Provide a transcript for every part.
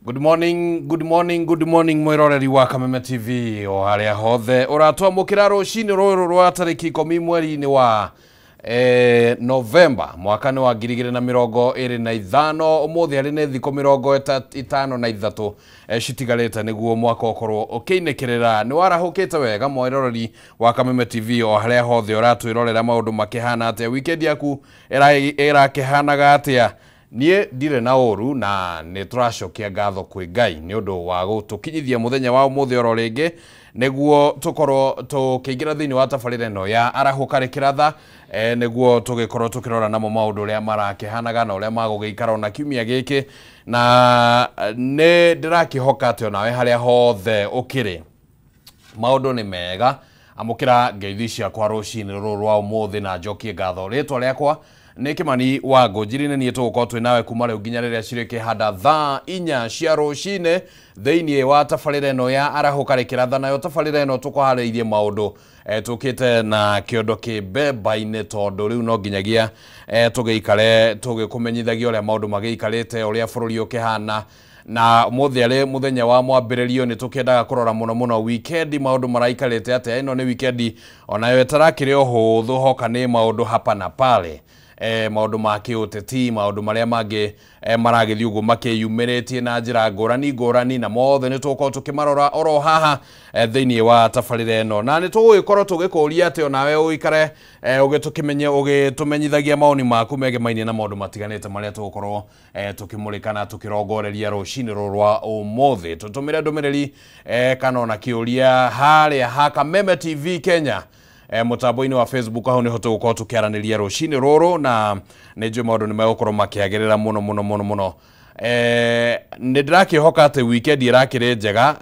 Good morning, good morning, good morning mwiroreri wa Kameme TV o haria hothe uratwamukira rucini ruru rwa tariki 10 mweri-inĩ wa November mwaka nĩ wa 2025 umuthi ari nĩ thikũ 53 citigarĩte nĩguo mwaka ũkorwo ũkĩinĩkĩrĩra. Nĩ warahũkĩte wega mwiroreri wa Kameme TV o haria hothe ũratwĩrorera maũndũ makĩhana atĩa, weekend yaku ĩrakĩhanaga atĩa? Niĩ ndirĩ na ũru na nĩ tũracokia ngatho kwĩ Ngai nĩ ũndũ wa gũtũkinyithia mũthenya wa ũmũthĩ oro rĩngĩ nĩguo tũkorwo tũkĩingĩra thĩinĩ wa tabarĩra ĩno ya arahũka rĩkĩratha, nĩguo tũgĩkorwo tũkĩrora namo maũndũ ũrĩa marakĩhanaga na ũrĩa magũgĩikara ona kiumia gĩkĩ, na nĩ ndĩrakĩhoka atĩ onawe harĩa hothe ũkĩrĩ maũndũ nĩ mega. Amũkĩra ngeithi ciakwa rũcinĩ rũrũ rwa ũmũthĩ na njokie ngatho. Rĩtwa rĩakwa nĩ Kimani wa Ngũnjiri, nĩ niĩ tũgũkorwo twĩ nawe kuma rĩu nginya rĩrĩa cirĩkĩhanda thaa 4 cia rũcinĩ thĩinĩ wa tabarĩra ĩno ya arahũka rĩkĩratha. Nayo tabarĩra ĩno tũkũharĩirie maũndũ tũkĩte na kĩondo kĩmbemba-inĩ, tondũ rĩu no nginyagia tũgĩikare tũgĩkũmenyithagia ũrĩa maũndũ magĩikarĩte, ũrĩa bũrũri ũkĩhana. Na ũmũthĩ arĩ mũthenya wa mwambĩrĩrio nĩ tũkĩendaga kũrora mũno mũno weekend maũndũ maraikarĩte atĩa. Ĩno nĩ weekend onayo ĩtarakĩrĩ ũhũthũ, hoka nĩ maũndũ hapa na pale, maũndũ ma kĩũteti, maũndũ marĩa mangĩ maragĩthiĩ ũguo makĩyumĩrĩtie na njĩra ngũrani ngũrani, na mothe nĩ tũgũkorwo tũkĩmarora oro haha thĩinĩ wa tabarĩra ĩno. Na nĩ tũgũgĩkorwo tũgĩkũria atĩ onawe ũikare ũgĩtũmenyithagia maoni maku megemainie na maũndũ matiganĩte marĩa tũgũkorwo tũkĩmũrĩka na tũkĩrongoreria rũcinĩ rũrũ rwa ũmũthĩ. Tũtũmĩre ndũmĩrĩri kana ona kĩũria harĩa ha Kameme TV Kenya mũtambo-inĩ wa Facebook, hau nĩho tũgũkorwo tũkĩaranĩria rũcinĩ rũrũ, na nĩ njũĩ maũndũ nĩ megũkorwo makĩagĩrĩra mũno mũno mũno mũno. Nĩ ndĩrakĩhoka atĩ weekend ĩrakĩrĩ njega,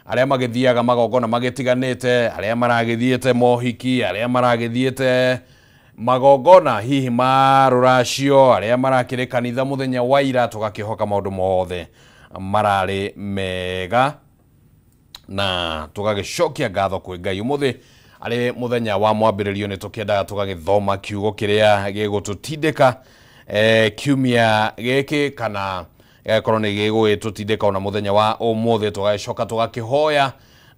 arĩa magĩthiaga magongona magĩtiganĩte, arĩa maragĩthiĩte mohiki, arĩa maragĩthiĩte magongona hihi ma rũracio, arĩa marakĩrĩ kanitha mũthenya wa ira, tũgakĩhoka maũndũ mothe mararĩ mega na tũgagĩcokia ngatho kwĩ Ngai. Ũmũthĩ arĩ mũthenya wa mwambĩrĩrio nĩ tũkĩendaga tũgagĩthoma kiugo kĩrĩa gĩgũtũtindĩka kiumia gĩkĩ, kana gĩgakorwo nĩ gĩgũgĩtũtindĩka ona mũthenya wa ũmũthĩ, tũgagĩcoka tũgakĩhoya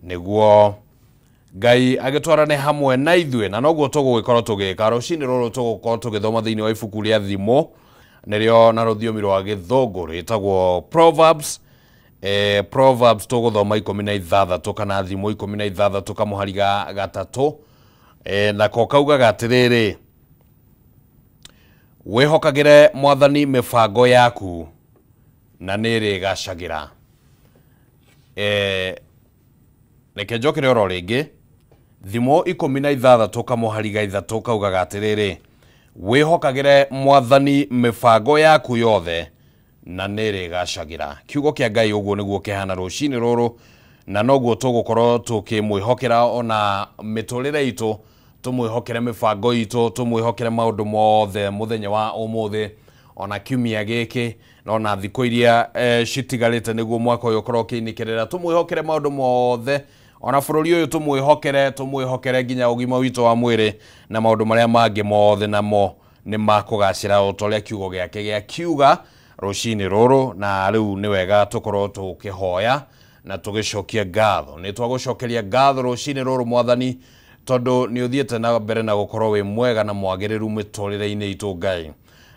nĩguo Ngai agĩtwarane hamwe na ithuĩ, na noguo tũgũgĩkorwo tũgĩka. Rũcinĩ rũrũ tũgũkorwo tũgĩthoma thĩinĩ wa ibuku rĩa Thimo, nĩrĩo na rũthiomi rwa Gĩthũngũ rĩtagwo Proverbs. Proverbs tũgũthoma 16 kana Thimo 16 kamũhari ga 3, nako kaugaga atĩrĩrĩ: wĩhokagĩre Mwathani mĩbango yaku na nĩrĩgacagĩra. Reke njokere oro rĩngĩ, Thimo 16 kamũhari ga 3 kaugaga atĩrĩrĩ: wĩhokagĩre Mwathani mĩbango yaku yothe na nĩrĩgacagĩra. Kiugo kĩa Ngai ũguo nĩguo kĩhana rũcinĩ rũrũ, na noguo tũgũkorwo tũkĩmwĩhokera ona mĩtũrĩre itũ, tũmwĩhokere mĩbango itũ, tũmwĩhokere maũndũ mothe mũthenya wa ũmũthĩ ona kiumia gĩkĩ, na ona thikũ iria citigarĩte nĩguo mwaka ũyũ ũkorwo ũkĩinĩkĩrĩra. Tũmwĩhokere maũndũ mothe, ona bũrũri ũyũ tũmwĩhokere, tũmwĩhokere nginya ũgima witũ wa mwĩrĩ na maũndũ marĩa mangĩ mothe, namo nĩ makũgacĩra o ta ũrĩa kiugo gĩake gĩa kiuga rũcinĩ rũrũ. Na rĩu nĩ wega tũkorwo tũkĩhoya na tũgĩcokia ngatho. Nĩ twagũcokeria ngatho rũcinĩ rũrũ Mwathani, tondũ nĩ ũthiĩte na mbere na gũkorwo wĩ mwega na mwagĩrĩru mĩtũrĩre-inĩ itũ Ngai.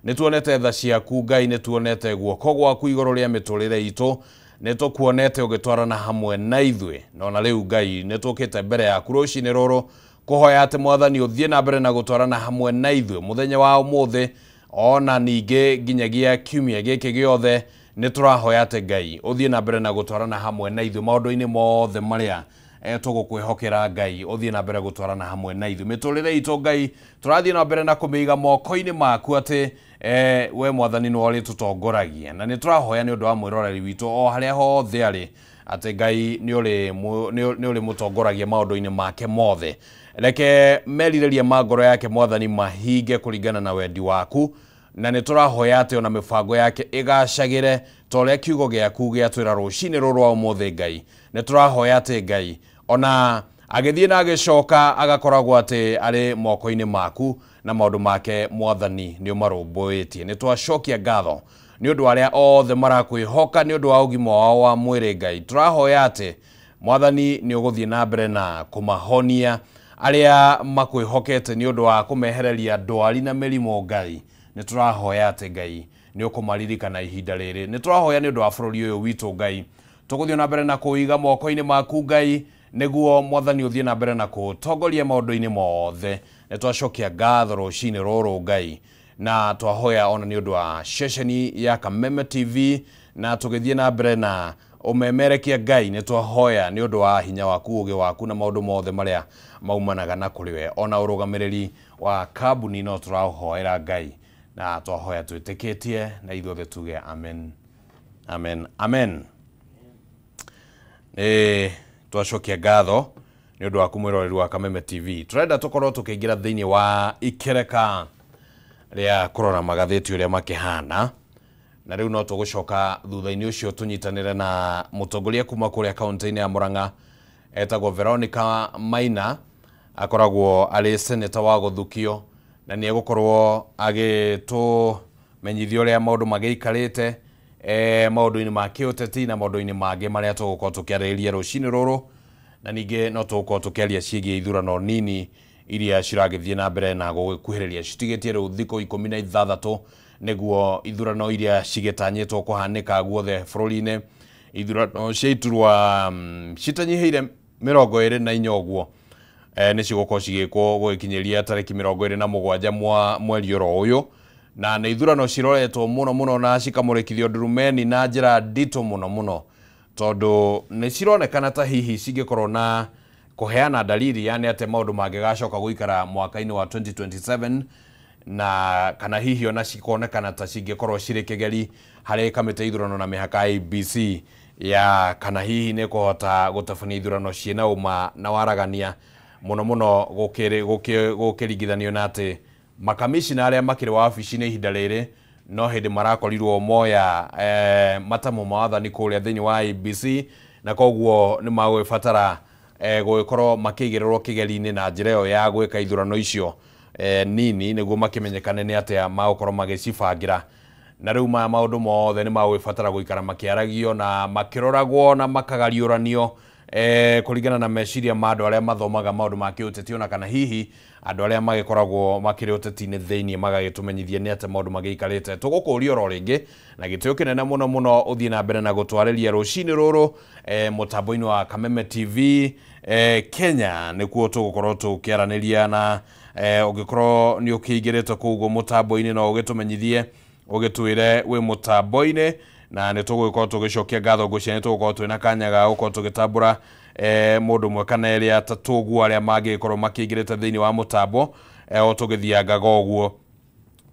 Nĩ tuonete tha ciaku Ngai, nĩ tuonete guoko gwaku igũrũ rĩa mĩtũrĩre itũ, nĩ tũkuonete ũgĩtwarana hamwe na ithuĩ, na ona rĩu Ngai nĩ tũkĩte mbere yaku rũcinĩ rũrũ kũhoya atĩ Mwathani ũthiĩ na mbere na gũtwarana hamwe na ithuĩ mũthenya wa ũmũthĩ, ona ningĩ nginyagia kiumia gĩkĩ gĩothe. Nĩ tũrahoya atĩ Ngai ũthiĩ na mbere na gũtwarana hamwe na ithuĩ maũndũ-inĩ mothe marĩa tũgũkwĩhokera. Ngai ũthiĩ na mbere gũtwarana hamwe na ithuĩ mĩtũrĩre itũ Ngai, tũrathiĩ na mbere na kũmĩiga moko-inĩ maku atĩ we Mwathani nĩwe ũrĩtũtongoragia, na nĩ tũrahoya nĩ ũndũ wa mwĩroreri witũ o harĩa hothe arĩ atĩ Ngai nĩ ũrĩmũtongoragia maũndũ-inĩ make mothe. Reke merirĩria ma ngoro yake Mwathani mahinge kũringana na wendi waku, na nĩ tũrahoya atĩ ona mĩbango yake ĩgacagĩre ta ũrĩa kiugo gĩaku gĩatwĩra rũcinĩ rũrũ rwa ũmũthĩ. Ngai nĩ tũrahoya atĩ Ngai ona agĩthiĩ na agĩcoka agakoragwo atĩ arĩ moko-inĩ maku, na maũndũ make Mwathani nĩ ũmarũmbũĩtie. Nĩ twacokia ngatho Nĩ ũndũ wa arĩa othe marakwĩhoka nĩ ũndũ wa ũgima wao wa mwĩrĩ Ngai, tũrahoya atĩ Mwathani nĩ ũgũthiĩ na mbere na kũmahonia arĩa makwĩhokete nĩ ũndũ wa kũmehereria ndwari na mĩrimũ Ngai. Nĩ tũrahoya atĩ Ngai nĩ ũkũmaririkana ihinda rĩrĩ. Nĩ tũrahoya nĩ ũndũ wa bũrũri ũyũ witũ Ngai, tũgũthiĩ na mbere na kũiga moko-inĩ maku Ngai, nĩguo Mwathani ũthiĩ na mbere na kũtongoria maũndũ-inĩ mothe. Nĩ twacokia ngatho rũcinĩ rũrũ Ngai, na twahoya ona nĩ ũndũ wa ceceni ya Kameme TV, na tũgĩthiĩ na mbere na ũmemerekia Ngai. Nĩ twahoya nĩ ũndũ wa hinya waku, ũgĩ waku na maũndũ mothe marĩa maumanaga na kũrĩ we, ona ũrũgamĩrĩri wa kambuni no tũrahoera Ngai, na twahoya twĩtĩkĩtie na ithuothe tuge amen, amen, amen. Nĩ twacokia ngatho nĩ ũndũ waku mwĩroreri wa Kameme TV. Tũrenda tũkorwo tũkĩingĩra thĩinĩ wa ikereka rĩa kũrora magathĩti ũrĩa makĩhana, na rĩu no tũgũcoka thutha-inĩ ũcio tũnyitanĩre na mũtongoria kuma kũrĩa kaunti-inĩ ya Murang'a etagwo Veronica Maina, akoragwo arĩ seneta wa gũthukio, na nĩ egũkorwo agĩtũmenyithia ũrĩa maũndũ magĩikarĩte maũndũ-inĩ ma kĩũteti na maũndũ-inĩ mangĩ marĩa tũgũkorwo tũkĩarĩrĩria rũcinĩ rũrũ, na ningĩ no tũgũkorwo tũkĩaria ciĩgiĩ ithurano nini iria ciragĩthiĩ na mbere na gũgĩkuhĩrĩria, citigĩtie rĩu thikũ 16 nĩguo ithurano iria cigĩtanyĩtwo kũhanĩka guothe bũrũri-inĩ. Ithurano cia iturwa citanyihĩire 24 ũguo nĩ cigũkorwo cigĩkwo gũgĩkinyĩria tarĩki 27 mweri oro ũyũ, na nĩ ithurano ciroretwo mũno mũno na cikamũrĩkithio ndurumeni na njĩra nditũ mũno mũno, tondũ nĩ cironekana ta hihi cingĩkorwo na kũheana dalili, yani atĩ maũndũ mangĩgacoka gũikara mwaka-inĩ wa 2027, na kana hihi ona cikonekana ta cingĩkorwo cirĩ kĩgeri harĩ kamĩtĩ ya ithurano na mĩhaka IEBC ya kana hihi nĩ kũhota gũtabania ithurano ciĩna ũma na waragania mũno mũno gũkĩringithanio na atĩ makamishina arĩa makĩrĩ wabici-inĩ ihinda rĩrĩ no hĩndĩ marakorirwo moya matamo ma wathani kũrĩa thĩinĩ wa IEBC, na koguo nĩ magũgĩbatara gũgĩkorwo makĩigĩrĩrwo kĩgeri-inĩ na njĩra ĩyo ya gwĩka ithurano icio nini nĩguo makĩmenyekane nĩ atĩa magũkorwo magĩcibangĩra. Na rĩu maya maũndũ mothe nĩ magũgĩbatara gũikara makĩaragio na makĩroragwo na makagariũranio kũringana na meciria ma andũ arĩa mathomaga maũndũ ma kĩũteti, ona kana hihi andũ arĩa magĩkoragwo makĩrĩ ũteti-inĩ thĩinĩ magagĩtũmenyithia nĩ atĩa maũndũ magĩikarĩte. Tũgũkũria oro rĩngĩ na gĩtĩo kĩnene mũno mũno ũthiĩ na mbere na gũtwarĩria rũcinĩ rũrũ mũtambo-inĩ wa Kameme TV Kenya, nĩkuo tũgũkorwo tũkĩaranĩria na ũngĩkorwo nĩ ũkĩingĩrĩte kũu ũguo mũtambo-inĩ no ũgĩtũmenyithie ũgĩtwĩre wĩ mũtambo-inĩ, na nĩ tũgũgĩkorwo tũgĩcokia ngatho. Ngwĩciria nĩ tũgũkorwo twĩna kanya ga gũkorwo tũgĩtambũra mũndũ ũmwe kana erĩ atatũ ũguo arĩa mangĩgĩkorwo makĩingĩrĩte thĩinĩ wa mũtambo o tũgĩthiangaga ũguo,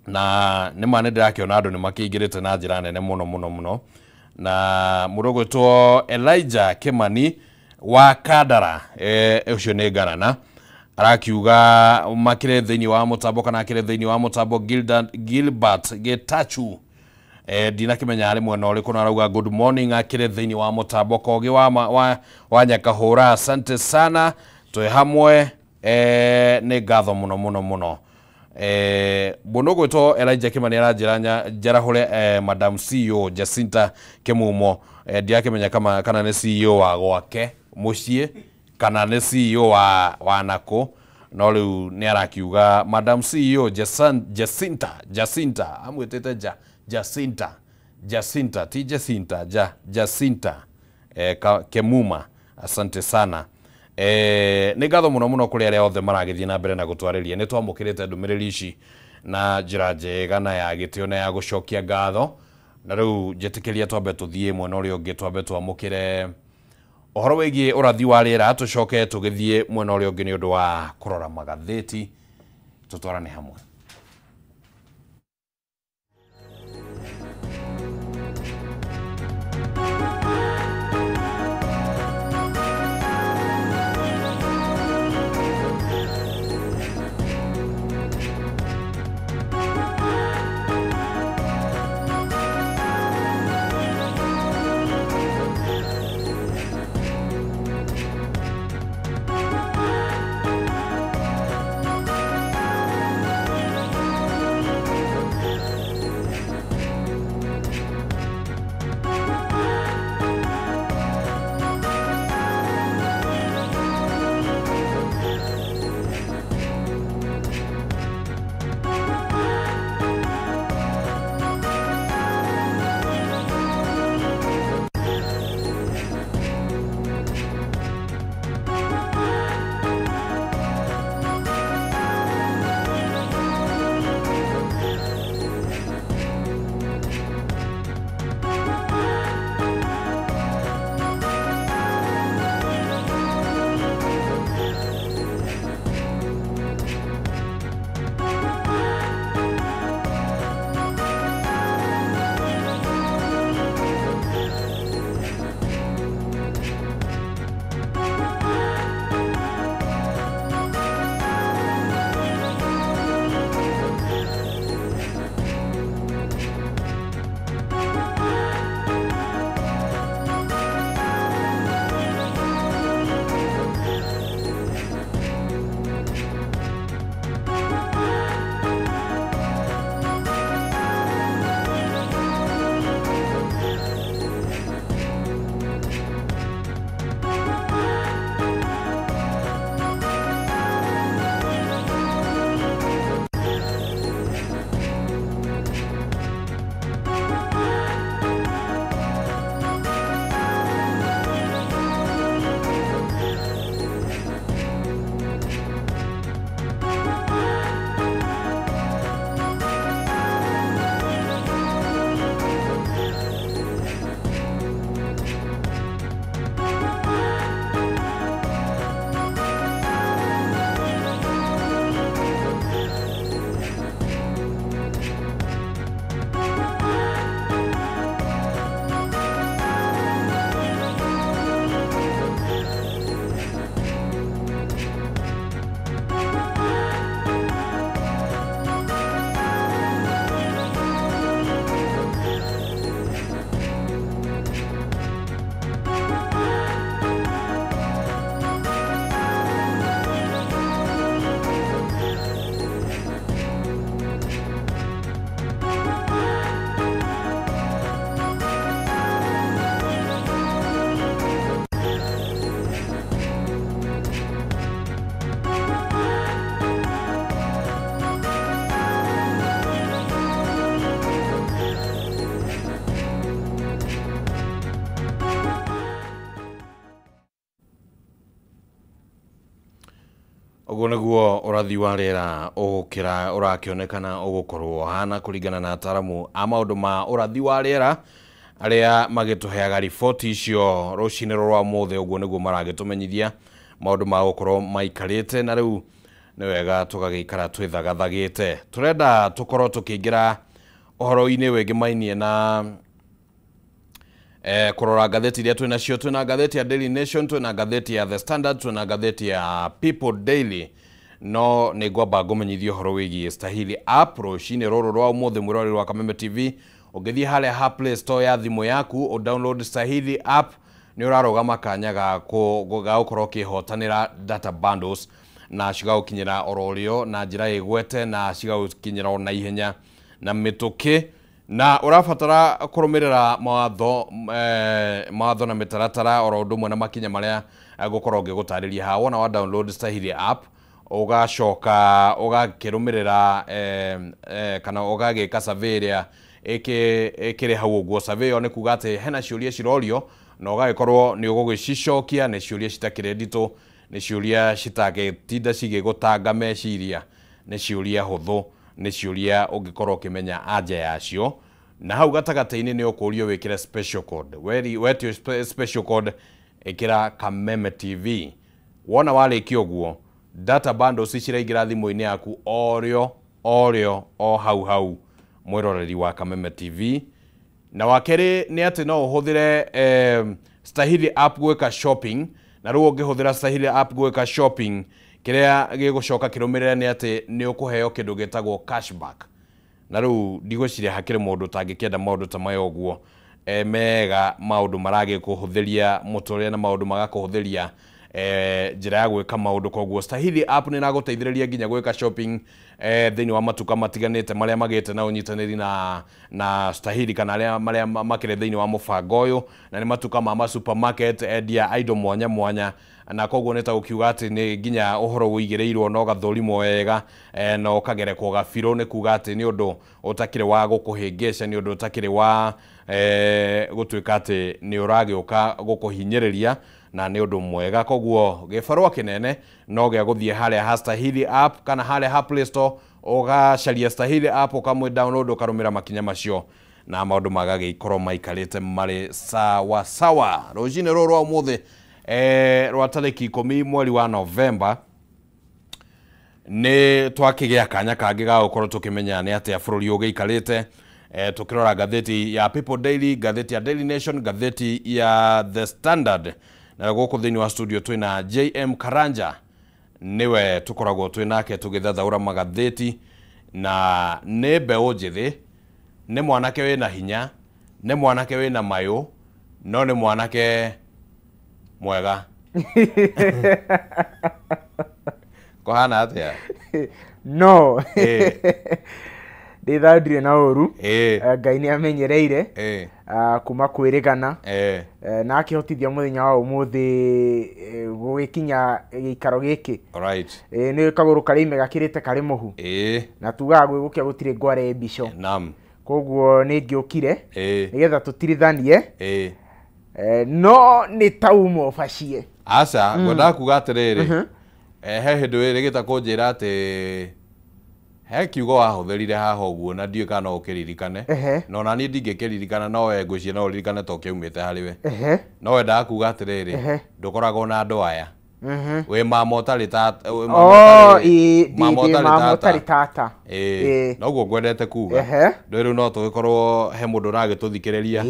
na nĩ ma nĩ ndĩrakĩona andũ nĩ makĩingĩrĩte na njĩra nene mũno mũno mũno. Na mũndũ ũgwĩtwo Elijah Kimani wa Kandara, ũcio nĩ Ngarana, arakiuga makĩrĩ thĩinĩ wa mũtambo kana akĩrĩ thĩinĩ wa mũtambo. Gilbert Getachu, ndinakĩmenya arĩ mwena ũrĩkũ, na arauga good morning, akĩrĩ thĩinĩ wa mũtambo. Kogi wa Nyakahũra, asante sana, twĩ hamwe, nĩ ngatho mũno mũno mũno. Mũndũ ũgwĩtwo Elijah Kimani aranjĩra njarahũre Madam CEO Jacinta Kemumo, ndirakĩmenya kana nĩ CEO wa gwake mũciĩ kana nĩ CEO wa nakũ, no rĩu nĩ arakiuga Madam CEO Jacinta, amwĩtĩte Jacinta, ti Jacinta, Jacinta Kemuma, asante sana. Nĩ ngatho mũno mũno kũrĩ arĩa othe maragĩthiĩ na mbere na gũtwarĩria. Nĩ twamũkĩrĩte ndũmĩrĩri ici na njĩra njega na ya gĩtĩo na ya gũcokia ngatho, na rĩu njĩtĩkĩria twambe tũthiĩ mwena ũrĩa ũngĩ, twambe twamũkĩre ũhoro wĩgiĩ ũrathi wa rĩera, tũcoke tũgĩthiĩ mwena ũrĩa ũngĩ nĩ ũndũ wa kũrora magathĩti. Tũtwarane hamwe. Ũguo nĩguo ũrathi wa rĩera ũgũkĩra ũrakĩonekana ũgũkorwo hana kũringana na ataramu a maũndũ ma ũrathi wa rĩera arĩa magĩtũheaga riboti icio rũcinĩ rwa ũmũthĩ. Ũguo nĩguo maragĩtũmenyithia maũndũ ma gũkorwo maikarĩte, na rĩu nĩ wega tũgagĩikara twĩthagathagĩte. Tũrenda tũkorwo tũkĩingĩra ũhoro-inĩ wĩgĩmainie na kũrora ngathĩti iria twĩnacio. Twĩna ngathĩti ya Daily Nation, twĩna ngathĩti ya The Standard, twĩna ngathĩti ya People Daily. No nĩ ngwamba ngũmenyithie ũhoro wĩgiĩ Stahili app rũcinĩ rũrũ rwa ũmũthĩ. Mwĩroreri wa Kameme TV, ũngĩthiĩ harĩa ha Play Store ya thimũ yaku ũ download Stahili app, nĩ ũrarũgama kanya ga gũkorwo ũkĩhotanĩra data bundles na cigagũkinyĩra oro rĩo na njĩra ĩgwete na cigagũkinyĩra o na ihenya na mĩtũkĩ. Na ũrabatara kũrũmĩrĩra mawatho na mĩtaratara oro ũndũ ũmwe na makinya marĩa ngũkorwo ngĩgũtarĩria haha. Wona wa download Stahili app, ũgacoka ũgakĩrũmĩrĩra kana ũgagĩka survey ĩrĩa ĩkĩrĩ hau ũguo. Survey ĩyo nĩ kuga atĩ hena ciũria cirorio na ũgagĩkorwo nĩ ũgũgĩcicokia. Nĩ ciũria citakĩrĩ nditũ, nĩ ciũria citangĩtinda cigĩgũtanga meciria, nĩ ciũria hũthũ, nĩ ciũria ũngĩkorwo ũkĩmenya anja yacio. Na hau gatagatĩ-inĩ nĩ ũkũrio wĩkĩre special code. Wetio special code, ĩkĩra Kameme TV. Wona warĩkia ũguo, data bundles ciraingĩra thimũ-inĩ yaku orĩo orĩo o hau hau, mwĩroreri wa Kameme TV. Na wa kerĩ nĩ atĩ no ũhũthĩre Stahili app gwĩka shopping. Na rĩu ũngĩhũthĩra Stahili app gwĩka shopping, kĩrĩa gĩgũcoka kĩrũmĩrĩre nĩ atĩ nĩ ũkũheo kĩndũ gĩtagwo cashback. Na rĩu ndigwĩciria hakĩrĩ mũndũ ũtangĩkĩenda maũndũ ta maya ũguo mega, maũndũ maragĩkũhũthĩria mũtũrĩre na maũndũ magakũhũthĩria njĩra ya gwĩka maũndũ. Koguo Stahili app nĩ ĩragũteithĩrĩria nginya gwĩka shopping thĩinĩ wa matuka matiganĩte marĩa magĩte na ũnyitanĩri na Stahili, kana arĩa marĩa makĩrĩ thĩinĩ wa mũbango ũyũ, na nĩ matuka ma supermarket endia a indo mwanya mwanya. Na koguo nĩ ta gũkiuga atĩ nĩ nginya ũhoro ũigĩrĩirwo na ũgathũrimwo wega na ũkagerekwo gabirũ, nĩ kuga atĩ nĩ ũndũ ũtakĩrĩ wa gũkũhĩngĩca, nĩ ũndũ ũtakĩrĩ wa gũtuĩka atĩ nĩ ũragĩũka gũkũhinyĩrĩria, na nĩ ũndũ mwega. Koguo gĩbarũa kĩnene no gĩa gũthiĩ harĩa ha Stahili app kana harĩa ha Play Store, ũgacaria Stahili app, ũkamĩ download, ũkarũmĩra makinya macio na maũndũ magagĩkorwo maikarĩte marĩ sawa sawa. Rũcinĩ rũrũ rwa ũmũthĩ rwa tarĩki 10 mweri wa Novemba, nĩ twakĩgĩa kanya kangĩ ga gũkorwo tũkĩmenya nĩ atĩa bũrũri ũgĩikarĩte, tũkĩrora ngathĩti ya People Daily, ngathĩti ya Daily Nation, ngathĩti ya The Standard. Na gũkũ thĩinĩ wa studio twĩna JM Karanja, nĩwe tũkoragwo twĩ nake tũgĩthathaũra magathĩti, na nĩ mbeũ njĩthĩ, nĩ mwanake wĩna hinya, nĩ mwanake wĩna mayũ, no nĩ mwanake mwega. Kũhana atĩa? No ndĩthandire na ũru, Ngai nĩ amenyereire kuma kwĩrĩgana na akĩhotithia mũthenya wa ũmũthĩ gũgĩkinya gĩikaro gĩkĩ. Nĩ kagũrũ karĩ ime gakĩrĩte karĩ mũhu, na tugaga gwĩgũkĩa gũtirĩ ngware mbico. Koguo nĩ ngĩũkire nĩgetha tũtirithanie, no nĩ tauma ũbacie. Aca, ngwendaga kuga atĩrĩrĩ, he hĩndĩ wĩrĩgĩte kũnjĩra atĩ he kiugo wahũthĩrire haha ũguo, na ndiũĩ kana no ũkĩririkane, na ona niĩ ndingĩkĩririkana, no we ngwĩciria no ũririkane to kĩaumĩte harĩ we. No wendaga kuga atĩrĩrĩ, ndũkoragwo na andũ aya, wĩ mama ũtarĩ tata, mama ũtarĩ tata. Noguo ngwendete kuga. Ndũĩ rĩu no tũgĩkorwo he mũndũ ũragĩtũthikĩrĩria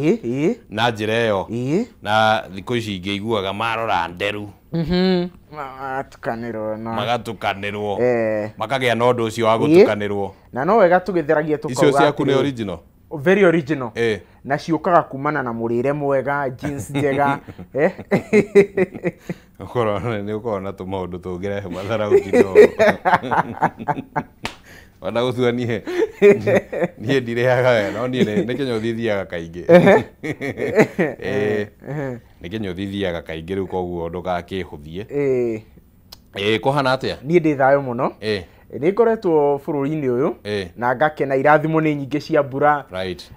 na njĩra ĩyo, na thikũ ici ingĩ iguaga marora nderu magatukanĩrwo, magatukanĩrwo, makagĩa na ũndũ ũcio wa gũtukanĩrwo. Na no wega tũgĩtheragia tũkauga icio ciaku nĩ original, very original, na ciũkaga kumana na mũrĩre mwega, jeans njega. Ũkorwo nĩ ũkorwo na tũmaũndũ tũngĩrehe matharaũ kidogo. Ona gũtua niĩ ndirĩaga wega, no niĩ nĩ kĩnyũthi thiaga kaingĩ. Nĩ kĩnyũthi thiaga kaingĩ rĩu, koguo ndũgakĩhũthie. Kũhana atĩa? Niĩ ndĩ thayũ mũno. Nĩ ngoretwo bũrũri-inĩ ũyũ na ngakena, irathimo nĩ nyingĩ cia mbura. Right.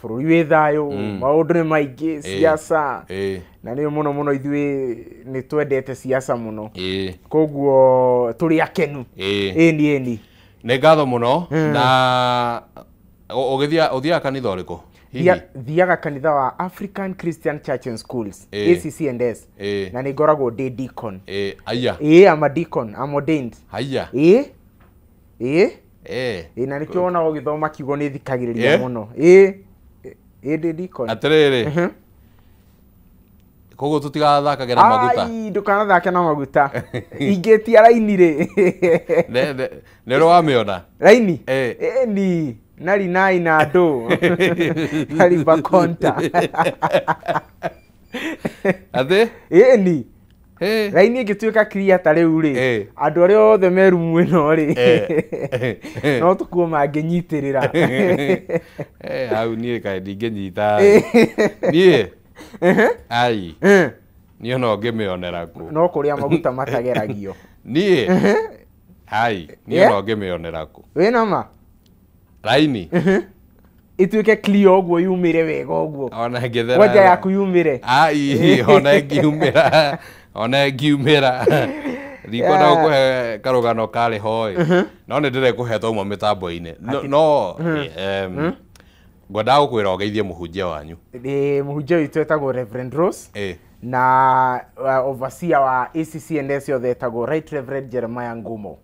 Bũrũri wĩ thayũ, maũndũ nĩ maingĩ, siasa. Na nĩ mũno mũno ithuĩ nĩ twendete siasa mũno. Koguo tũrĩ akenu. Ĩni ĩni. Nĩ ngatho mũno. Na ũgĩthiaga kanitha ũrĩkũ? Thiaga kanitha wa African Christian Church and Schools, ACC&S. Na nĩ ngoragwo ndĩ deacon. Aya. I'm a deacon, I'm ordained. Haya. Na nĩkĩo wona ũgĩthoma kiugo nĩ thikagĩrĩria mũno. Ndĩ deacon. Atĩrĩrĩ. Koguo tũtigathakagĩra maguta. Ai, ndũkanathake na maguta. Ingĩtia raini rĩ. Nĩ ũrĩ wamĩona? Raini? Ĩni. Nari nai na andũ. Nari bakonta. Atĩ? Ĩni. Raini ĩngĩtuĩka clear ta rĩu rĩ, andũ arĩa othe me rumu ĩno rĩ, no tũkuo mangĩnyitĩrĩra. Hau niĩ kaĩ ndingĩnyita. Niĩ? Ai. Niĩ no ngĩmĩonera kũ? No kũrĩa maguta matageragio. Niĩ? Ai, niĩ no ngĩmĩonera kũ? Wĩna ma? Raini? Ituĩke clear ũguo yumĩre wega ũguo. Ona ngĩthera. Kwanja yaku yumĩre. Ai, ona ngiumĩra. Ona ngiumĩra. Ndikwenda gũkũhe karũgano karĩ ho ĩ. No nĩ ndĩrekũhe twauma mĩtambo-inĩ. No ngwendaga gũkwĩra ũgeithie mũhunjia wanyu. Mũhunjia witũ etagwo Reverend Rose. Na overseer wa ACC&S yothe etagwo Right Reverend Jeremiah Ngumo.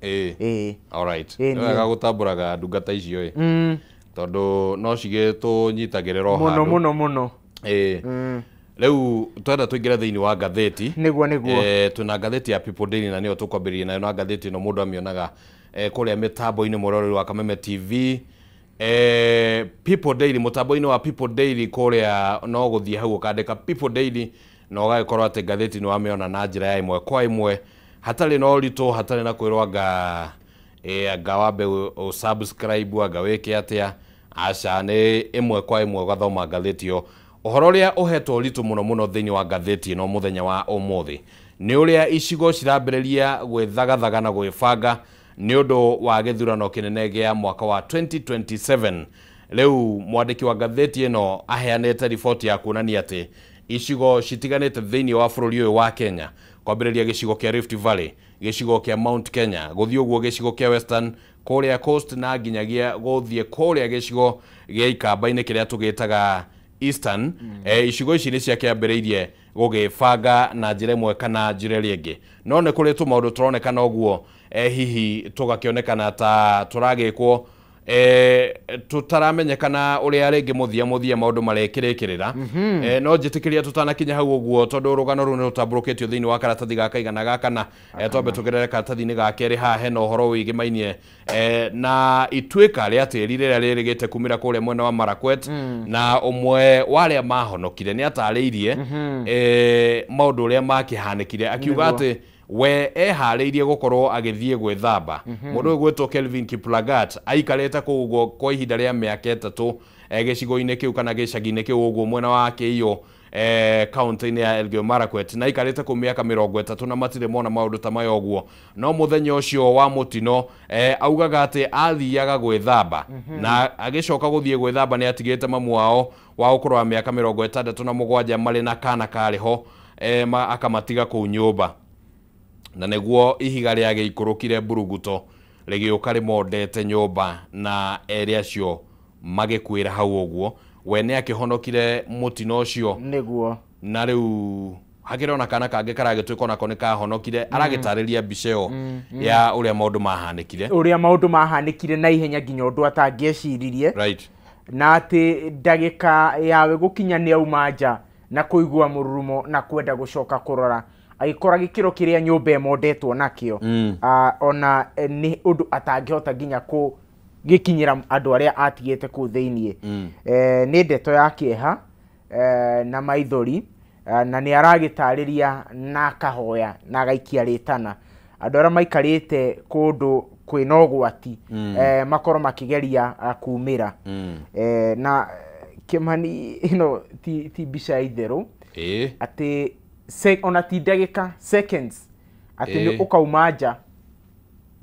All right. Nĩ wega gũtambũraga ndungata icio ĩ. Tondũ no cigĩtũnyitagĩrĩra o handũ. Mũno mũno mũno. Rĩu twenda tũingĩre thĩinĩ wa ngathĩti. Nĩguo nĩguo. Twĩna ngathĩti ya People Daily na nĩyo tũkwambĩrĩria nayo, na ngathĩti ĩno mũndũ amĩonaga kũrĩa mĩtambo-inĩ mũroreri wa Kameme TV. People Daily, mũtambo-inĩ wa People Daily kũrĩa no gũthiĩ hau ũkandĩka People Daily na ũgagĩkorwo atĩ ngathĩti nĩ wamĩona na njĩra ya ĩmwe kwa ĩmwe, hatarĩ na ũritũ, hatarĩ na kwĩrwo anga anga wambe ũsubscribe anga wĩke atĩa. Aca, nĩ ĩmwe kwa ĩmwe ũgathoma ngathĩti ĩyo. Ũhoro ũrĩa ũhetwo ũritũ mũno mũno thĩinĩ wa ngathĩti ĩno mũthenya wa ũmũthĩ nĩ ũrĩa icigo cirambĩrĩria gwĩthagathaga na gwĩbanga nĩ ũndũ wa gĩthurano kĩnene gĩa mwaka wa 2027. Rĩu mwandĩki wa ngathĩti ĩno aheanĩte riboti ya kuonania atĩ icigo citiganĩte thĩinĩ wa bũrũri ũyũ wa Kenya, kwambĩrĩria gĩcigo kĩa Rift Valley, gĩcigo kĩa Mount Kenya, gũthiĩ ũguo gĩcigo kĩa Western, kũrĩa Coast, na nginyagia gũthiĩ kũrĩa gĩcigo gĩa Ikamba-inĩ kĩrĩa tũgĩtaga Eastern. Icigo ici nĩ ciakĩambĩrĩirie gũgĩbanga na njĩra ĩmwe kana njĩra ĩrĩa ĩngĩ. No nĩ kũrĩ tũmaũndũ tũronekana ũguo, hihi tũgakĩonekana ta tũragĩkwo tũtaramenyekana ũrĩa rĩngĩ mũthia mũthia maũndũ marekĩrĩkĩrĩra. No njĩtĩkĩria tũtanakinya hau ũguo, tondũ rũgano rũu nĩ rũtambũrũkĩtio thĩinĩ wa karatathi ga kaigana ga kana. Twambe tũgerere karatathi-inĩ ga kerĩ. Haha hena ũhoro wĩgĩmainie na ituĩka rĩa tĩri rĩrĩa rĩrĩgĩte kumĩra kũrĩa mwena wa Marakwet, na ũmwe wa arĩa mahonokire nĩ atarĩirie maũndũ ũrĩa makĩhanĩkire, akiuga atĩ we eharĩirie gũkorwo agĩthiĩ gwĩthamba. Mũndũ ũyũ gwĩtwo Kelvin Kiplagat aikarĩte kũu ũguo kwa ihinda rĩa mĩaka 3 gĩcigo-inĩ kĩu kana gĩcagi-inĩ kĩu ũguo mwena wa Kĩiyũ, kaunti-inĩ ya Elgeyo Marakwet, na aikarĩte kũu mĩaka 30 na matirĩ mona maũndũ ta maya ũguo. No mũthenya ũcio wa mũtino augaga atĩ athiaga gwĩthamba, na agĩcoka gũthiĩ gwĩthamba nĩ atigĩte mamu wao wa ũkũrũ wa mĩaka 67 marĩ na kana karĩ ho, akamatiga kũu nyũmba. Na nĩguo ihiga rĩagĩikũrũkire mburuguto rĩgĩũka rĩmondete nyũmba, na erĩ acio magĩkuĩra hau ũguo. We nĩ akĩhonokire mũtino ũcio. Nĩguo. Na rĩu hakĩrĩ ona kana kangĩ karagĩtuĩka onako nĩ kahonokire. Aragĩtarĩria mbica ĩyo ya ũrĩa maũndũ mahanĩkire. Ũrĩa maũndũ mahanĩkire na ihenya nginya ũndũ atangĩeciririe. Right. Na atĩ ndagĩka yawe gũkinya nĩ auma nja na kũigua mũrurumo na kwenda gũcoka kũrora, agĩkora gĩkĩro kĩrĩa nyũmba ĩmondetwo nakĩo, ona nĩ ũndũ atangĩhota nginya gĩkinyĩra andũ arĩa atigĩte kũu thĩiniĩ. Nĩ ndeto ya kĩeha na maithori, na nĩ aragĩtarĩria na akahoya na agaikia rĩtana andũ arĩa maikarĩte kũndũ kwĩna ũgwati, makorwo makĩgeria kumĩra. Na Kimani ĩno ti mbica ya itherũ, atĩ ona ti ndagĩka, seconds, atĩ nĩ ũkauma nja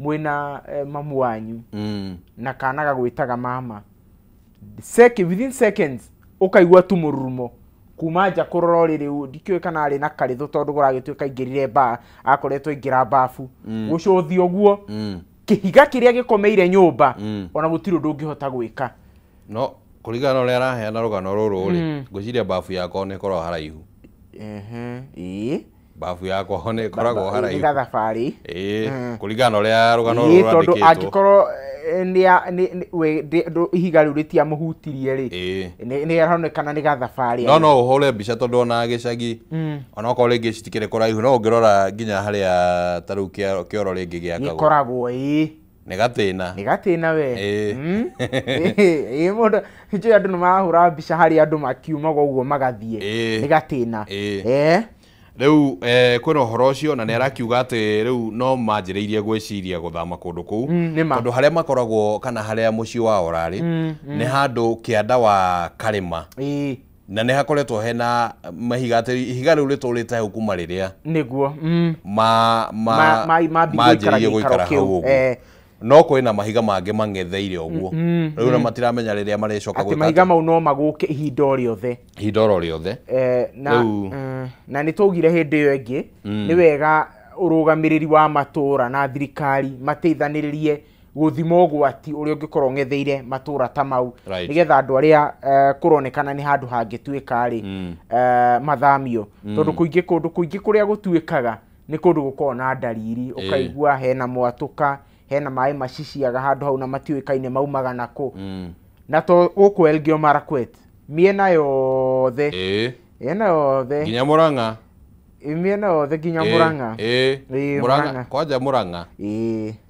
Mwĩna mamu wanyu na kana gagwĩtaga mama. Within seconds ũkaigua tu mũrurumo kuma nja kũrora rĩrĩ ndikĩũĩ kana arĩ na karĩthũ tondũ kũragĩtuĩka aingĩrire ba akoretwo aingĩra bafu gũcũthia ũguo kĩhiga kĩrĩa gĩkomeire nyũmba ona gũtirĩ ũndũ ũngĩhota gwĩka. No kũringana na ũrĩa araheana rũgano rũrũ rĩ, ngwĩciria bafu yakwa nĩ ĩkoragwo haraihu. Ĩĩ bafu yakwa nĩ ĩkoragwo haraihu. Nĩ gathabarĩ. Ĩĩ kũringana na ũrĩa rũgano rũrũ rwandĩkĩtwo. Tondũ angĩkorwo nĩ ihiga rĩu rĩtiamũhutirie rĩ, nĩ haronekana nĩ gathabarĩ. No no ũhũre mbica tondũ ona gĩcagi onokorwo rĩngĩ citikĩrĩ kũraihu no ũngĩrora nginya harĩa ta rĩu kĩoro rĩngĩ gĩakagwo gĩkoragwo. Ĩĩ nĩ gatĩna. Nĩ gatĩna we. Ĩĩ mũndũ njũĩ andũ nĩ marahũra mbica harĩa andũ makiumaga ũguo magathiĩ. Nĩ gatĩna. Ĩĩ rĩu kwĩna ũhoro ũcio na nĩ arakiuga atĩ rĩu no manjĩrĩirie gwĩciria gũthama kũndũ kũu tondũ harĩa makoragwo kana harĩa mũciĩ wao ũrarĩ nĩ handũ kĩanda wa karĩma. Na nĩ hakoretwo hena mahiga atĩ ihiga rĩu rĩtũrĩte hau kuma rĩrĩa nĩguo manjĩrĩirie gũikara hau ũguo. No kwĩna mahiga mangĩ mang'etheire ũguo rĩu na matiramenya rĩrĩa marĩcoka gwĩka atĩ mahiga mau no magũke ihinda o rĩothe. Ihinda o rĩothe. Na nĩ twaugire hĩndĩ ĩyo ĩngĩ nĩ wega ũrũgamĩrĩri wa matũra na thirikari mateithanĩrĩrie gũthima ũgwati ũrĩa ũngĩkorwo ũng'etheire matũra ta mau nĩgetha andũ arĩa kũronekana nĩ handũ hangĩtuĩka rĩ mathamio tondũ kũingĩ kũndũ kũingĩ kũrĩa gũtuĩkaga nĩ kũndũ gũkoragwo na ndariri ũkaigua hena mwatũka hena maĩ maciciaga handũ hau na matiũĩkaine maumaga nakũ. Na to gũkũ Elgeyo Marakwet mĩena yothe mĩena yothe nginya Murang'a. Mĩena yothe nginya Murang'a. Murang'a kwanja Murang'a.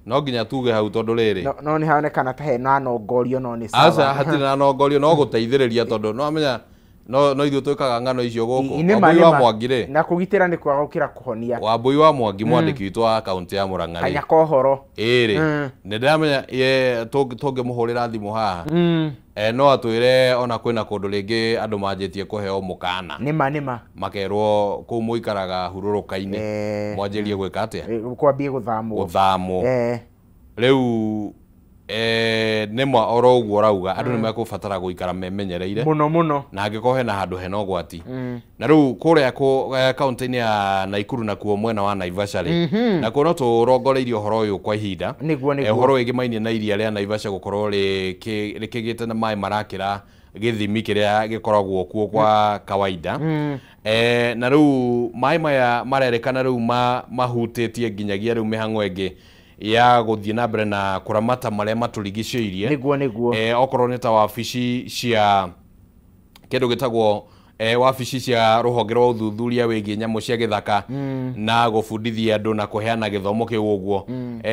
No nginya tuge hau tondũ rĩrĩ no nĩ haronekana ta hena nongorio no nĩ sawa. Aca hatirĩ na nongorio no gũteithĩrĩria tondũ no amenya no ithuĩ twĩkaga ng'ano icio gũkũ. Wambui wa Mwangi rĩ na kũgitĩra nĩ kwaga gũkĩra kũhonia. Wambui wa Mwangi mwandĩki witũ wa kaũntĩ ya Murang'a rĩ kanya kohoro ĩĩ rĩ nĩ ndĩramenya tũngĩmũhũrĩra thimũ haha no atwĩre ona kwĩna kũndũ rĩngĩ andũ manjĩtie kũheo mũkana. Nĩma nĩma makerwo kũu mũikaraga hurũrũka-inĩ mwanjĩrie gwĩka atĩa kwambie gũthamwo. Rĩu nĩma oro ũguo ũrauga andũ nĩ mekũbatara gũikara memenyereire mũno mũno na angĩkorwo hena handũ hena ũgwati. Na rĩu kũrĩa kaũntĩ-inĩ ya Naikuru nakuo mwena wa Naivasha rĩ nakuo no tũrongoreirie ũhoro ũyũ kwa ihinda. Nĩguo nĩguo ũhoro wĩgĩmainie na iria rĩa Naivasha gũkorwo rĩkĩgĩte na maĩ marakĩra gĩthimi kĩrĩa gĩkoragwo kuo kwa kawaida. Na rĩu maĩ maya marerekana rĩu mahutĩtie nginyagia rĩu mĩhang'o ĩngĩ ya gũthiĩ na mbere na kũramata marĩa matũrigicĩirie. Nĩguo nĩguo okorwo nĩ ta wabici cia kĩndũ gĩtagwo wabici cia rũhonge rwa ũthuthuria wĩgiĩ nyamũ cia gĩthaka na gũbundithia andũ na kũheana gĩthomo kĩu ũguo.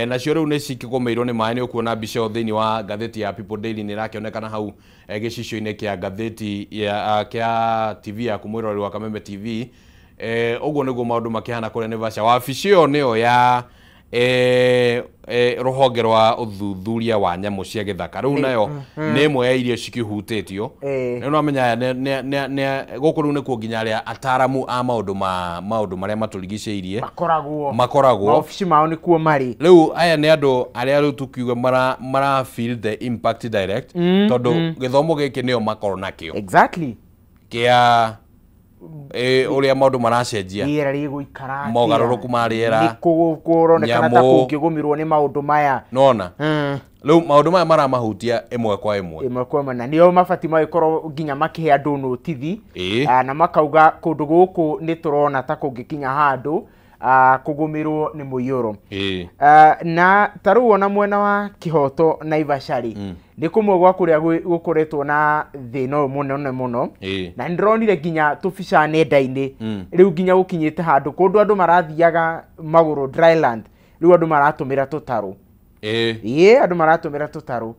Nacio rĩu nĩ cikĩgũmĩirwo nĩ maĩ nĩ ũkuona mbica ĩyo thĩinĩ wa ngathĩti ya People Daily nĩ ĩrakĩonekana hau gĩcicio-inĩ kĩa ngathĩti kĩa TV yaku mwĩroreri wa Kameme TV. Ũguo nĩguo maũndũ makĩhana kũrĩa Naivasha. Wabici ĩyo nĩyo ya rũhonge rwa ũthuthuria wa nyamũ cia gĩthaka rĩu nayo nĩ ĩmwe ya iria cikĩhutĩtio. Rĩu no amenya aya gũkũ rĩu nĩkuo nginya arĩa ataramu a maũndũ ma maũndũ marĩa matũrigicĩirie makoragwo maobici mao nĩkuo marĩ. Rĩu aya nĩ andũ arĩa rĩu tũkiuga mara feel the impact direct tondũ gĩthomo gĩkĩ nĩo makorwo nakĩo exactly kĩa ũrĩa maũndũ maracenjia rĩera rĩgũikara mogarũrũku ma rĩera kũronekana ta kũngĩgũmĩrwo nĩ maũndũ maya nona rĩu maũndũ maya maramahutia ĩmwe kwa ĩmwe ĩmwe kwa ĩmwe na nĩo mabatiĩ magĩkorwo nginya makĩhe andũ notithi na makauga kũndũ gũkũ nĩ tũrona ta kũngĩkinya handũ kũgũmĩrwo nĩ mũiyũro. Na ta rĩu ona mwena wa Kĩhoto Naivasha rĩ nĩ kũmwe gwa kũrĩa gũkoretwo na thĩna ũyũ mũnene mũno na nĩndĩronire nginya tũbica nenda-inĩ rĩu nginya gũkinyĩte handũ kũndũ andũ marathiaga magũrũ dryland rĩu andũ maratũmĩra tũtarũ. Ĩĩ andũ maratũmĩra tũtarũ.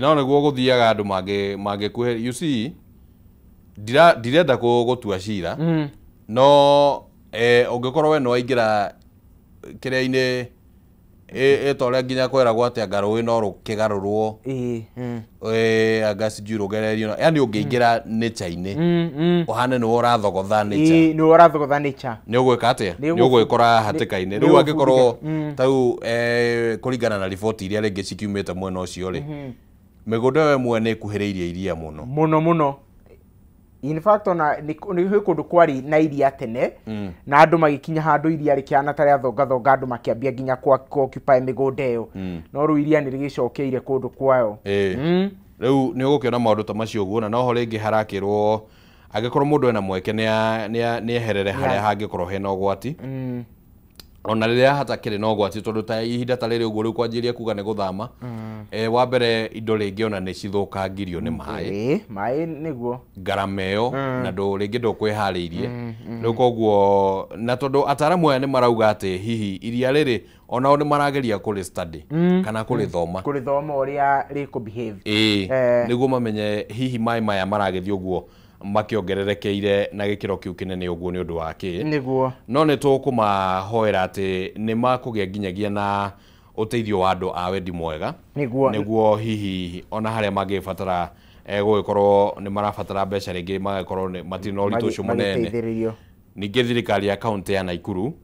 No nĩguo gũthiaga andũ mangĩkuhe you see ndirenda gũtua cira no ũngĩkorwo we nĩ waingĩra kĩrĩa-inĩ Ĩ ta ũrĩa nginya kwĩragwo atĩ anga rũĩ no rũkĩgarũrwo, anga sijui rũgererio, yani ũngĩingĩra nature-inĩ ũhane nĩwe ũrathogotha nature. Nĩwe ũrathogotha nature. Nĩ ũgwĩka atĩa? Nĩ ũgwĩkora hatĩka-inĩ. Rĩu angĩkorwo ta rĩu kũringana na riboti iria rĩngĩ cikiumĩte mwena ũcio rĩ, mĩgũnda ĩyo ĩmwe nĩ ĩkuhĩrĩirie iria mũno. Mũno mũno. In fact, ona nĩ kwĩ kũndũ kwarĩ na iria tene, na andũ magĩkinya handũ iria rĩkĩhana ta rĩathongathonga, andũ makĩambia nginya occupy mĩgũnda ĩyo, no rĩu iria nĩ rĩgĩcokeire kũndũ kwayo. Rĩu nĩ ũgũkĩona maũndũ ta macio ũguo, na noho rĩngĩ harakĩrwo angĩkorwo mũndũ ena mweke nĩ eherere harĩa hangĩkorwo hena ũgwati, ona rĩrĩa hatakĩrĩ na ũgwati, tondũ ta ihinda ta rĩrĩ ũguo rĩu kwanjĩrĩria kuga nĩ gũthama, wa mbere indo rĩngĩ ona nĩ cithũkangirio nĩ maĩ. Maĩ nĩguo ngarama ĩyo, na ndũ rĩngĩ ndũkwĩharĩirie. Rĩu koguo, na tondũ ataramu aya nĩ marauga atĩ hihi iria rĩrĩ onao nĩ marageria kũrĩ study kana kũrĩthoma, kũrĩthoma ũrĩa rĩkũ behave, nĩguo mamenye hihi maĩ maya maragĩthiĩ ũguo makĩongererekeire na gĩkĩro kĩu kĩnene ũguo nĩ ũndũ wa kĩ. Nĩguo. No nĩ tũkũmahoera atĩ nĩ makũgĩa nginyagia na ũteithio wa andũ a wendi mwega, nĩguo nĩguo hihi ona harĩa mangĩbatara gũgĩkorwo nĩ marabatara mbeca rĩngĩ magakorwo matirĩ na ũritũ ũcio mũnene. Ningĩ thirikari ya kaunti ya Naikuru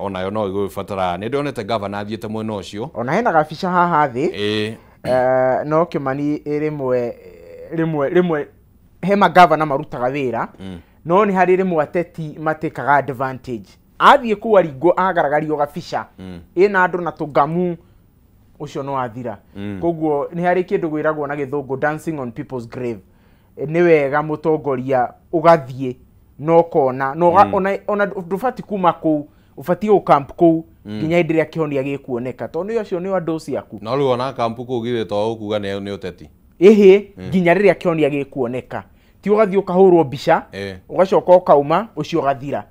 onayo no ĩgũgĩbatara, nĩ ndonete gavana athiĩte mwena ũcio. Ona hena gabica haha thĩ. No Kĩmani, rĩmwe rĩmwe rĩmwe he magavana marutaga wĩra, no nĩ harĩ rĩmwe ateti matĩkaga advantage, athiĩ kũu aringwo agaragario gabica ĩna andũ na tũngamu, ũcio no athira. Koguo nĩ harĩ kĩndũ gwĩragwo na gĩthũngũ dancing on people's grave. Nĩ wega mũtongoria ũgathiĩ na ũkona na ona ndũbatiĩ kuma kũu, ũbatiĩ gũkamp kũu nginya hĩndĩ ĩrĩa kĩhonia gĩkuoneka, tondũ acio nĩ andũ ciaku. No rĩu ona kampu kũu githĩ to ũkuga nĩ ũteti? Ĩhĩ, nginya rĩrĩa kĩhonia gĩkuoneka, ti ũgathiĩ ũkahũrwo mbica ũgacoka ũkauma ũcio ũgathira.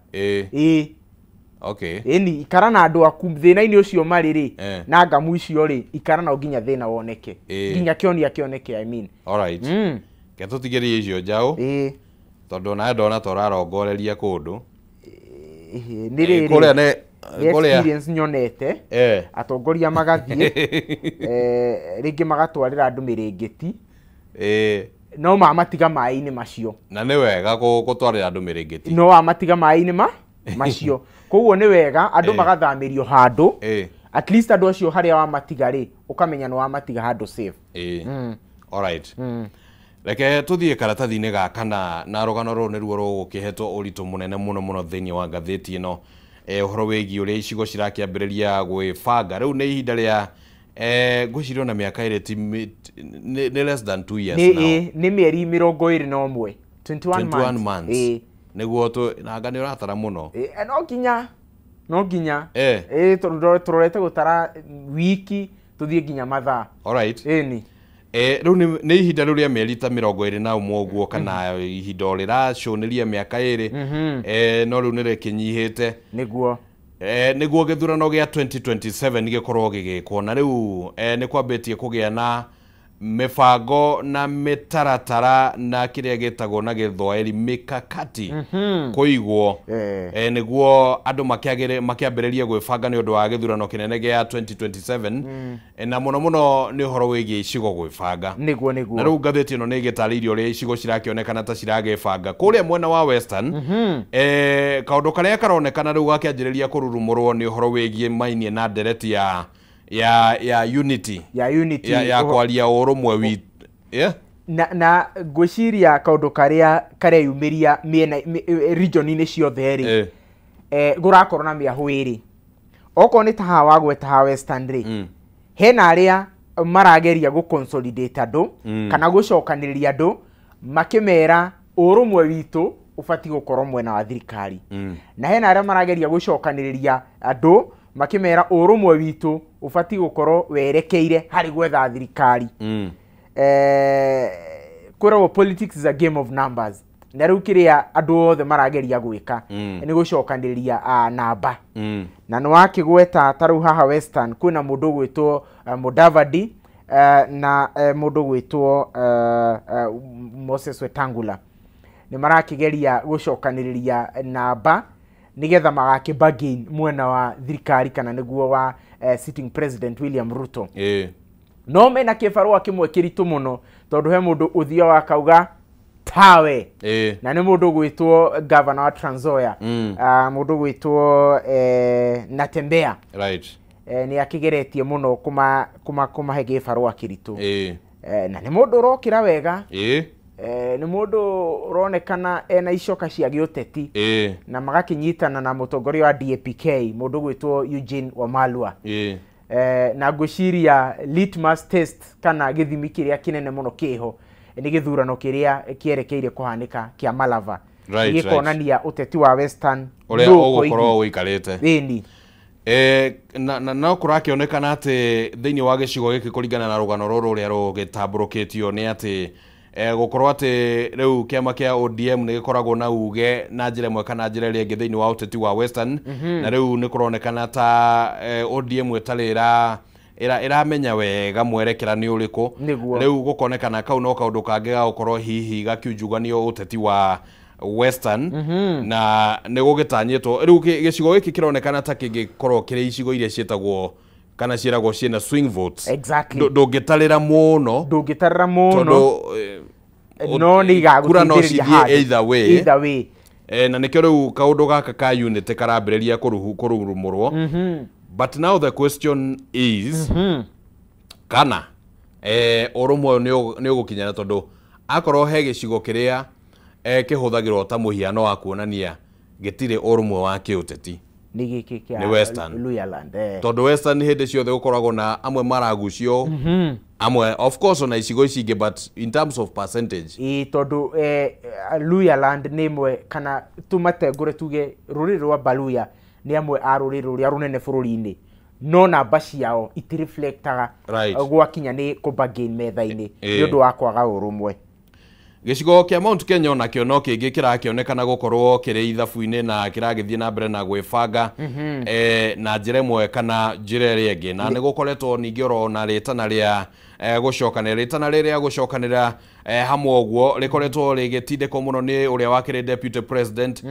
Okay. Ĩni ikara na andũ aku thĩna-inĩ ũcio marĩ rĩ, na ngamu icio rĩ, ikara nao nginya thĩna woneke, nginya kĩhonia kĩoneke, I mean. Alright. Ke tũtigĩrie icio njaũ, tondũ onawe ndona ta ũrarongoreria kũndũ. Nĩ rĩrĩ kũrĩa nĩ experience nyonete, atongoria magathiĩ rĩngĩ magatwarĩra andũ mĩrĩngĩti, no mamatiga maĩ-inĩ macio. Na nĩ wega gũtwarĩra andũ mĩrĩngĩti. No mamatiga maĩ-inĩ macio. Koguo nĩ wega andũ magathamĩrio handũ, at least andũ acio harĩa wamatiga rĩ, ũkamenya nĩ wamatiga handũ safe. Alright. Reke tũthiĩ karatathi-inĩ gaka na rũgano rũrũ nĩruo rũgũkĩhetwo ũritũ mũnene mũno mũno thĩinĩ wa ngathĩti ĩno, ũhoro wĩgiĩ ũrĩa icigo cirakĩambĩrĩria gwĩbanga. Rĩu nĩ ihinda rĩa ngwĩciria ona mĩaka ĩrĩ nĩ less than 2 years now. Nĩ mĩeri 21, 21 months. Nĩguo nanga nĩ ũratara mũno. No nginya tũrorete gũtara wiki tũthiĩ nginya mathaa. Alright. Ĩni. Rĩu nĩ ihinda rĩu rĩa mĩeri ta 21 ũguo, kana ihinda o rĩracũnĩria mĩaka 2, no rĩu nĩ rĩkĩnyihĩte. Nĩguo. Nĩguo gĩthurano gĩa 2027 gĩkorwo gĩgĩkwo, na rĩu nĩ kwambĩtie kũgĩa na mĩbango na mĩtaratara na kĩrĩa gĩtagwo na gĩthwaĩri mikakati kũigwo, nĩguo andũ makĩambĩrĩrie gwĩbanga nĩ ũndũ wa gĩthurano kĩnene gĩa 2027, na mũno mũno nĩ ũhoro wĩgiĩ icigo gwĩbanga. Nĩguo nĩguo. Na rĩu ngathĩti ĩno nĩ ĩgĩtarĩirie ũrĩa icigo cirakĩonekana ta ciragĩbanga kũrĩa mwena wa Western. Kaũndũ karĩa karonekana rĩu gakĩanjĩrĩria kũrurumũrwo nĩ ũhoro wĩgiĩ mainie na ndereti ya unity, ya unity, ya kwaria ũrũmwe witũ. Na ngwĩciria kaũndũ karĩa kareyumĩria mĩena region-inĩ ciothe rĩ, gũrakorwo na mĩahũ ĩrĩ. Okorwo nĩ ta haha wagweta haha Western rĩ, hena arĩa marageria gũ consolidate andũ kana gũcokanĩrĩria andũ makĩmera ũrũmwe witũ ũbatiĩ gũkorwo mwena wa thirikari, na hena arĩa marageria gũcokanĩrĩria andũ makĩmera ũrũmwe witũ ũbatiĩ gũkorwo werekeire harĩ gwetha thirikari. Kwĩragwo politics is a game of numbers, na rĩu kĩrĩa andũ othe marageria gwĩka nĩ gũcokanĩrĩria namba. Na nĩ wakĩgweta ta rĩu haha Western kwĩna mũndũ ũgwĩtwo Mudavadi na mũndũ ũgwĩtwo Moses Wetangula, nĩ marakĩgeria gũcokanĩrĩria namba Nigetha magakĩ bargain mwena wa thirikari kana nĩguo wa sitting president William Ruto. No mena kĩbarũa kĩmwe kĩritũ mũno tondũ he mũndũ ũthiaga akauga tawe. Na nĩ mũndũ gwĩtwo governor wa Trans Nzoia, mũndũ gwĩtwo Natembeya. Nĩ akĩgeretie mũno kũmahe gĩbarũa kĩritũ. Na nĩ mũndũ ũrokĩra wega. Nĩ mũndũ ũronekana ena icoka cia gĩũteti. Na magakĩnyitana na mũtongoria wa DAPK mũndũ gwĩtwo Eugene Wamalwa. Na ngwĩciria litmus test kana gĩthimi kĩrĩa kĩnene mũno kĩho nĩ gĩthurano kĩrĩa kĩerekeire kũhanĩka kĩa Malava. Gĩkonania ũteti wa Western ũrĩa ũgũkorwo ũikarĩte. Ĩni. Na no kũrakĩonekana atĩ thĩinĩ wa gĩcigo gĩkĩ kũringana na rũgano rũrũ rũrĩa rũgĩtambũrũkĩtio nĩ atĩ gũkorwo atĩ rĩu kĩama kĩa ODM nĩ gĩkoragwo na uge na njĩra ĩmwe kana njĩra ĩrĩa ĩngĩ thĩinĩ wa ũteti wa Western. Na rĩu nĩ kũronekana ta ODM ĩtarĩ ĩramenya wega mwerekera nĩ ũrĩkũ. Rĩu gũkonekana kau no kaũndũ kangĩ ga gũkorwo hihi gakiunjuganio ũteti wa Western. Na nĩ gũgĩtanyĩtwo rĩu gĩcigo gĩkĩ kĩronekana ta kĩngĩkorwo kĩrĩ icigo iria ciĩtagwo kana ciĩragwo ciĩna swing votes. Ndũngĩtarĩra mũno, tondũ no nĩ igagũteithĩrĩria handũ either way. Either way. Na nĩkĩo rĩu kaũndũ gaka ka unity karambĩrĩria kũrurumũrwo. But now the question is, kana ũrũmwe ũyũ nĩ ũgũkinyana tondũ akorwo he gĩcigo kĩrĩa kĩhũthagĩrwo ta mũhiano wa kuonania gĩtirĩ ũrũmwe wa kĩũteti nĩ gĩkĩ kĩa nĩ Western. Luhyaland. Tondũ Western hĩndĩ ciothe gũkoragwo na amwe maragucio, amwe of course ona icigo ici ingĩ, but in terms of percentage Tondũ Luhyaland nĩ ĩmwe kana tũmatengũre tuge rũrĩrĩ rwa Baluya nĩ amwe a rũrĩrĩ rũrĩa rũnene bũrũri-inĩ, no namba ciao itireflectaga gwakinya nĩ kũbargain metha-inĩ nĩ ũndũ wa kwaga ũrũmwe. Gĩcigo kĩa Mount Kenya onakĩo no kĩngĩ kĩrakĩonekana gũkorwo kĩrĩ ithabu-inĩ na kĩragĩthiĩ na mbere na gwĩbanga na njĩra ĩmwe kana njĩra ĩrĩa ĩngĩ. Na nĩ gũkoretwo ningĩ oro na rĩtana rĩa gũcokanĩra, rĩtana rĩrĩa gũcokanĩra hamwe ũguo rĩkoretwo rĩgĩtindĩkwo mũno nĩ ũrĩa wakĩrĩ deputy president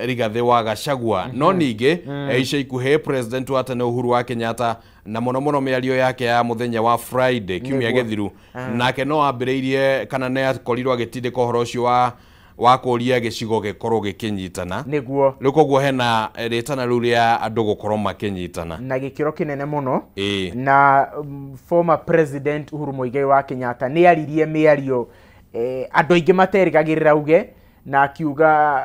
Rigathĩ wa Gachagua. No ningĩ ica ikuhĩ president wa tene Uhuru wa Kenyatta na mũno mũno mĩario yake ya mũthenya wa Friday kiumia gĩthiru, nake no ambĩrĩirie kana nĩ akorirwo agĩtindĩka ũhoro ũcio wa kũria gĩcigo gĩkorwo gĩkĩnyitana. Nĩguo. Rĩu koguo hena rĩtana rĩu rĩa andũ gũkorwo makĩnyitana na gĩkĩro kĩnene mũno. Na former president Uhuru Muigai wa Kenyatta nĩ aririe mĩario andũ aingĩ materĩgagĩrĩra uge, na akiuga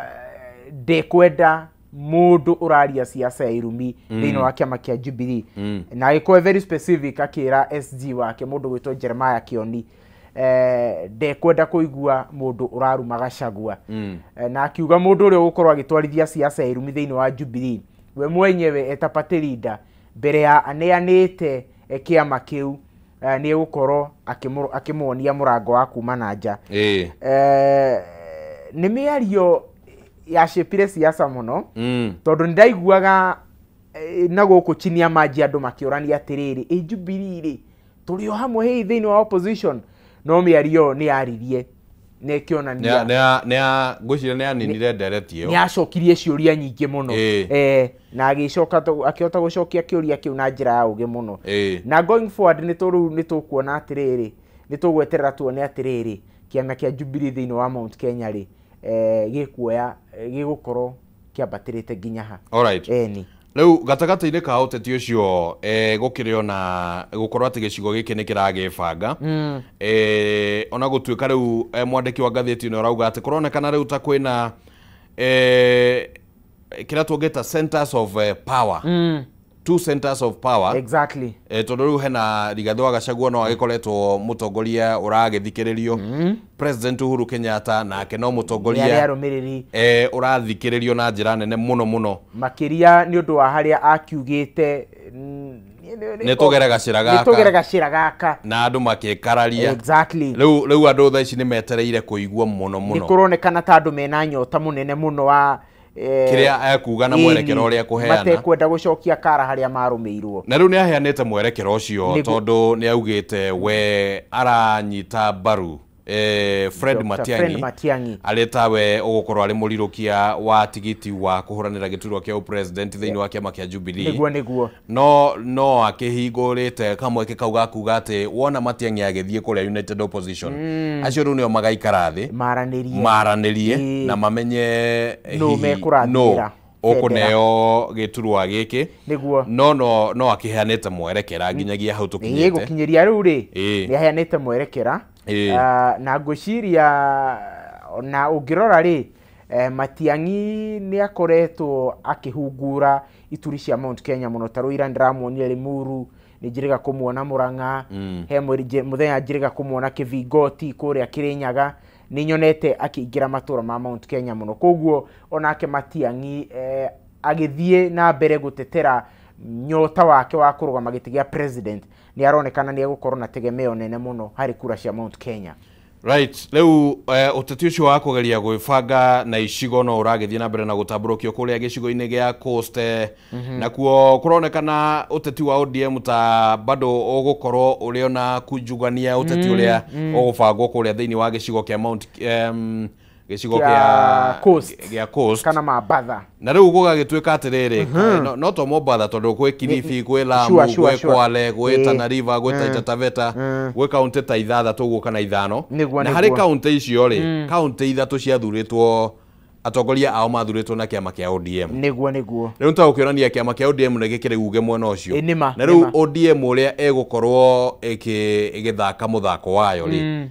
ndekwenda mũndũ ũraria siasa ya irumi thĩinĩ wa kĩama kĩa Jubilee. Na agĩkorwo very specific akĩra SG wake mũndũ gwĩtwo Jeremiah Kioni ndekwenda kũigua mũndũ ũraruma Gachagua. Na akiuga mũndũ ũrĩa ũgũkorwo agĩtwarithia siasa ya irumi thĩinĩ wa Jubilee we mwenyewe eta party leader mbere ya aneanĩte kĩama kĩu nĩ egũkorwo akĩmuonia mũrango wa kuma na nja. Nĩ mĩario yacĩpire siasa mũno, tondũ nĩndaiguaga na gũkũ chini ya maji andũ makĩũrania atĩrĩrĩ, ĩ Jubilee rĩ tũrĩ o hamwe hihi thĩinĩ wa opposition? No mĩario nĩ yaririe na ĩkĩonania ngwĩciria nĩ aninire ndereti ĩyo, nĩ acokirie ciũria nyingĩ mũno, na agĩcoka akĩhota gũcokia kĩũria kĩu na njĩra ya ũgĩ mũno. Na going forward nĩ tũkuona atĩrĩrĩ, nĩ tũgweterera tuone atĩrĩrĩ kĩama kĩa Jubilee thĩinĩ wa Mount Kenya rĩ gĩkuoya gĩgũkorwo kĩambatĩrĩte nginya ha. Alright. Rĩu gatagatĩ-inĩ ka ũteti ũcio gũkĩrĩ ona gũkorwo atĩ gĩcigo gĩkĩ nĩ kĩragĩbanga. Ona gũtuĩka rĩu mwandĩki wa ngathĩti ĩno arauga atĩ kũronekana rĩu ta kwĩna kĩrĩa tũngĩta centers of power. Two centers of power. Exactly. Tondũ rĩu hena Rigathĩ wa Gachagua no agĩkoretwo mũtongoria ũragĩthikĩrĩrio. President Uhuru Kenyatta nake no mũtongoria ũrathikĩrĩrio na njĩra nene mũno mũno, makĩria nĩ ũndũ wa harĩa akiugĩte nĩ tũgere gacĩra gaka na andũ makĩkararia. Exactly. Rĩu andũ thaa ici nĩ metereire kũigua mũno mũno, nĩ kũronekana ta andũ mena nyota mũnene mũno wa kĩrĩa ekuga na mwerekero ũrĩa ekũheana, matekwenda gũcokia kara harĩa marũmĩirwo. Na rĩu nĩ aheanĩte mwerekero ũcio tondũ nĩ augĩte we aranyita mbaru Fred Matiang'i arĩ tawe ũgũkorwo arĩ mũrirũkia wa tigiti wa kũhũranĩra gĩturwa kĩa president thĩinĩ wa kĩama kĩa Jubilee. Nĩguo no akĩhingũrĩte kamweke kau ga kuga atĩ wona Matiang'i agĩthiĩ kũrĩa United Opposition acio rĩu nĩo magaikara thĩ maranĩrie na mamenye no mekũrathĩra ũkũneo gĩturwa gĩkĩ. Nĩguo no akĩheanĩte mwerekera nginyagia hau tũkinyĩte. Gũkinyĩria rĩu rĩ nĩ aheanĩte mwerekera na ngwĩciria na ũngĩrora rĩ Matiang'i nĩ akoretwo akĩhungura ituri cia Mount Kenya mũno. Ta rĩu ira ndĩramuonire Limuru, nĩ njĩrĩga kũmuona Murang'a, he mũthenya njĩrĩga kũmuona Kĩvingoti kũrĩa Kĩrĩnyaga, nĩ nyonete akĩingĩra matũra ma Mount Kenya mũno. Koguo onake Matiang'i agĩthiĩ na mbere gũtetera nyota wake wa kũrũgama gĩtĩ gĩa president, nĩ aronekana nĩ egũkorwo na tegemeo nene mũno harĩ kura cia Mount Kenya. Right, rĩu ũteti ũcio wa kũgeria gwĩbanga na icigo no ũragĩthiĩ na mbere na gũtambũrũkio kũrĩa gĩcigo-inĩ gĩa Coast, nakuo kũronekana ũteti wa ODM ta bado ũgũkorwo ũrĩ ona kunjugania ũteti ũrĩa ũgũbangwo kũrĩa thĩinĩ wa gĩcigo kĩa Mount gĩcigo kĩa Coast, gĩa Coast kana Mambatha. Na rĩu gũgagĩtuĩka atĩrĩrĩ, no to Mombatha tondũ gwĩ Kilifi, gwĩ Lamu, gwĩ Kwale, gwĩ Tana River, gwĩ Taita Taveta, gwĩ kaunti ta ithathatũ ũguo kana ithano. Na harĩ kaunti icio rĩ, kaunti ithatũ ciathurĩtwo atongoria ao mathurĩtwo na kĩama kĩa ODM. Nĩguo rĩu nĩ ta gũkĩonania kĩama kĩa ODM nĩ gĩkĩrĩ uge mwena ũcio. Na rĩu ODM ũrĩa ĩgũkorwo ĩgĩthaka mũthako wayo rĩ,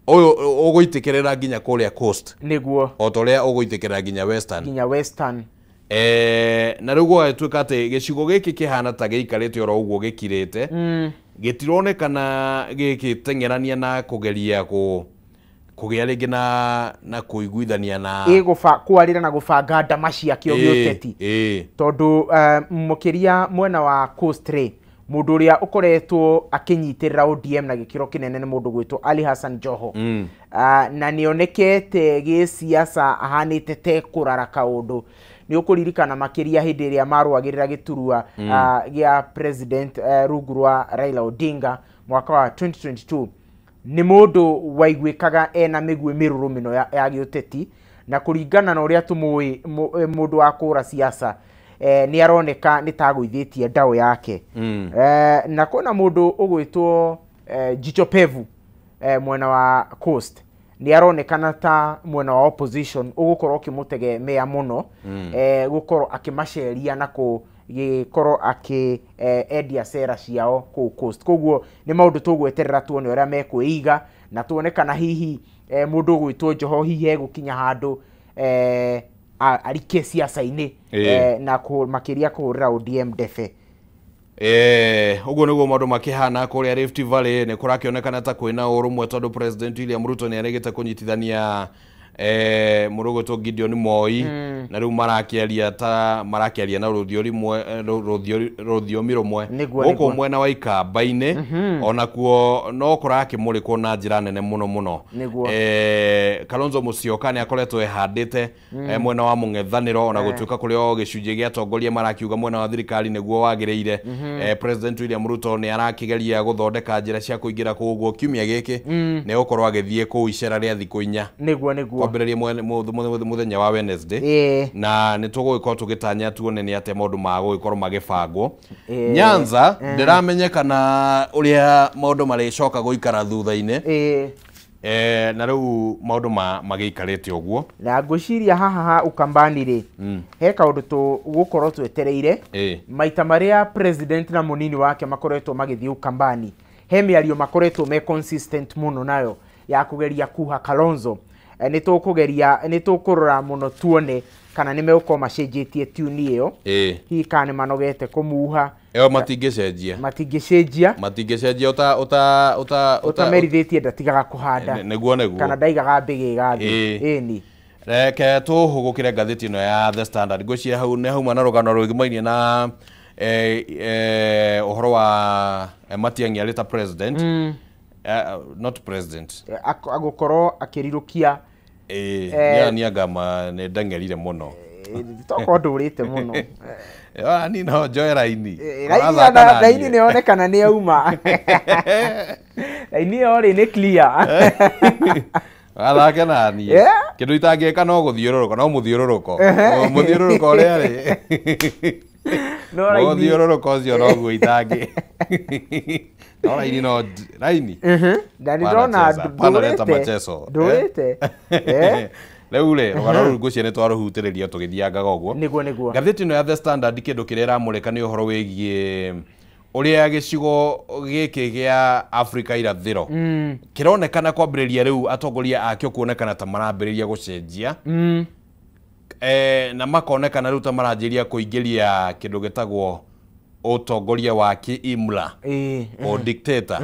ũyũ ũgũitĩkĩrĩra nginya kũrĩa Coast. Nĩguo o ta ũrĩa ũgũitĩkĩrĩra nginya Western. Na rĩu gũgagĩtuĩka atĩ gĩcigo gĩkĩ kĩhana ta gĩikarĩte oro ũguo gĩkirĩte, gĩtironekana gĩgĩteng'erania na kũgeria kũgĩa rĩngĩ na kũiguithania na kwarĩra na gũbanga ndama ciakĩo gĩũteti. Tondũ mũkĩria mwena wa Coast rĩ, mũndũ ũrĩa ũkoretwo akĩnyitĩrĩra ODM na gĩkĩro kĩnene nĩ mũndũ gwĩtwo Ali Hassan Joho. Na nĩonekete gĩsiasa ahanĩte te kũrara kaũndũ. Nĩ ũkũririkana makĩria hĩndĩ ĩrĩa marũagĩrĩra gĩturwa gĩa president rungu rwa Raila Odinga mwaka wa 2022. Nĩ mũndũ waiguĩkaga ena mĩguĩ mĩrũrũ mĩno ya gĩũteti, na kũringana na ũrĩa tũmũĩ mũndũ wa kũra siasa nĩ aroneka nĩ ta agũithĩtie ndaũ yake. Na kwĩna mũndũ ũgwĩtwo Jicho Pevu mwena wa Coast, nĩ aronekana ta mwena wa opposition ũgũkorwo ũkĩmũtegemea mũno, gũkorwo akĩmaceria na gũkorwo akĩendia cera ciao kũu Coast. Koguo nĩ maũndũ tũgweterera tuone ũrĩa mekwĩiga, na tuone kana hihi mũndũ ũgwĩtwo Joho hihi egũkinya handũ arike siasa-inĩ na makĩria kũhũrĩra ODM ndebe. Ũguo nĩguo maũndũ makĩhana kũrĩa Rift Valley. Nĩ kũrakĩonekana ta kwĩna ũrũmwe tondũ President William Ruto nĩ aregete kũnyitithania mũrũgũtwo Gideon Moi, na rĩu marakĩaria na rũthiomi rũmwe gũkũ mwena wa Ikamba-inĩ. Onakuo no kũrakĩmũrĩkwo na njĩra nene mũno mũno. Kalonzo Musyoka nĩ akoretwo ehandĩte mwena wa mũng'ethanĩro, ona gũtuĩka kũrĩ o gĩcunjĩ gĩa atongoria marakiuga mwena wa thirikari nĩguo wagĩrĩire. President William Ruto nĩ arakĩgeria gũthondeka njĩra cia kũingĩra kũu ũguo kiumia gĩkĩ nĩ egũkorwo agĩthiĩ kũu icera rĩa thikũ inya. Nĩguo kwambĩrĩria mũthenya wa Wednesday, na nĩ tũgũgĩkorwo tũgĩtanya tuone nĩ atĩa maũndũ magũgĩkorwo magĩbangwo. Nyanza ndĩramenyekana ũrĩa maũndũ marĩcoka gũikara thutha-inĩ, na rĩu maũndũ magĩikarĩte ũguo. Na ngwĩciria haha ha Ukambani rĩ, he kaũndũ tũgũkorwo twetereire. Maita marĩa president na mũnini wake makoretwo magĩthiĩ Ukambani, he mĩario makoretwo me consistent mũno nayo ya kũgeria kuha Kalonzo. Nĩ tũkũgeria nĩ tũkũrora mũno tuone kana nĩ megũkorwo macenjetie tune ĩyo, hihi kana nĩ manogete kũmuha. Ĩyo matingĩcenjia ũtamerithĩtie ndatigaga kũhanda. Nĩguo kana ndaigaga mbĩgĩga thĩ. Ĩni reke tũhũgũkĩre ngathĩti ĩno ya The Standard. Ngwĩciria hau nĩ hauma na rũgano rwĩgimainie na ũhoro wa Matiang'i arĩ ta president. Not president, agũkorwo akĩrirũkia. Nĩ anga nĩ ndeng'erire mũno. Tokorwo ndũrĩte mũno. Ni no njoe raini. Raini nĩ yonekana nĩ yauma. Raini ĩyo rĩ nĩ clear. Athake na niĩ. Kĩndũ itangĩka no gũthiũrũrũka, no mũthiũrũrũko. Mũthiũrũrũko ũrĩa rĩ. No raini. Mũthiũrũrũko ũcio noguo itangĩ. No raini no raini. Na nĩ ndona ndũrĩte. Ndũrĩte. Rĩu rĩ rũgano rũu ngwĩciria nĩ twarũhutĩrĩria tũgĩthiangaga ũguo. Nĩguo nĩguo. Ngathĩti ĩno ya The Standard kĩndũ kĩrĩa ĩramũrĩka nĩ ũhoro wĩgiĩ ũrĩa gĩcigo gĩkĩ gĩa Afrika irathĩro kĩronekana kwambĩrĩria rĩu atongoria akĩo kuonekana ta marambĩrĩria gũcenjia na makonekana rĩu ta maranjĩria kũingĩria kĩndũ gĩtagwo ũtongoria wa kĩimla o dictator,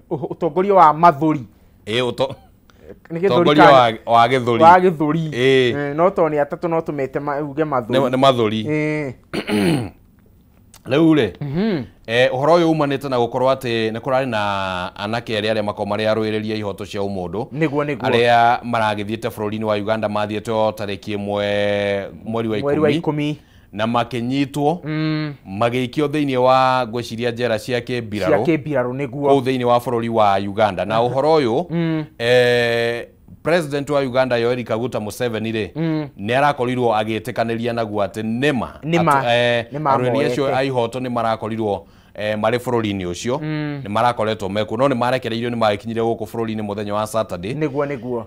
ũtongoria wa mathũri, ũtongoria wa gĩthũri, wa gĩthũri. No to nĩ atatũ no tũmete uge mathũri, nĩ mathũri. Rĩu rĩ ũhoro ũyũ umanĩte na gũkorwo atĩ nĩ kũrarĩ na anake erĩ arĩa makoragwo marĩ arũĩrĩri a ihoto cia ũmũndũ, nĩguo nĩguo, arĩa maragĩthiĩte bũrũri-inĩ wa Uganda mathiĩte o tarĩki 1 mweri wa 10 na makĩnyitwo magĩikio thĩinĩ wa ngwĩciria njera cia kĩmbirarũ, cia kĩmbirarũ nĩguo, kũu thĩinĩ wa bũrũri wa Uganda. Na ũhoro ũyũ President wa Uganda Yoweri Kaguta Museveni rĩ nĩ arakorirwo agĩtĩkanĩria naguo atĩ nĩma arũĩrĩri acio a ihoto nĩ marakorirwo marĩ bũrũri-inĩ ũcio, nĩ marakoretwo mekuo, no nĩ marekereirio, nĩ magĩkinyire gũkũ bũrũri-inĩ mũthenya wa Saturday. Nĩguo nĩguo.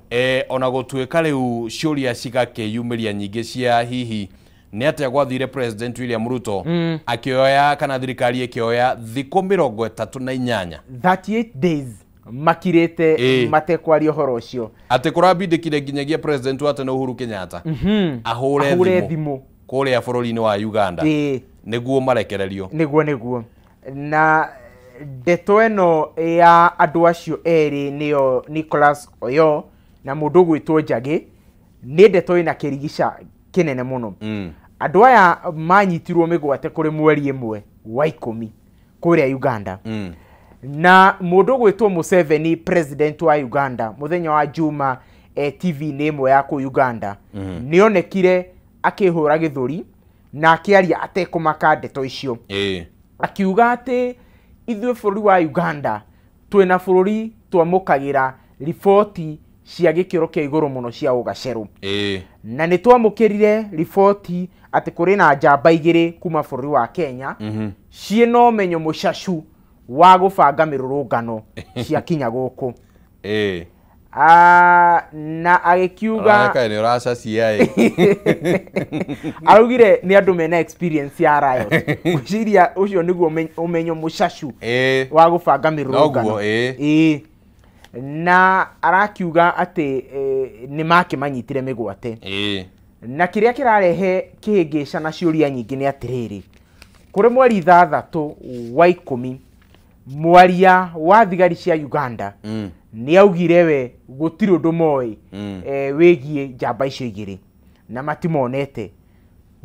Ona gũtuĩka rĩu ciũria cigakĩyumĩria nyingĩ cia hihi nĩ atĩa gwathire President William Ruto akĩoya kana thirikari ĩkĩoya thikũ 38, 38 days makirĩte matekwaria ũhoro ũcio, atĩ kũrambindĩkire nginyagia President wa tene Uhuru Kenyatta ahũre thimũ kũrĩa bũrũri-inĩ wa Uganda nĩguo marekererio. Nĩguo nĩguo. Na ndeto ĩno ya andũ acio erĩ nĩyo Nicholas Oyo na mũndũ ũgwĩtwo Njagi nĩ ndeto ĩna kĩrigica kĩnene mũno. Andũ aya manyitirwo mĩgwate kũrĩ mweri 1 wa 10 kũrĩa Uganda. Na mũndũ ũgwĩtwo Museveni, president wa Uganda, mũthenya wa Juma TV-inĩ ĩmwe ya kũu Uganda nĩonekire akĩhũra gĩthũri na akĩaria atekũmaka ndeto icio, akiuga atĩ ithuĩ bũrũri wa Uganda twĩna bũrũri twamũkagĩra riboti cia gĩkĩro kĩa igũrũ mũno cia ũgacerũ, na nĩ twamũkĩrire riboti atĩ kũrĩ na njamba igĩrĩ kuma bũrũri wa Kenya ciĩna ũmenyo mũcacu wa gũbanga mĩrũrũngano cia kinya gũkũ. Na agĩkiuga nĩ ũracacia araugire nĩ andũ mena experience ya riot. Ngwĩciria ũcio nĩguo ũmenyo mũcacu wa gũbanga mĩrũrũngano. Na arakiuga atĩ nĩ makĩmanyitire mĩgwate. Na kĩrĩa kĩrarehe kĩhĩngĩca na ciũria nyingĩ nĩ atĩrĩrĩ, kũrĩ mweri 6 wa 10 mwaria wa thigari cia Uganda nĩ augire we gũtirĩ ũndũ moĩ wĩgiĩ njamba icio igĩrĩ na matimonete.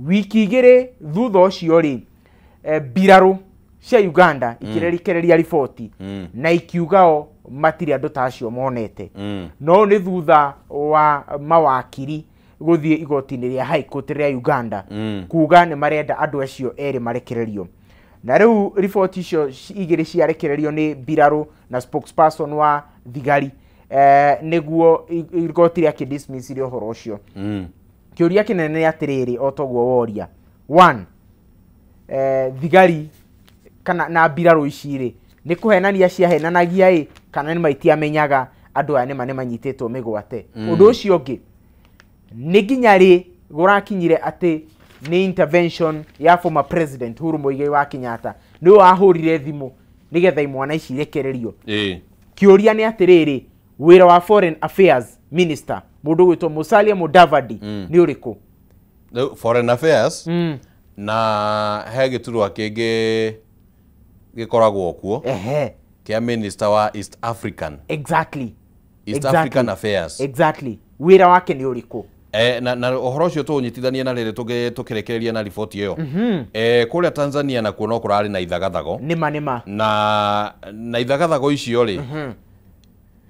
Wiki igĩrĩ thutha ũcio rĩ, mbirarũ cia Uganda ikĩrekereria riboti na ikiuga o matirĩ andũ ta acio monete. No nĩ thutha wa mawakiri gũthiĩ igoti-inĩ rĩa High Court rĩa Uganda kuga nĩ marenda andũ acio erĩ marekererio. Na rĩu riboti icio igĩrĩ ciarekererio nĩ mbirarũ na spokesperson wa thigari nĩguo igoti rĩa kĩdismiss ũhoro ũcio. Kĩũria kĩnene nĩ atĩrĩrĩ, o toguo woria, one, thigari kana na mbirarũ ici rĩ nĩ kũhenania ciahenanagia ĩ kana nĩ maitiamenyaga andũ aya nĩma nĩmanyitĩtwo mĩgwate. Ũndũ ũcio ũngĩ nĩ nginya rĩ gũrakinyire atĩ nĩ intervention ya former president Uhuru Muigai wa Kenyatta nĩwe wahũrire thimũ nĩgetha imwana ici irekererio. Kĩũria nĩ atĩrĩrĩ, wĩra wa foreign affairs minister mũndũ ũgwĩtwo Musalia Mudavadi nĩ ũrĩkũ? Foreign affairs na he gĩturwa kĩngĩ gĩkoragwo kuo kĩa minister wa East African. Exactly. East African affairs. Exactly. Wĩra wake nĩ ũrĩkũ? Na ũhoro ũcio tũũnyitithanie na rĩrĩ tũkĩrekereria na riboti ĩyo. Kũrĩa Tanzania nakuo no kũrarĩ na ithagathago. Nĩma nĩma. Na ithagathago icio rĩ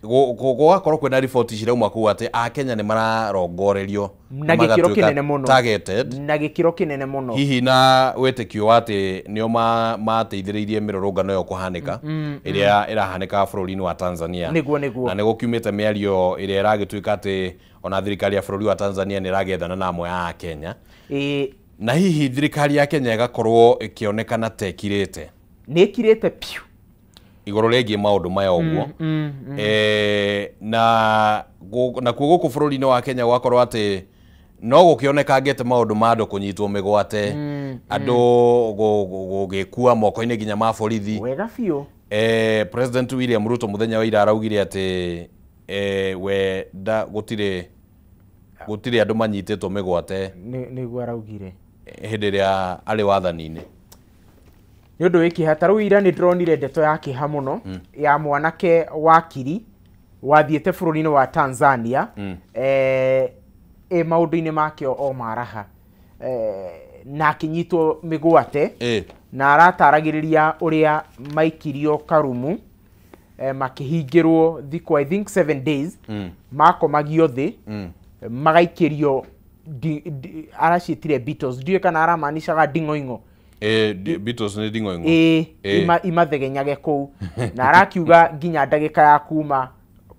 Gũgakorwo kwĩna riboti cirauma kũu atĩ Akenya nĩ mararongorerio na gĩkĩro kĩnene mũno, targeted na gĩkĩro kĩnene mũno, hihi na wĩtĩkio wa atĩ nĩo mateithĩrĩirie mĩrũrũngano ĩyo kũhanĩka ĩrĩa ĩrahanĩka bũrũri-inĩ wa Tanzania. Nĩguo nĩguo. Na nĩ gũkiumĩte mĩario ĩrĩa ĩragĩtuĩka atĩ ona thirikari ya bũrũri wa Tanzania nĩ ĩragĩethana na amwe a Kenya. Na hihi thirikari ya Kenya ĩgakorwo ĩkĩonekana ta ĩkirĩte, nĩ ĩkirĩte piũ igũrũ rĩgiĩ maũndũ maya ũguo. Na nakuo gũkũ bũrũri-inĩ wa Kenya gwakorwo atĩ no gũkĩonekangĩte maũndũ ma andũ kũnyitwo mĩgwate, andũ gũgĩkua moko-inĩ nginya ma borithi. Wega biũ. President William Ruto mũthenya wa ira araugire atĩ we nda gũtirĩ andũ manyitĩtwo mĩgwate. Nĩguo araugire hĩndĩ ĩrĩa arĩ wathani-inĩ. Nĩ ũndũ wĩ kĩeha. Ta rĩu ira nĩ ndĩronire ndeto ya kĩeha mũno ya mwanake wakiri wathiĩte bũrũri-inĩ wa Tanzania maũndũ-inĩ make o maraha na akĩnyitwo mĩgwate na arataragĩrĩria ũrĩa maikirio karumu makĩhingĩrwo thikũ I think 7 days, makomagio thĩ, magaikĩrio araciĩtire beetles, ndiũĩ kana aramaanishaga nding'oing'o. Beatles nĩ nding'oing'o. Imathegenyage kũu na arakiuga nginya ndagĩka ya kuma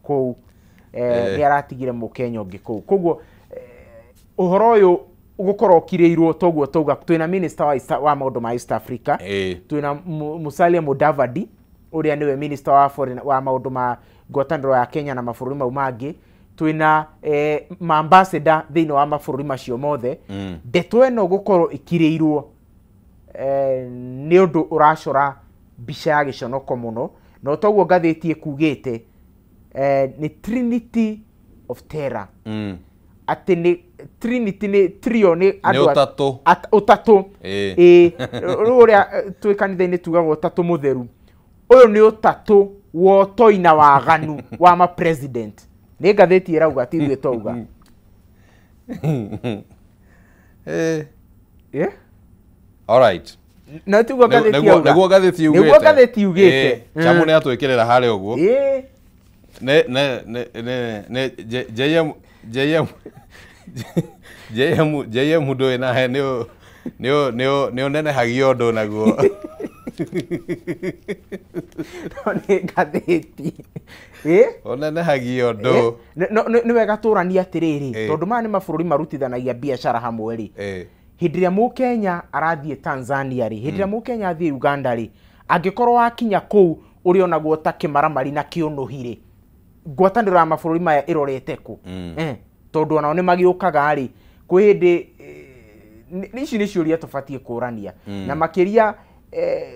kũu nĩ aratigire mũkenya ũngĩ kũu. Koguo ũhoro ũyũ ũgũkorwo ũkirĩirwo toguo tauga twĩna minister wa maũndũ ma East Africa, twĩna Musalia Mudavadi ũrĩa nĩwe minister wa foreign wa maũndũ ma ngwatanĩro ya Kenya na mabũrũri mau mangĩ, twĩna maambassador thĩinĩ wa mabũrũri macio mothe. Ndeto ĩno gũkorwo ĩkirĩirwo nĩ ũndũ ũracora mbica ya gĩconoko mũno, na toguo ngathĩti ĩkugĩte nĩ Trinity of Terror. Atĩ nĩ Trinity nĩ trio, nĩ andũ ũtatũ, ũtatũ. Rĩu ũrĩa twĩ kanitha-inĩ tugaga ũtatũ mũtheru, ũyũ nĩ ũtatũ wa ũtoi na waganu wa ma president. Nĩ ngathĩti ĩrauga, ti ithuĩ twauga. All right. Na tiguo ngathĩti yauga. Nĩguo ngathĩti yugĩte. Nĩguo ngathĩti yugĩte. Chamu nĩ atwĩkĩrĩra harĩa ũguo. Ne ne ne ne ne JM JM JM JM ndũĩ nahe nĩ nĩ nĩ nĩ ũnenehagia ũndũ naguo. No nĩ ngathĩti. Ũnenehagia ũndũ. Nĩ wega tũranie atĩrĩrĩ, tondũ maya nĩ mabũrũri marutithanagia biacara hamwe rĩ. Hĩndĩ ĩrĩa mũkenya arathiĩ Tanzania rĩ, hĩndĩ ĩrĩa mũkenya athiĩ Uganda rĩ, angĩkorwo wakinya kũu ũrĩonagwo ta kĩmaramari na kĩũnũhi rĩ, ngwatanĩro ya mabũrũri maya ĩrorete kũ? Tondũ onao nĩ magĩũkaga rĩ, kwĩ hĩndĩ ici nĩ ciũria tũbatiĩ kũrania. Na makĩria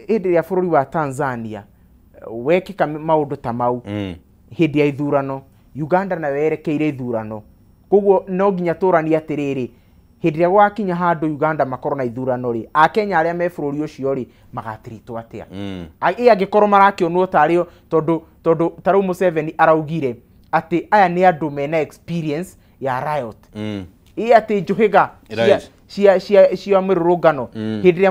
hĩndĩ ĩrĩa bũrũri wa Tanzania wekĩka maũndũ ta mau hĩndĩ ya ithurano, Uganda nayo yerekeire ithurano, koguo no nginya tũranie atĩrĩrĩ, hĩndĩ ĩrĩa gwakinya handũ Uganda makorwo na ithurano rĩ, Akenya arĩa me bũrũri ũcio rĩ magatiritwo atĩa? Ĩ angĩkorwo marakĩonwo tarĩo, tondũ ta rĩu Museveni araugire atĩ aya nĩ andũ mena experience ya riot. Ĩ atĩ njũhĩga cia mĩrũrũngano, hĩndĩ ĩrĩa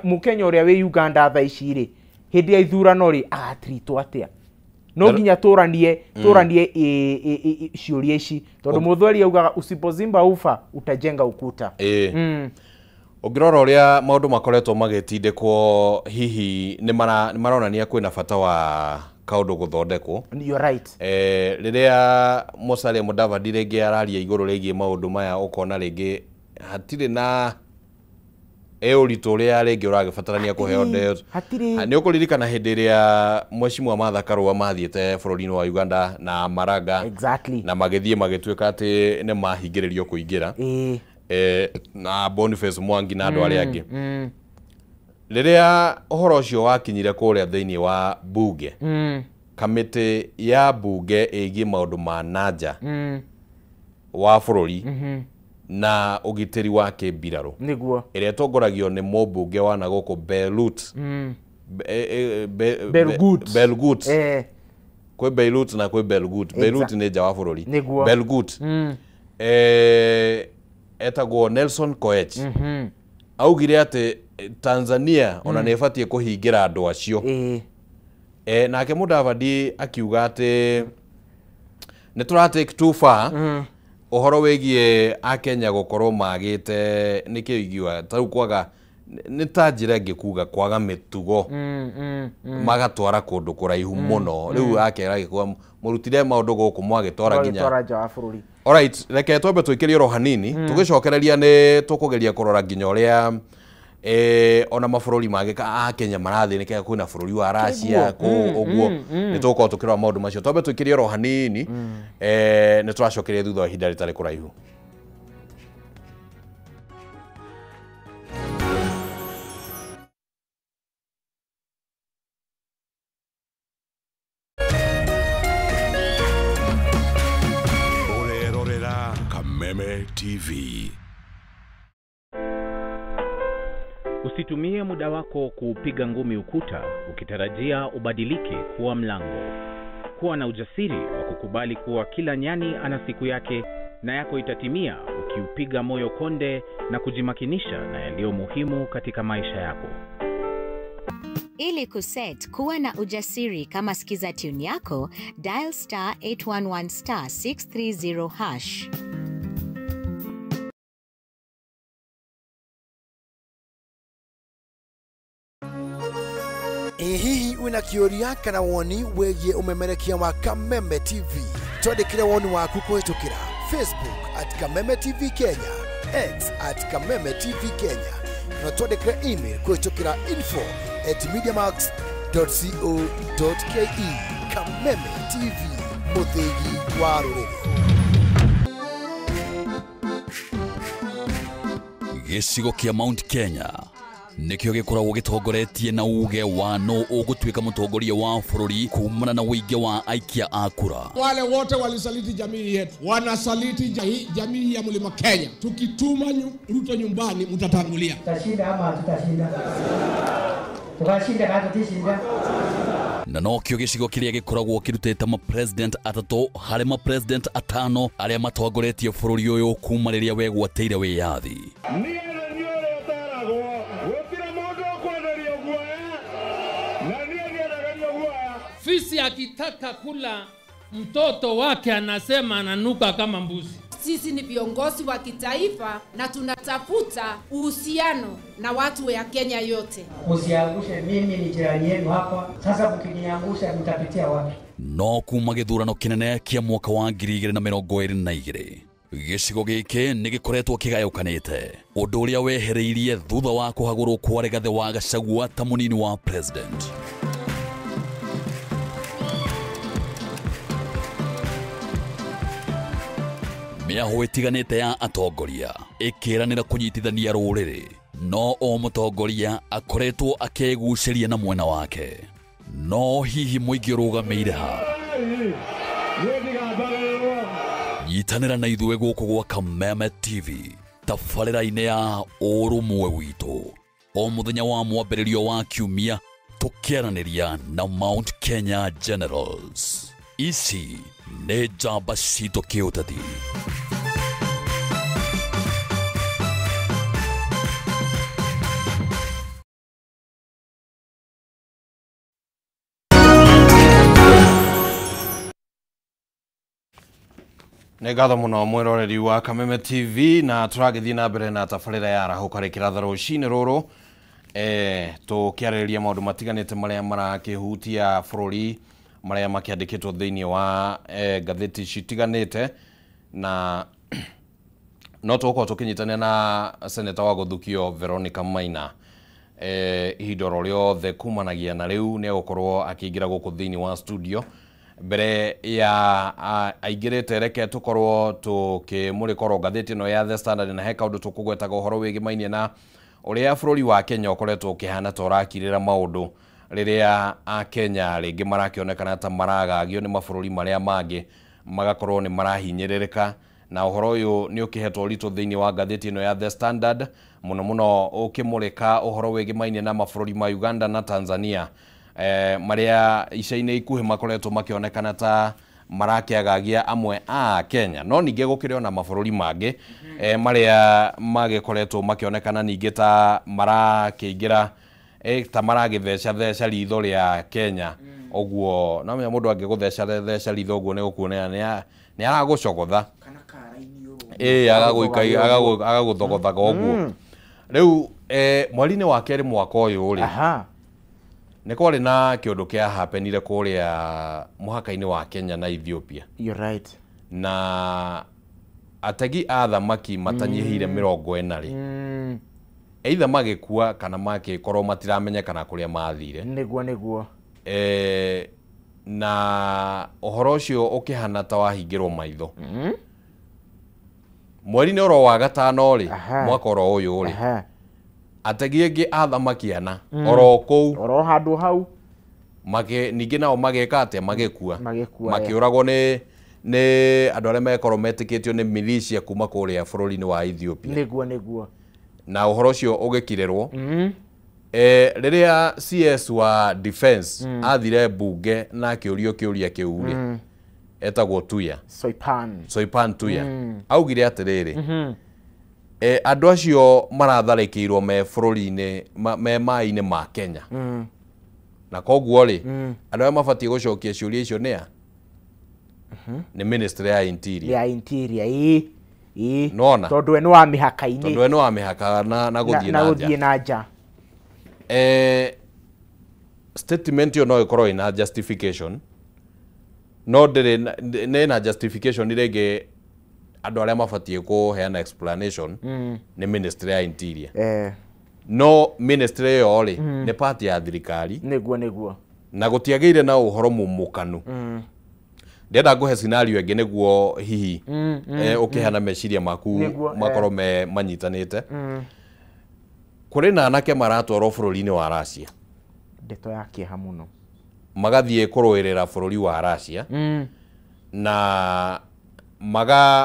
mũkenya ũrĩa wĩ Uganda thaa ici rĩ, hĩndĩ ya ithurano rĩ agatiritwo atĩa? No nginya tũranie ciũria ici, tondũ mũthweri augaga usipozimba ufa utajenga ukuta. Ũngĩrora ũrĩa maũndũ makoretwo magĩtindĩkwo, hihi nĩ maronania kwĩna bata wa kaũndũ gũthondekwo. You're right. Rĩrĩa Musalia Mudavadi rĩngĩ araria igũrũ rĩgiĩ maũndũ maya, ũkona rĩngĩ hatirĩ na ũritũ ũrĩa rĩngĩ ũragĩbatarania kũheo ndeo. Nĩ ũkũririkana hĩndĩ ĩrĩa Mheshimiwa Martha Karua mathiĩte bũrũri-inĩ wa Uganda na Maraga. Exactly. Na magĩthiĩ magĩtuĩka atĩ nĩ mahingĩrĩrio kũingĩra. Na Boniface Mwangi na andũ arĩa angĩ. Rĩrĩa ũhoro ũcio wakinyire kũrĩa thĩinĩ wa bunge, kamĩtĩ ya bunge ĩgiĩ maũndũ ma nanja wa bũrũri na ũgitĩri wa kĩmbirarũ, nĩguo ĩrĩa ĩtongoragio nĩ mũmbunge wa nagũkũ Beirut, Belgut. Kwĩ Beirut na kwĩ Belgut. Beirut nĩ nja wa bũrũri, Belgut etagwo Nelson Koech. Augire atĩ Tanzania ona nĩ ĩbatiĩ kũhingĩra andũ acio. Nake Mudavadi akiuga atĩ Nĩ tũra take too far ũhoro wĩgiĩ Akenya gũkorwo magĩte nĩkĩo ingiuga ta rĩu kwaga nĩ ta njĩra ĩngĩ kuga kwaga mĩtugo magatwara kũndũ kũraihu mũno rĩu akera gĩkuga mũrutire maũndũ gũkũ mwagĩtwara nginya nja wa bũrũri. Alright, reke twambe tũikĩrie oro hanini tũgĩcokereria nĩ tũkũgeria kũrora nginya ũrĩa ona mabũrũri mangĩ a Kenya marathĩnĩka kwĩna bũrũri wa Russia kũ ũguo nĩ tũgũkorwo tũkĩrora maũndũ macio twambe tũikĩrie oro hanini nĩ tũracokeria thutha wa ihinda rĩtarĩ kũraihu. Kameme TV. Usitumie muda wako kuupiga ngumi ukuta ukitarajia ubadilike kuwa mlango. Kuwa na ujasiri wa kukubali kuwa kila nyani ana siku yake na yako itatimia ukiupiga moyo konde na kujimakinisha na yaliyo muhimu katika maisha yako. Ili kuset kuwa na ujasiri kama skiza tune yako, dial star 811 star 630 hash. Hihi wina kĩũria kana woni wĩgiĩ ũmemerekia wa Kameme TV twandĩkĩre woni waku kũhĩtũkĩra Facebook at Kameme TV Kenya, X at Kameme TV Kenya, na twandĩkĩre email kũhĩtũkĩra info@mediamax.co.ke. Kameme TV, mũthĩgi wa rũrĩrĩ. Gĩcigo kĩa Mount Kenya nikio gikoragwo gitongoretie na uge wa no ugutuika mutongoria wa bũrũri kumana na ũingĩ wa aikia a kura. Wale wote walisaliti jamii yetu, wanasaliti jamii ya Mlima Kenya. Tukituma Ruto nyumbani mtatangulia. Tutashinda ama tutashinda? Tukashinda kana tutashinda? Na nokio gĩcigo kĩrĩa gĩkoragwo kĩrutĩte ma president atatũ harĩ ma president atano arĩa matongoretie bũrũri ũyũ kuma rĩrĩa wegwatĩire wĩyathi. Fisi akitaka kula mtoto wake anasema ananuka kama mbuzi. Sisi ni viongozi wa kitaifa na tunatafuta uhusiano na watu ya Kenya yote. Usiangushe, mimi ni jirani yenu hapa. Sasa mkiniangusha mtapitia wapi? No kuma gĩthurano kĩnene kĩa mwaka wa 2022 gĩcigo gĩkĩ nĩ gĩkoretwo kĩgayũkanĩte, ũndũ ũrĩa wehereirie thutha wa kũhagũrwo kwa Rigathĩ wa Gachagua ta mũnini wa president. Mĩahũ ĩtiganĩte ya atongoria ĩkĩranĩra kũnyitithania rũrĩrĩ, no o mũtongoria akoretwo akĩgucĩria na mwena wake. No hihi mũingĩ ũrũgamĩire ha? Nyitanĩra na ithuĩ gũkũ gwa Kameme TV tabarĩra-inĩ ya ũrũmwe witũ o mũthenya wa mwambĩrĩrio wa kiumia tũkĩaranĩria na Mount Kenya Generals. Ici nĩ njamba citũ kĩũteti. Nĩ ngatho mũno mwĩroreri wa Kameme TV na tũragĩthiĩ na mbere na tabarĩra ya arahũka rĩkĩratha rũcinĩ rũrũ tũkĩarĩrĩria maũndũ matiganĩte marĩa marakĩhutia bũrũri marĩa makĩandĩkĩtwo thĩinĩ wa ngathĩti citiganĩte na no tũgũkorwo tũkĩnyitanĩra na seneta wa gũthukio Veronica Maina ihinda oro rĩothe kumanagia na rĩu nĩ egũkorwo akĩingĩra gũkũ thĩinĩ wa studio. Mbere ya aingĩrĩte reke tũkorwo tũkĩmũrĩka ngathĩti ĩno ya The Standard na he kaũndũ tũkũgwetaga ũhoro wĩgĩmainie na ũrĩa bũrũri wa Kenya ũkoretwo ũkĩhana ta ũrakirĩra maũndũ rĩrĩa a Kenya rĩngĩ marakĩonekana ta maragagio nĩ mabũrũri marĩa mangĩ magakorwo nĩ marahinyĩrĩrĩka na ũhoro ũyũ nĩ ũkĩhetwo ũritũ thĩinĩ wa ngathĩti ĩno ya The Standard mũno mũno ũkĩmũrĩka ũhoro wĩgĩmainie na mabũrũri ma Uganda na Tanzania marĩa ica-inĩ ikuhĩ makoretwo makĩonekana ta marakĩagagia amwe a Kenya no ningĩ gũkĩrĩ ona mabũrũri mangĩ marĩa magĩkoretwo makĩonekana ningĩ ta marakĩingĩra ta maragĩtheca theca ritho rĩa Kenya Ũguo no menya mũndũ angĩgũtheca theca ritho ũguo nĩ gũkuonera nĩ aragũcogotha. Kana kara-inĩ ũguo. Agagũthogothaga ũguo. Rĩu mweri-inĩ wa kerĩ mwaka ũyũ rĩ, nĩ kwarĩ na kĩũndũ kĩa happenire kũrĩa mũhaka-inĩ wa Kenya na Ethiopia. You're right. Na ategi a thamaki matanyihĩire 40 rĩ, either magĩkua kana magĩkorwo matiramenyekana kũrĩa mathire. Nĩguo nĩguo. Na ũhoro ũcio ũkĩhana ta wahingĩrwo maitho. Mweri-inĩ oro wa gatano rĩ, mwaka oro ũyũ rĩ, ategi angĩ a thamaki ana oro kũu, oro handũ hau, ningĩ nao magĩka atĩa, magĩkua, makĩũragwo nĩ andũ arĩa mekorwo metĩkĩtio nĩ militia kuma kũrĩa bũrũri-inĩ wa Ethiopia. Nĩguo nĩguo. Na ũhoro ũcio ũgĩkirĩrwo. Rĩrĩa CS wa Defense athire mbunge na akĩũrio kĩũria kĩu rĩ, etagwo Tuya, Soipan Tuya, augire atĩrĩrĩ, andũ acio maratharĩkĩirwo me bũrũri-inĩ, me maĩ-inĩ ma Kenya. Na koguo rĩ, andũ arĩa mabatiĩ gũcokia ciũria icio nĩ a? Nĩ Ministry ya Interior. Ya Interior, ĩĩ. Nĩwona? Tondũ we nĩ wa mĩhaka-inĩ. Tondũ we nĩ wa mĩhaka na gũthiĩ na nja. Statement ĩyo no ĩkorwo ĩna justification, no ndĩrĩ nĩ na justification rĩngĩ andũ arĩa mabatiĩ kũheana explanation nĩ Ministry ya Interior. No ministry ĩyo rĩ, nĩ part ya thirikari. Nĩguo nĩguo. Na gũtiagĩire na ũhoro mumũkanu. Ndĩrenda ngũhe scenario ĩngĩ nĩguo hihi ũkĩheana meciria maku makorwo me manyitanĩte. Kũrĩ na anake maratwarwo bũrũri-inĩ wa Russia. Ndeto ya kĩeha mũno. Magathiĩ kũrũĩrĩra bũrũri wa Russia. Na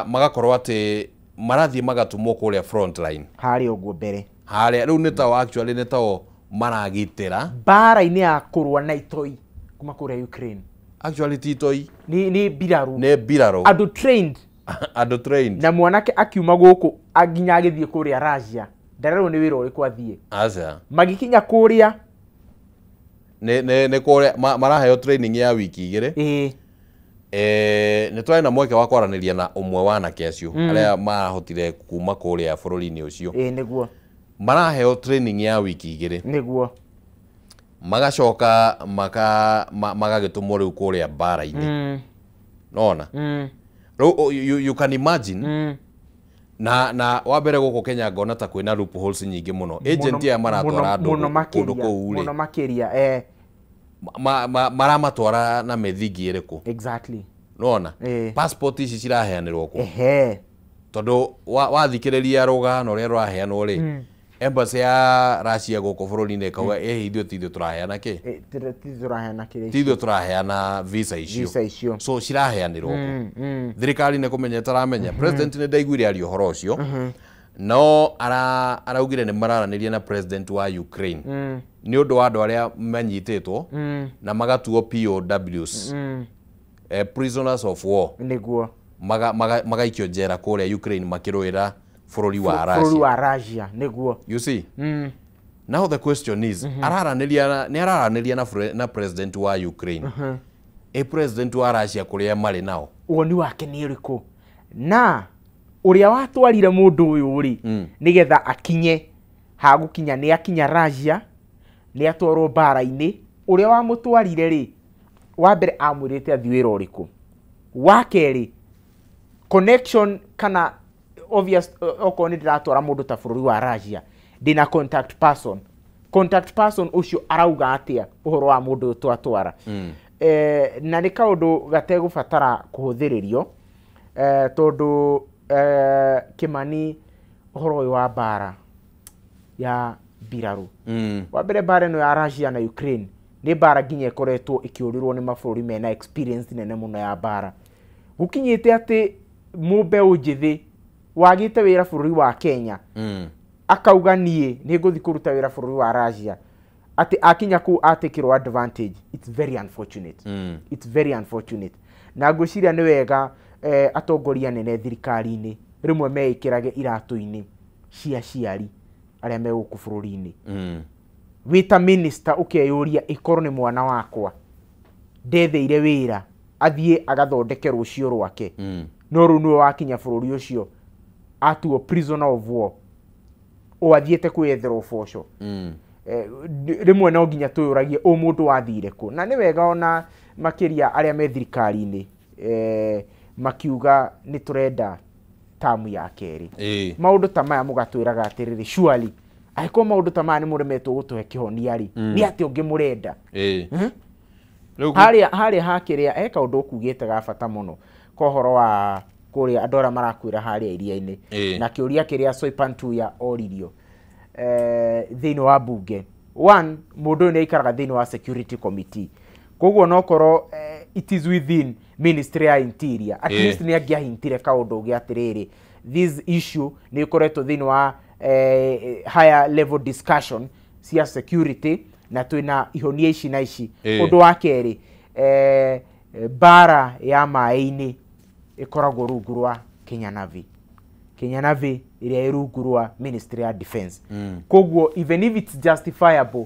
magakorwo atĩ marathiĩ magatũmwo kũrĩa front line. Harĩa ũguo mbere. Harĩa rĩu nĩ tao actually nĩ tao maragitĩra mbara-inĩ ya kũrũa na itoi kuma kũrĩa Ukraine. Actually ti itoi. Nĩ mbirarũ. Nĩ mbirarũ. Andũ trained. Andũ trained. Na mwanake akiuma gũkũ nginya agĩthiĩ kũrĩa Russia. Ndarerwo nĩ wĩra ũrĩkũ athiĩ. Aca. Magĩkinya kũrĩa nĩ kũrĩa maraheo training ya wiki igĩrĩ. Nĩ twarĩ na mweke wa kwaranĩria na ũmwe wa anake acio arĩa marahotire kuma kũrĩa bũrũri-inĩ ũcio. Nĩguo. Maraheo training ya wiki igĩrĩ. Nĩguo. Magacoka magagĩtũmwo rĩu kũrĩa mbara-inĩ. Nona? Rĩu you can imagine. Na wa mbere gũkũ Kenya ngona ta kwĩna loopholes nyingĩ mũno. Agent aya maratwara andũ kũndũ kũu rĩ. Mũno makĩria. Maramatwara na mĩthingi ĩrĩkũ? Exactly. Nona? Passport ici ciraheanĩrwo kũ? Tondũ wathikĩrĩria rũgano rũrĩa rũraheanwo rĩ, embassy ya Russia gũkũ bũrũri-inĩ ĩkauga ithuĩ ti ithuĩ tũraheana kĩ? Ti ithuĩ tũraheana visa icio. So ciraheanĩrwo kũ? Thirikari nĩ kũmenya ĩtaramenya. President nĩ ndaiguire aria ũhoro ũcio. No araugire nĩ mararanĩria na president wa Ukraine. Nĩ ũndũ wa andũ arĩa manyitĩtwo na magatuo POWs. Prisoners of war. Nĩguo. Magaikio njera kũrĩa Ukraine makĩrũĩra bũrũri wa Russia. Bũrũri wa Russia, nĩguo. You see? Now the question is, nĩ araranĩria na president wa Ukraine. President wa Russia kũrĩa marĩ nao. Woni wake nĩ ũrĩkũ? Na ũrĩa watwarire mũndũ ũyũ rĩ, nĩgetha akinye hagũkinya nĩ akinya Russia, nĩ atwarwo mbara-inĩ, ũrĩa wamũtwarire rĩ, wa mbere amwĩrĩte athiĩ wĩra ũrĩkũ? Wa kerĩ, connection kana obvious okorwo nĩ ndĩratwara mũndũ ta bũrũri wa Russia, ndĩna contact person. Contact person ũcio arauga atĩa ũhoro wa mũndũ ũyũ twatwara. Na nĩ kaũndũ gategũbatara kũhũthĩrĩrio, tondũ Kĩmani ũhoro ũyũ wa mbara ya mbirarũ. Wa mbere mbara ĩno ya Russia na Ukraine nĩ mbara nginya ĩkoretwo ĩkĩũrĩrwo nĩ mabũrũri mena experience nene mũno ya mbara. Gũkinyĩte atĩ mũmbeũ njĩthĩ wagĩte wĩra bũrũri wa Kenya akauga niĩ nĩ ngũthiĩ kũruta wĩra bũrũri wa Russia, atĩ akinya kũu atekĩrwo advantage. It's very unfortunate. It's very unfortunate. Na ngwĩciria nĩ wega atongoria anene thirikari-inĩ rĩmwe meĩkĩrage iratũ-inĩ cia aciari arĩa me gũkũ bũrũri-inĩ. Wĩ ta minister ũkeyũria ĩkorwo nĩ mwana wakwa ndetheire wĩra athiĩ agathondeke rũciũ rwake. No rĩu nĩwe wakinya bũrũri ũcio atuo prisoner of war, o athiĩte kwĩyethera ũboco. Rĩmwe no nginya twĩyũragie ũ mũndũ wathire kũ, na nĩ wega ona makĩria arĩa me thirikari-inĩ makiuga nĩ tũrenda tamu ya kerĩ. Maũndũ ta maya mũgatwĩraga atĩrĩrĩ, surely angĩkorwo maũndũ ta maya nĩ mũremetwo gũtũhe kĩhonia rĩ, nĩ atĩa ũngĩ mũrenda? Harĩa hakĩrĩa he kaũndũ ũkugĩte ga bata mũno ka ũhoro wa kũrĩa andũ arĩa marakuĩra harĩa iria-inĩ, na kĩũria kĩrĩa Soipan Tuya oririo thĩinĩ wa bunge. One, mũndũ ũyũ nĩ aikaraga thĩinĩ wa security committee, koguo no korwo it is within ministry ya interior, at least nĩ angĩahintire kaũndũ gĩa atĩrĩrĩ, this issue nĩ ĩkoretwo thĩinĩ wa higher level discussion cia security na twĩna ihonia ici na ici. Ũndũ wa kerĩ, bara ya maĩ-inĩ ĩkoragwo rungu rwa Kenya Navy, Kenya Navy ĩrĩa ĩ rungu rwa Ministry ya Defense. Koguo even if it's justifiable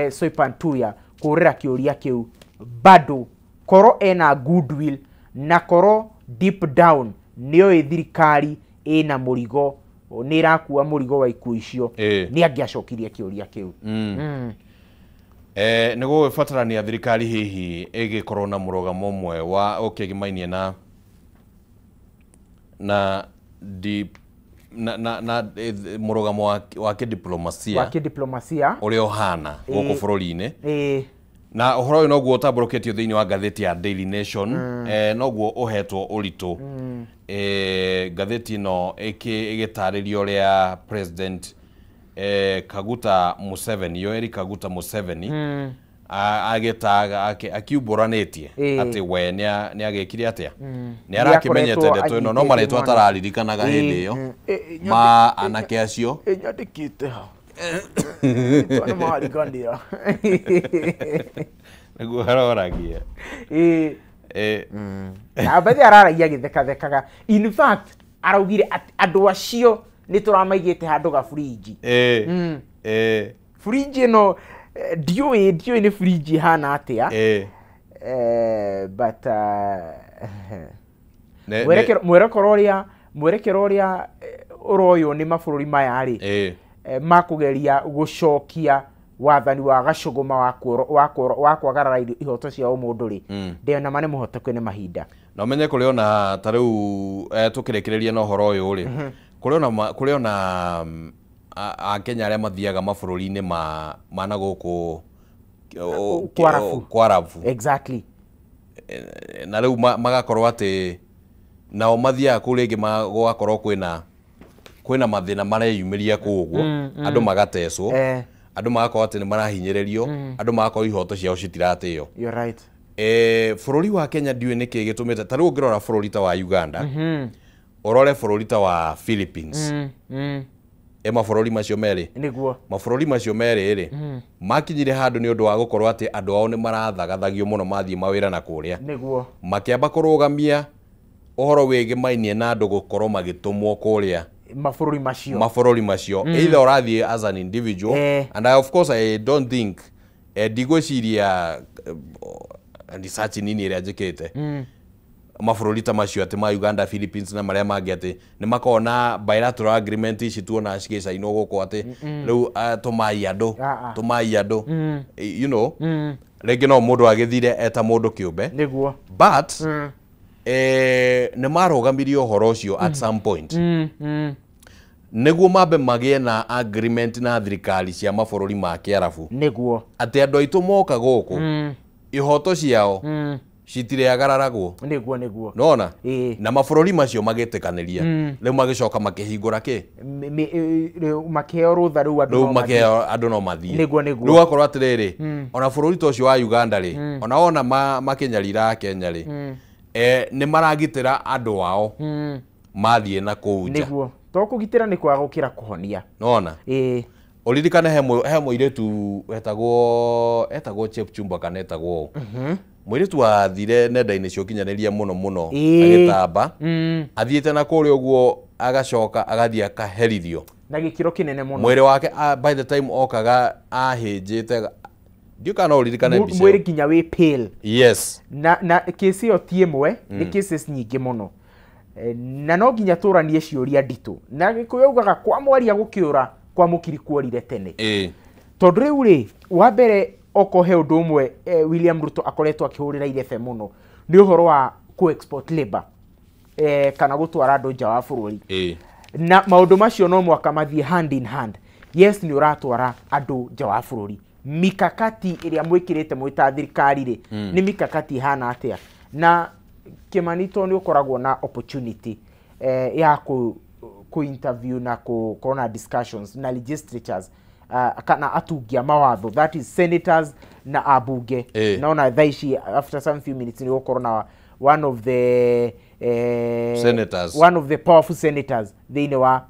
Soipan Tuya kũrĩra kĩũria kĩu, bado korwo ena goodwill na korwo deep down nĩoĩ thirikari ĩna mũrigo, nĩ ĩrakua mũrigo wa ikuũ icio, nĩ angĩacokirie kĩũria kĩu. Nĩ gũgĩbatarania thirikari hihi ĩgĩkorwo na mũrũgamo ũmwe wa ũkĩgimainie na na na mũrũgamo wa kĩdiplomasia ũrĩa ũhana gũkũ bũrũri-inĩ. Na ũhoro ũyũ noguo ũtambũrũkĩtio thĩinĩ wa ngathĩti ya Daily Nation, noguo ũhetwo ũritũ. Ngathĩti ĩno ĩgĩtarĩria ũrĩa President Kaguta Museveni, Yoweri Kaguta Museveni, agĩtaga akiumbũranĩtie atĩ we nĩ agĩkire atĩa, nĩ arakĩmenyete ndeto ĩno, no marĩtwa atararirikanaga hĩndĩ ĩyo ma anake acio. Nyandĩkĩte ha nĩ mariganĩra nĩguo aroragia. Na bathi araragia agĩthekathekaga. In fact araugire andũ acio nĩ tũramaigĩte handũ ga fridge. Fridge ĩno ndiũĩ nĩ fridge ĩhana atĩa, but mwerekero ũrĩa ũroywo nĩ mabũrũri maya rĩ, makũgeria gũcokia wathani wa gacũgũma wa kwagarara ihoto cia ũmũndũ rĩ, ndĩona ma nĩ mũhoteku nĩ mahinda. Na ũmenye kũrĩ ona ta rĩu tũkĩrĩkĩrĩria na ũhoro ũyũ rĩ, kũrĩ ona Akenya arĩa mathiaga mabũrũri-inĩ ma na gũkũ Kwarabu. Exactly. Na rĩu magakorwo atĩ nao mathiaga kũu rĩngĩ gũgakorwo kwĩna mathĩna mareyumĩria kũu ũguo, andũ magatecwo, andũ magakorwo atĩ nĩ marahinyĩrĩrio, andũ magakorwo ihoto ciao citiratĩo. You're right. Bũrũri wa Kenya ndiũĩ nĩkĩ gĩtũmĩte ta rĩu ũngĩrora bũrũri ta wa Uganda, ũrore bũrũri ta wa Philippines, mabũrũri macio merĩ, nĩguo mabũrũri macio merĩ rĩ, makinyire handũ nĩ ũndũ wa gũkorwo atĩ andũ ao nĩ marathagathagio mũno mathiĩ mawĩra na kũrĩa, nĩguo makĩamba kũrũgamia ũhoro wĩgĩmainie na andũ gũkorwo magĩtũmwo kũrĩa mabũrũri macio, either ũrathiĩ as an individual, and I, of course I don't think ndigwĩciria research nini ĩrĩa njĩkĩte mabũrũri ta macio atĩ ma Uganda, Philippines na marĩa mangĩ atĩ nĩ makoragwo na bilateral agreement ici tuona cigĩcainwo gũkũ atĩ rĩu tũmai andũ, you know, rĩngĩ no mũndũ agĩthire eta mũndũ kĩũmbe, nĩguo, but nĩ marũgamirie ũhoro ũcio at some point nĩguo mambe magĩe na agreement na thirikari cia mabũrũri ma Kĩarabu, nĩguo atĩ andũ aitũ moka gũkũ ihoto ciao citireagararagwo, nĩguo nĩguo, nona na mabũrũri macio magĩtĩkanĩria rĩu magĩcoka makĩhingũra kĩ makĩheo rũtha rĩu andũ no mathiĩ, nĩguo nĩguo. Rĩu akorwo atĩrĩrĩ, ona bũrũri ta ũcio wa Uganda rĩ, ona wona makĩnyarira Kenya rĩ, nĩ maragitĩra andũ ao mathiĩ na kũu nja, nĩguo. To kũgitĩra nĩ kwaga gũkĩra kũhonia, nona. Ũririkane he mũirĩtu etagwo Chepchumba kana etagwo mũirĩtu wathire nenda-inĩ cia ũkinyanĩria mũno mũno agĩtamba, athiĩte na kũrĩa ũguo agacoka agathiĩ akaherithio na gĩkĩro kĩnene mũno. Mwĩrĩ wake by the time okaga ahĩnjĩte Ndiũ kana ũririkane mbica mwĩrĩ nginya wĩ pale. Yes. Na kesi ĩyo ti ĩmwe, nĩ cases nyingĩ mũno. Na no nginya tũranie ciũria nditũ. Na Gĩkũyũ augaga kwa mwaria gũkĩũra kwa mũkiri kuorire tene. Tondũ rĩu rĩ, wa mbere okorwo he ũndũ ũmwe William Ruto akoretwo akĩhũrĩra irebe mũno nĩ ũhoro wa ku export labor, kana gũtwara andũ nja wa bũrũri. Na maũndũ macio no mwaka mathiĩ hand in hand. Yes, nĩ ũratwara andũ nja wa bũrũri. Mikakati ĩrĩa mwĩkĩrĩte mwĩ ta thirikari rĩ, nĩ mikakati ĩhana atĩa? Na Kĩmani to nĩ ũkoragwo na opportunity ya ku interview na gũkorwo na discussions na legislatures, kana atungia mawatho, that is senators na abunge. Naona thaa ici after some few minutes nĩ gũkorwo na one of the senators, one of the powerful senators thĩinĩ wa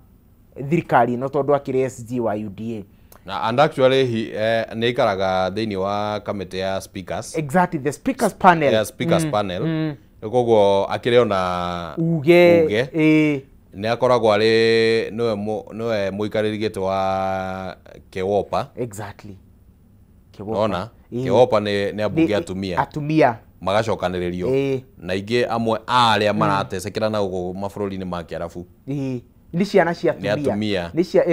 thirikari ĩno tondũ akĩrĩ SG wa UDA. Na and actually he nĩ aikaraga thĩinĩ wa committee ya speakers. Exactly, the speakers panel. Yeah, speakers panel. Koguo akĩrĩ ona uge. Nĩ akoragwo arĩ nĩwe mũikarĩri gĩtĩ wa KEWOPA. Exactly. KEWOPA. Ona KEWOPA nĩ ambunge atumia. Atumia magacokanĩrĩrio na ingĩ amwe a arĩa maratecekera na gũkũ mabũrũri-inĩ ma Kĩarabu. Nĩ ciana cia atumia. Nĩ atumia. Nĩ cia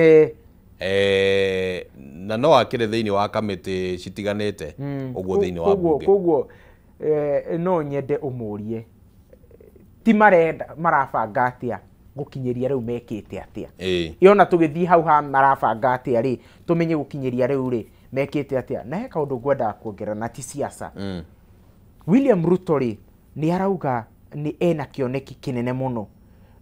na no akĩrĩ thĩinĩ wa kamĩtĩ citiganĩte ũguo thĩinĩ wa bunge. Koguo no nyende ũmũrie ti marenda marabanga atĩa gũkinyĩria rĩu mekĩte atĩa. Ĩona tũgĩthiĩ hau ha marabanga atĩa rĩ, tũmenye gũkinyĩria rĩu rĩ mekĩte atĩa. Na he kaũndũ ngwendaga kuongerera na ti siasa. William Ruto rĩ nĩ arauga nĩ ena kĩoneki kĩnene mũno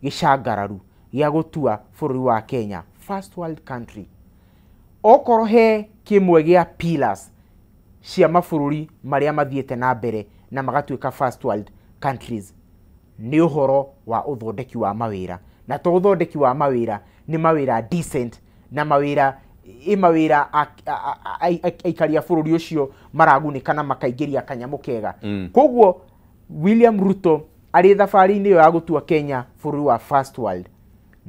gĩcangararu gĩa gũtua bũrũri wa Kenya first world country. Okorwo he kĩmwe gĩa pillars cia mabũrũri marĩa mathiĩte na mbere na magatuĩka first world countries nĩ ũhoro wa ũthondeki wa mawĩra. Na to ũthondeki wa mawĩra nĩ mawĩra decent na mawĩra aikari a bũrũri ũcio maragunĩka na makaingĩria kanyamũ kega. Koguo William Ruto arĩ thabarĩ-inĩ ĩyo ya gũtua Kenya bũrũri wa first world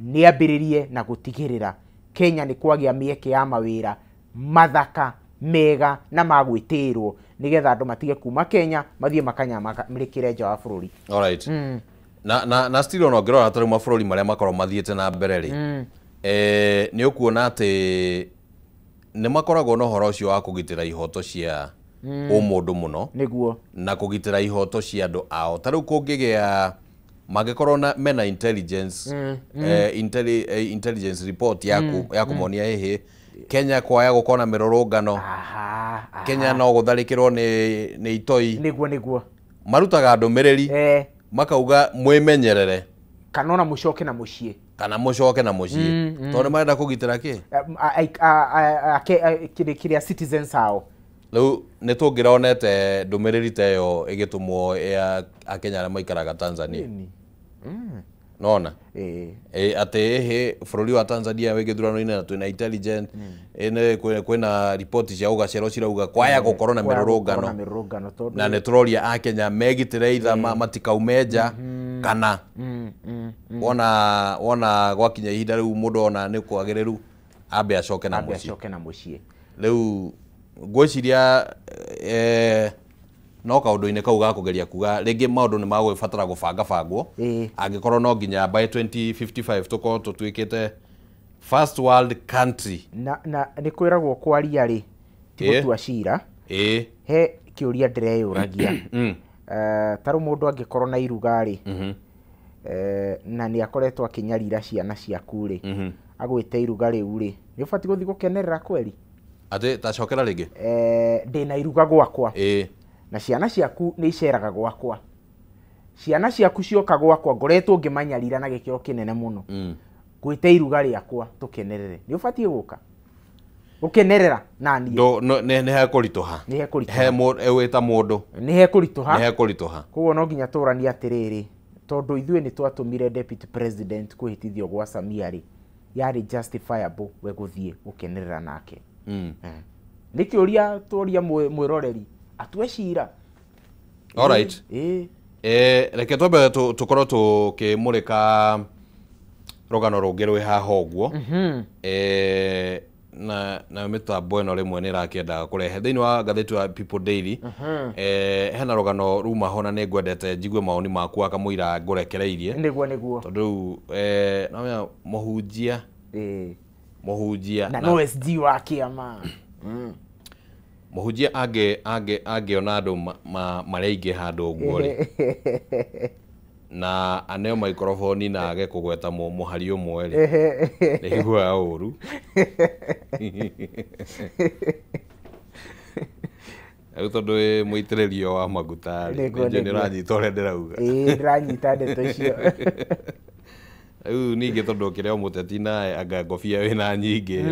nĩ ambĩrĩrie na gũtigĩrĩra Kenya nĩ kwagĩa mĩeke ya mawĩra mathaka mega na magwĩtĩĩrwo nĩgetha andũ matige kuma Kenya mathiĩ makanyamarĩkĩre nja wa bũrũri. Alright. Na still ona ũngĩrora ta rĩu mabũrũri marĩa makorwo mathiĩte na mbere rĩ, nĩ ũkuona atĩ nĩ makoragwo na ũhoro ũcio wa kũgitĩra ihoto cia ũmũndũ mũno. Nĩguo. Na kũgitĩra ihoto cia andũ ao. Ta rĩu kũngĩgĩa mangĩkorwo na mena intelligence, intelligence report ya kũmonia hihi Kenya kwaya gũkorwo na mĩrũrũngano, Kenya no gũtharĩkĩrwo nĩ itoi. Nĩguo nĩguo. Marutaga ndũmĩrĩri makauga mwĩmenyerere kana ona mũcoke na mũciĩ. Kana mũcoke na mũciĩ. Tondũ nĩ marenda kũgitĩra kĩ? Kĩrĩa citizens ao. Rĩu nĩ tũngĩronete ndũmĩrĩri ta ĩyo ĩgĩtũmwo ya Akenya arĩa maikaraga Tanzania. Nona atĩ ĩhĩ bũrũri wa Tanzania wĩ gĩthurano-inĩ na twĩna intelligent, kwĩna ripoti cia ũgacero cirauga kwaya gũkorwo na mĩrũrũngano na nĩ tũroria Akenya megitĩre itha matikaume nja kana wona gwakinya ihinda rĩu mũndũ ona nĩ kwagĩrĩru ambe acoke na mũciĩ. Rĩu ngwĩciria no kaũndũ-inĩ kau ga kũgeria kuga rĩngĩ maũndũ nĩ magũgĩbatara gũbangabangwo angĩkorwo no nginya by 2055 tũkorwo tũtuĩkĩte first world country. Na nĩ kwĩragwo kwaria rĩ ti gũtua cira. He kĩũria ndĩreyũragia. Ta rĩu mũndũ angĩkorwo na iruga rĩ, na nĩ akoretwo akĩnyarira ciana ciaku rĩ, agwĩte iruga rĩu rĩ, nĩ ũbatiĩ gũthiĩ gũkenerera kweri? Atĩ tacokera rĩngĩ? Ndĩna iruga gwakwa. Na ciana ciaku nĩ iceraga gwakwa. Ciana ciaku cioka gwakwa ngoretwo ngĩmanyarira na gĩkĩro kĩnene mũno. Ngwĩte iruga rĩakwa tũkenerere. Nĩ ũbatiĩ gũka gũkenerera na niĩ. Nĩ hekũritũha. Nĩ hekũritũha. He wĩ ta mũndũ. Nĩ hekũritũha. Nĩ hekũritũha. Koguo no nginya tũranie atĩrĩrĩ, tondũ ithuĩ nĩ twatũmire deputy president kwĩhĩtithio gwa Samia rĩ, yarĩ justifiable we gũthiĩ gũkenerera nake. Nĩ kĩũria tũria mwĩroreri atue cira. All right. Reke twambe tũkorwo tũkĩmũrĩka rũgano rũngĩ rwĩ haha ũguo. na mĩtambo ĩno rĩmwe nĩ ĩrakĩenda kũrehe thĩinĩ wa ngathĩti wa People Daily. Hena rũgano ruma ho na nĩ ngwendete njigue maoni maku akamũira ngũrekereirie. Nĩguo tondũ rĩu mũhunjia mũhunjia na no SG wa kĩama. Mũhunjia angĩona andũ marĩa handũ ũguo rĩ na aneo microphone na age kũgweta mũhari ũmwe rĩ nĩiguaga ũru. Rĩu tondũ wĩ mũitĩrĩrio wa maguta rĩ, nĩ ũranyita ũrĩa ndĩrauga. Ĩĩ ndĩranyita ndeto icio. Rĩu ningĩ tondũ ũkĩrĩ o mũteti na anga ngobia wĩna nyingĩ rĩ,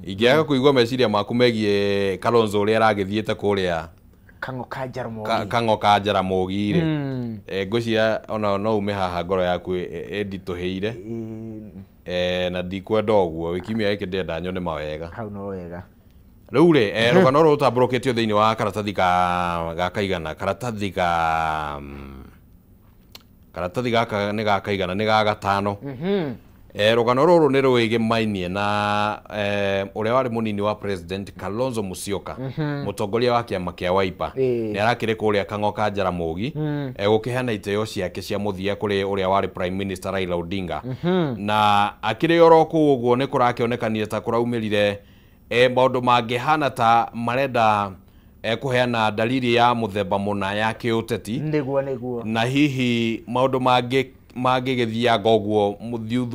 ingĩaga kũigua meciria maku megiĩ Kalonzo ũrĩa aragĩthiĩte kũrĩa Kang'o ka Jaramogi. Kang'o ka Jaramogi rĩ, ngwĩciria ona no ume haha ngoro yaku ĩnditũhĩire na ndikwenda ũguo. Kiumia gĩkĩ ndĩrenda nyone mawega. Hau no wega. Rĩu rĩ, rũgano rũrũ rũtambũrũkĩtio thĩinĩ wa karatathi ga kaigana, karatathi gaka nĩ ga kaigana, nĩ ga gatano. Rũgano rũrũ nĩ rwĩgĩmainie na ũrĩa warĩ mũnini wa President Kalonzo Musyoka, mũtongoria wa kĩama kĩa Wiper, nĩ arakĩrĩ kũrĩa Kang'o ka Jaramogi gũkĩheana iteo ciake cia mũthia kũrĩ ũrĩa warĩ Prime Minister Raila Odinga. Na akĩrĩ oro kũu ũguo nĩ kũrakĩonekanire ta kũraumĩrire maũndũ mangĩhana ta marenda kũheana dalili ya mũthemba mũna ya kĩũteti. Nĩguo na hihi maũndũ mangĩgĩthianga ũguo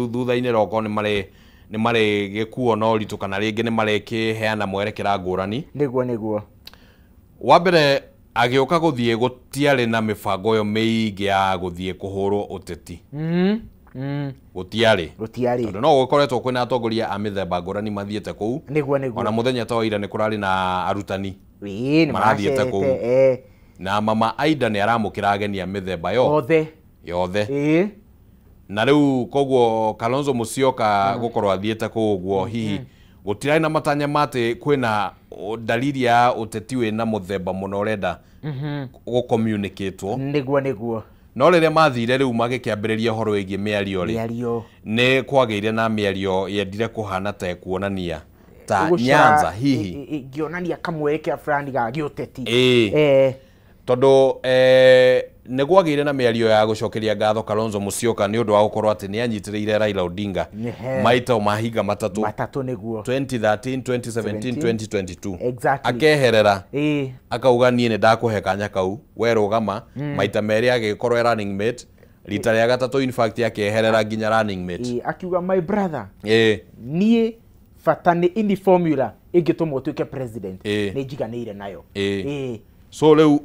thutha-inĩ roko nĩ marĩgĩkuo na ũritũ kana rĩngĩ nĩ marĩkĩheana mwerekera ngũrani. Nĩguo wa mbere agĩũka gũthiĩ gũtiarĩ na mĩbango ĩyo mĩingĩ ya gũthiĩ kũhũrwo ũteti. Gũtiarĩ tondũ no gũkoretwo kwĩna atongoria a mĩthemba ngũrani mathiĩte kũu. Nĩguo ona mũthenya ta wa ira nĩ kũrarĩ na arutani marathiĩte kũu. Na mama Aida nĩ aramũkĩra ageni a mĩthemba yothe. Na rĩu koguo Kalonzo Musyoka gũkorwo athiĩte kũu ũguo hihi gũtirarĩ na matanya ma atĩ kwĩna dalili ya ũteti wĩna mũthemba mũno ũrenda gũcommunicatwo. Nĩguo no rĩrĩa mathire rĩu magĩkĩambĩrĩria ũhoro wĩgiĩ mĩario rĩ, nĩ kwagĩire na mĩario yendire kũhana ta ĩkuonania ta Nyanza hihi ĩngĩonania kamwerekera fulani ga gĩũteti. Tondũ nĩ gwagĩire na mĩario ya gũcokeria ngatho Kalonzo Musyoka nĩ ũndũ wa gũkorwo atĩ nĩ anyitĩrĩire Raila Odinga maita mahinga matatũ nĩguo 2013, 2017, 2022. Exactly. Akeherera akauga niĩ nĩ ndakũhe kanya kau we rũgama. Maita merĩ agĩkorwo running mate, rita rĩa gatatũ in fact akĩeherera nginya running mate. Akiuga my brother, niĩ bata nĩ ini formula ĩngĩtũma ũtuĩke president nĩ njiganĩire nayo. So rĩu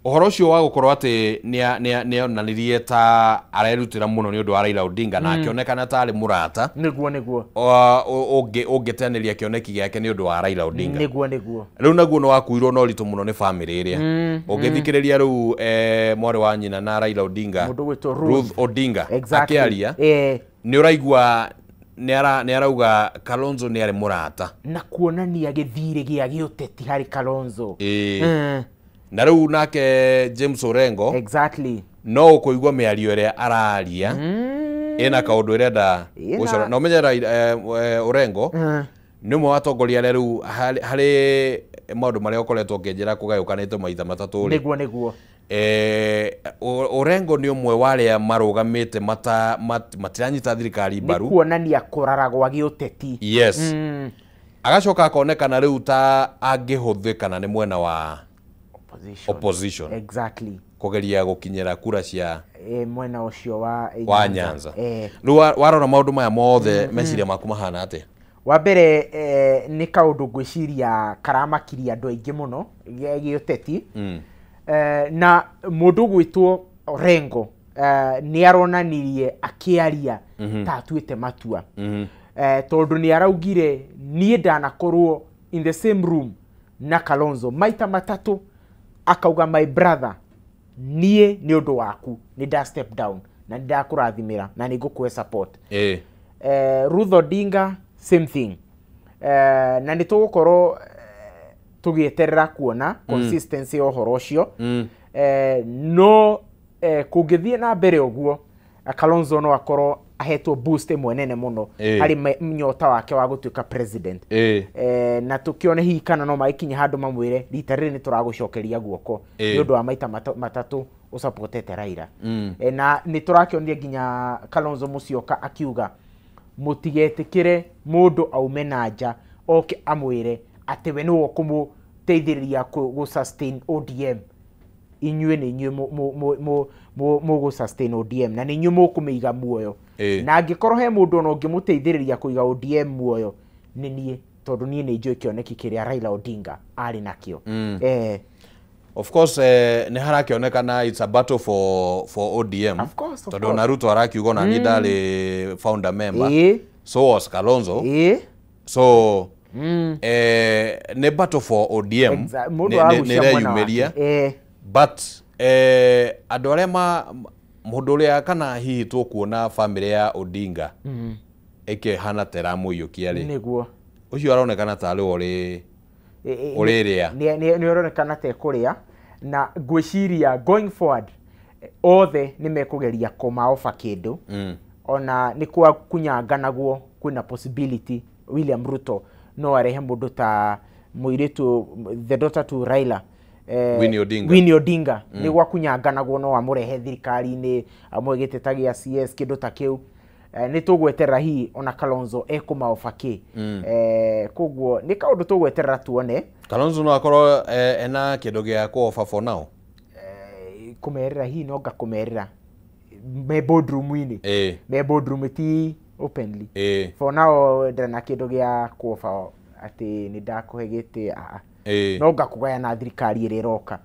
ũhoro ũcio wa gũkorwo atĩ nĩ onanirie ta arerutĩra mũno nĩ ũndũ wa Raila Odinga na akĩonekana ta arĩ mũrata. Nĩguo ũngĩteanĩria kĩoneki gĩake nĩ ũndũ wa Raila Odinga. Nĩguo rĩu naguo nĩ wakuirwo na ũritũ mũno nĩ bamĩrĩ ĩrĩa. Ũngĩthikĩrĩria rĩu mwarĩ wa nyina na Raila Odinga, Ruth Odinga, akĩaria nĩ ũraigua nĩ arauga Kalonzo nĩ arĩ mũrata na kuonania gĩthirĩ gĩa gĩũteti harĩ Kalonzo. Na rĩu nake James Orengo exactly no ũkũigua mĩario ĩrĩa araria ĩna kaũndũ ĩrenda gũcora. Na ũmenye Orengo nĩ ũmwe wa atongoria arĩa rĩu harĩ maũndũ marĩa ũkoretwo ũkĩnjĩra kũgayũkanĩte maita matatũ rĩ. Nĩguo Orengo nĩ ũmwe wa arĩa marũgamĩte matiranyita thirikari mbaru. Nĩ kuonania kũrara gwa gĩũteti. Yes. Agacoka akonekana rĩu ta angĩhũthĩkana nĩ mwena wa opposition. Exactly. Kũgeria gũkinyĩra kura cia mwena ũcio wa Nyanza. Rĩu warora maũndũ maya mothe meciria maku mahana atĩa? Wa mbere nĩ kaũndũ ngwĩciria karamakiria andũ aingĩ mũno gĩũteti. Na mũndũ ũgwĩtwo Orengo nĩ aronanirie akĩaria ta atuĩte matua. Tondũ nĩ araugire niĩ ndanakorwo in the same room na Kalonzo maita matatũ, akauga my brother niĩ nĩ ũndũ waku nĩ nda step down na nĩ ndakũrathimĩra na nĩ ngũkũhe support. Ruth Odinga same thing. Na nĩ tũgũkorwo tũgĩeterera kuona consistency ya ũhoro ũcio. No kũngĩthiĩ na mbere ũguo Kalonzo no akorwo ahetwo boost ĩmwe nene mũno harĩ nyota wake wa gũtuĩka president. Na tũkĩone hihi kana no magĩkinya handũ mamwĩre rita rĩrĩ nĩ tũragũcokeria guoko nĩ ũndũ wa maita matatũ ũsupportete Raila. Na nĩ tũrakĩonire nginya Kalonzo Musyoka akiuga mũtigetĩkĩre mũndũ aume na nja oke amwĩre atĩ we nĩwe ũkũmũteithĩrĩria gũ sustain ODM. Inyuĩ nĩ inyuĩ mũgũ sustain ODM na nĩ inyuĩ mũkũmĩiga muoyo. Na angĩkorwo he mũndũ ona ũngĩmũteithĩrĩria kũiga ODM muoyo nĩ niĩ, tondũ niĩ nĩ njũĩ kĩoneki kĩrĩa Raila Odinga arĩ nakĩo. Of course nĩ harakĩonekana it's a battle for ODM. Of course, of tondũ course. na Ruto arakiuga ona niĩ ndarĩ founder member. So was Kalonzo. So nĩ battle for ODM nĩ ĩreyumĩria. But andũ arĩa mũndũ ũrĩa kana hihi tũkuona family ya Odinga ĩkĩhana ta ĩramũiyũkia rĩ, nĩguo ũcio aronekana tarĩ we ũrĩrĩa nĩ ũronekana ta ekũrĩa, na ngwĩciria going forward othe nĩ mekũgeria kũmaoba kĩndũ. Ona nĩ kwa kunyanganagwo kwĩna possibility William Ruto no arehe mũndũ ta mũirĩtu the daughter to Raila, Winnie Odinga. Winnie Odinga. Nĩ gwa kunyanganagwo no amũrehe thirikari-inĩ amwe gĩtĩ ta gĩa CS kĩndũ ta kĩu. Nĩ tũgweterera hihi ona Kalonzo ekũmaoba kĩ. Koguo nĩ kaũndũ tũgweterera tuone. Kalonzo no akorwo ena kĩndũ gĩa kũoba for now. Kũmerĩra hihi no ngakũmerĩra me boardroom-inĩ. Me boardroom ti openly. For now ndarĩ na kĩndũ gĩa kũoba atĩ nĩ ndakũhe gĩtĩ. No ngakũgaya na thirikari ĩrĩa ĩroka.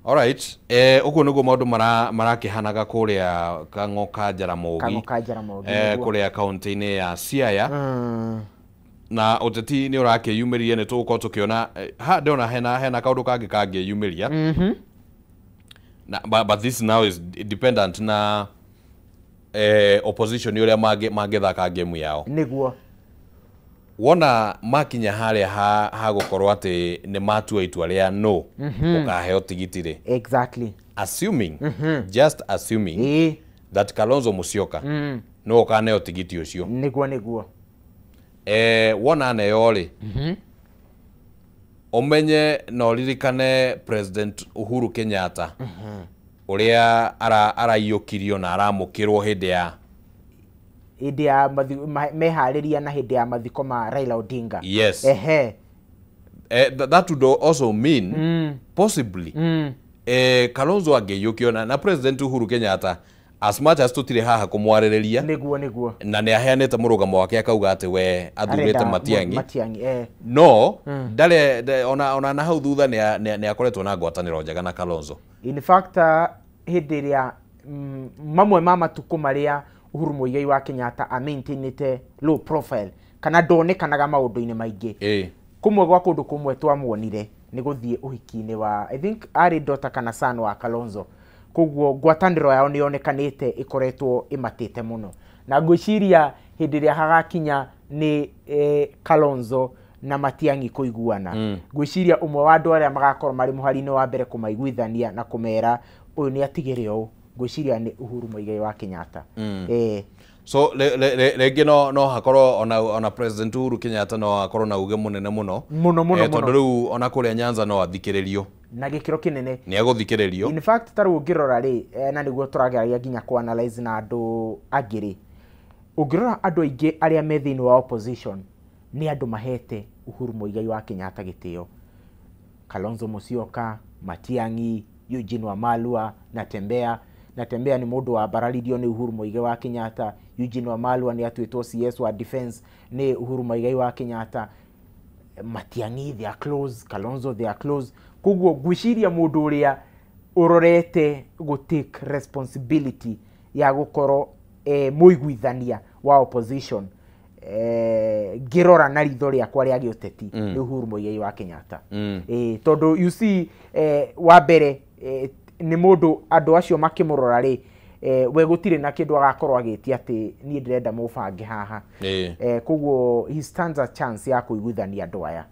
Alright, ũguo nĩguo maũndũ marakĩhanaga kũrĩa Kang'o ka Jaramogi. Kang'o ka Jaramogi. Kũrĩa kaunti-inĩ ya Siaya. Na ũteti nĩ ũrakĩyumĩria, nĩ tũgũkorwo tũkĩona ha ndĩrona hena kaũndũ kangĩ kangĩyumĩria. Na but this now is dependent na opposition ũrĩa mangĩthaka game yao. Nĩguo. Wona makinya harĩa ha gũkorwo atĩ nĩ matua itua rĩa no ũkaheo tigiti rĩ. Exactly. Assuming, just assuming that Kalonzo Musyoka no ũkaneo tigiti ũcio. Nĩguo nĩguo. Wona aneo rĩ, ũmenye na ũririkane President Uhuru Kenyatta ũrĩa araiyũkirio na aramũkĩrwo hĩndĩ ya meharĩria na hĩndĩ ya mathiko ma Raila Odinga. Yes. That would also mean possibly Kalonzo angĩiyũkio na President Uhuru Kenyatta as much as tũtirĩ haha kũmwarĩrĩria. Nĩguo nĩguo. Na nĩ aheanĩte mũrũgamo wake akauga atĩ we athurĩte Matiang'i. No ndarĩ ona na hau thutha nĩ akoretwo na ngwatanĩro njega na Kalonzo. In fact hĩndĩ ĩrĩa mamwe ma matukũ marĩa Uhuru Muigai wa Kenyatta a maintainĩte low profile kana ndonekanaga maũndũ-inĩ maingĩ. Kũmwe gwa kũndũ kũmwe twamuonire nĩ gũthiĩ ũhiki-inĩ wa I think arĩ daughter kana son wa Kalonzo. Koguo ngwatanĩro yao nĩ yonekanĩte ĩkoretwo ĩmatĩte mũno. Na ngwĩciria hĩndĩ ĩrĩa hagakinya nĩ Kalonzo na Matiang'i kũiguana, ngwĩciria ũmwe wa andũ arĩa magakorwo marĩ mũhari-inĩ wa mbere kũmaiguithania na kũmera ũyũ nĩ atigĩre ũũ, ngwĩciria nĩ Uhuru Muigai wa Kenyatta. So rĩngĩ no hakorwo ona President Uhuru Kenyatta no akorwo na uge mũnene mũno mũno mũno, tondũ rĩu ona kũrĩa Nyanza no athikĩrĩrio na gĩkĩro kĩnene, nĩ egũthikĩrĩrio. In fact ta rĩu ũngĩrora rĩ, na nĩguo tũrageragia nginya kũ analyze na andũ angĩ rĩ, ũngĩrora andũ aingĩ arĩa me thĩinĩ wa opposition nĩ andũ mahete Uhuru Muigai wa Kenyatta gĩtĩo. Kalonzo Musyoka, Matiang'i, Eugene Wamalwa, Natembeya. Natembeya nĩ mũndũ wambararirio nĩ Uhuru Muigai wa Kenyatta. Eugene Wamalwa nĩ atuĩtwo CS wa defense nĩ Uhuru Muigai wa Kenyatta. Matiang'i they are close, Kalonzo they are close. Koguo ngwĩciria mũndũ ũrĩa ũrorete gũ take responsibility ya gũkorwo mũiguithania wa opposition ngĩrora na ritho rĩakwa rĩa gĩũteti nĩ Uhuru Muigai wa Kenyatta. Tondũ you see wa mbere nĩ mũndũ andũ acio makĩmũrora rĩ, we gũtirĩ na kĩndũ agakorwo agĩtia atĩ niĩ ndĩrenda mũbange haha. Koguo he stands a chance ya kũiguithania andũ aya.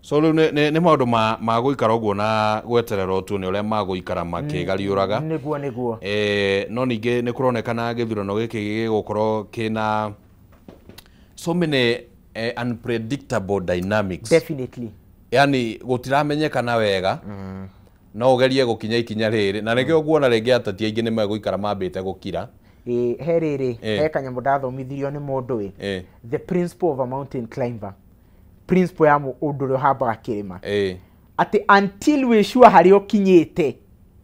So rĩu nĩ maũndũ ma gũikara ũguo na gweterera tuone ũrĩa magũikara makĩgariũraga. Nĩguo. No ningĩ nĩ kũronekana gĩthurano gĩkĩ gĩgũkorwo kĩna so many unpredictable dynamics. Definitely. Yani gũtiramenyekana wega. No ũgerie gũkinya ikinya rĩrĩ na nĩkĩo nguona rĩngĩ ateti aingĩ nĩ megũikara mambĩte gũkira. He rĩrĩ he kanyamũ ndathomithirio nĩ mũndũ ĩ. The principle of a mountain climber. Principle ya mũndũ ũrĩa ũhambaga kĩrĩma. Atĩ until wĩ sure harĩa ũkinyĩte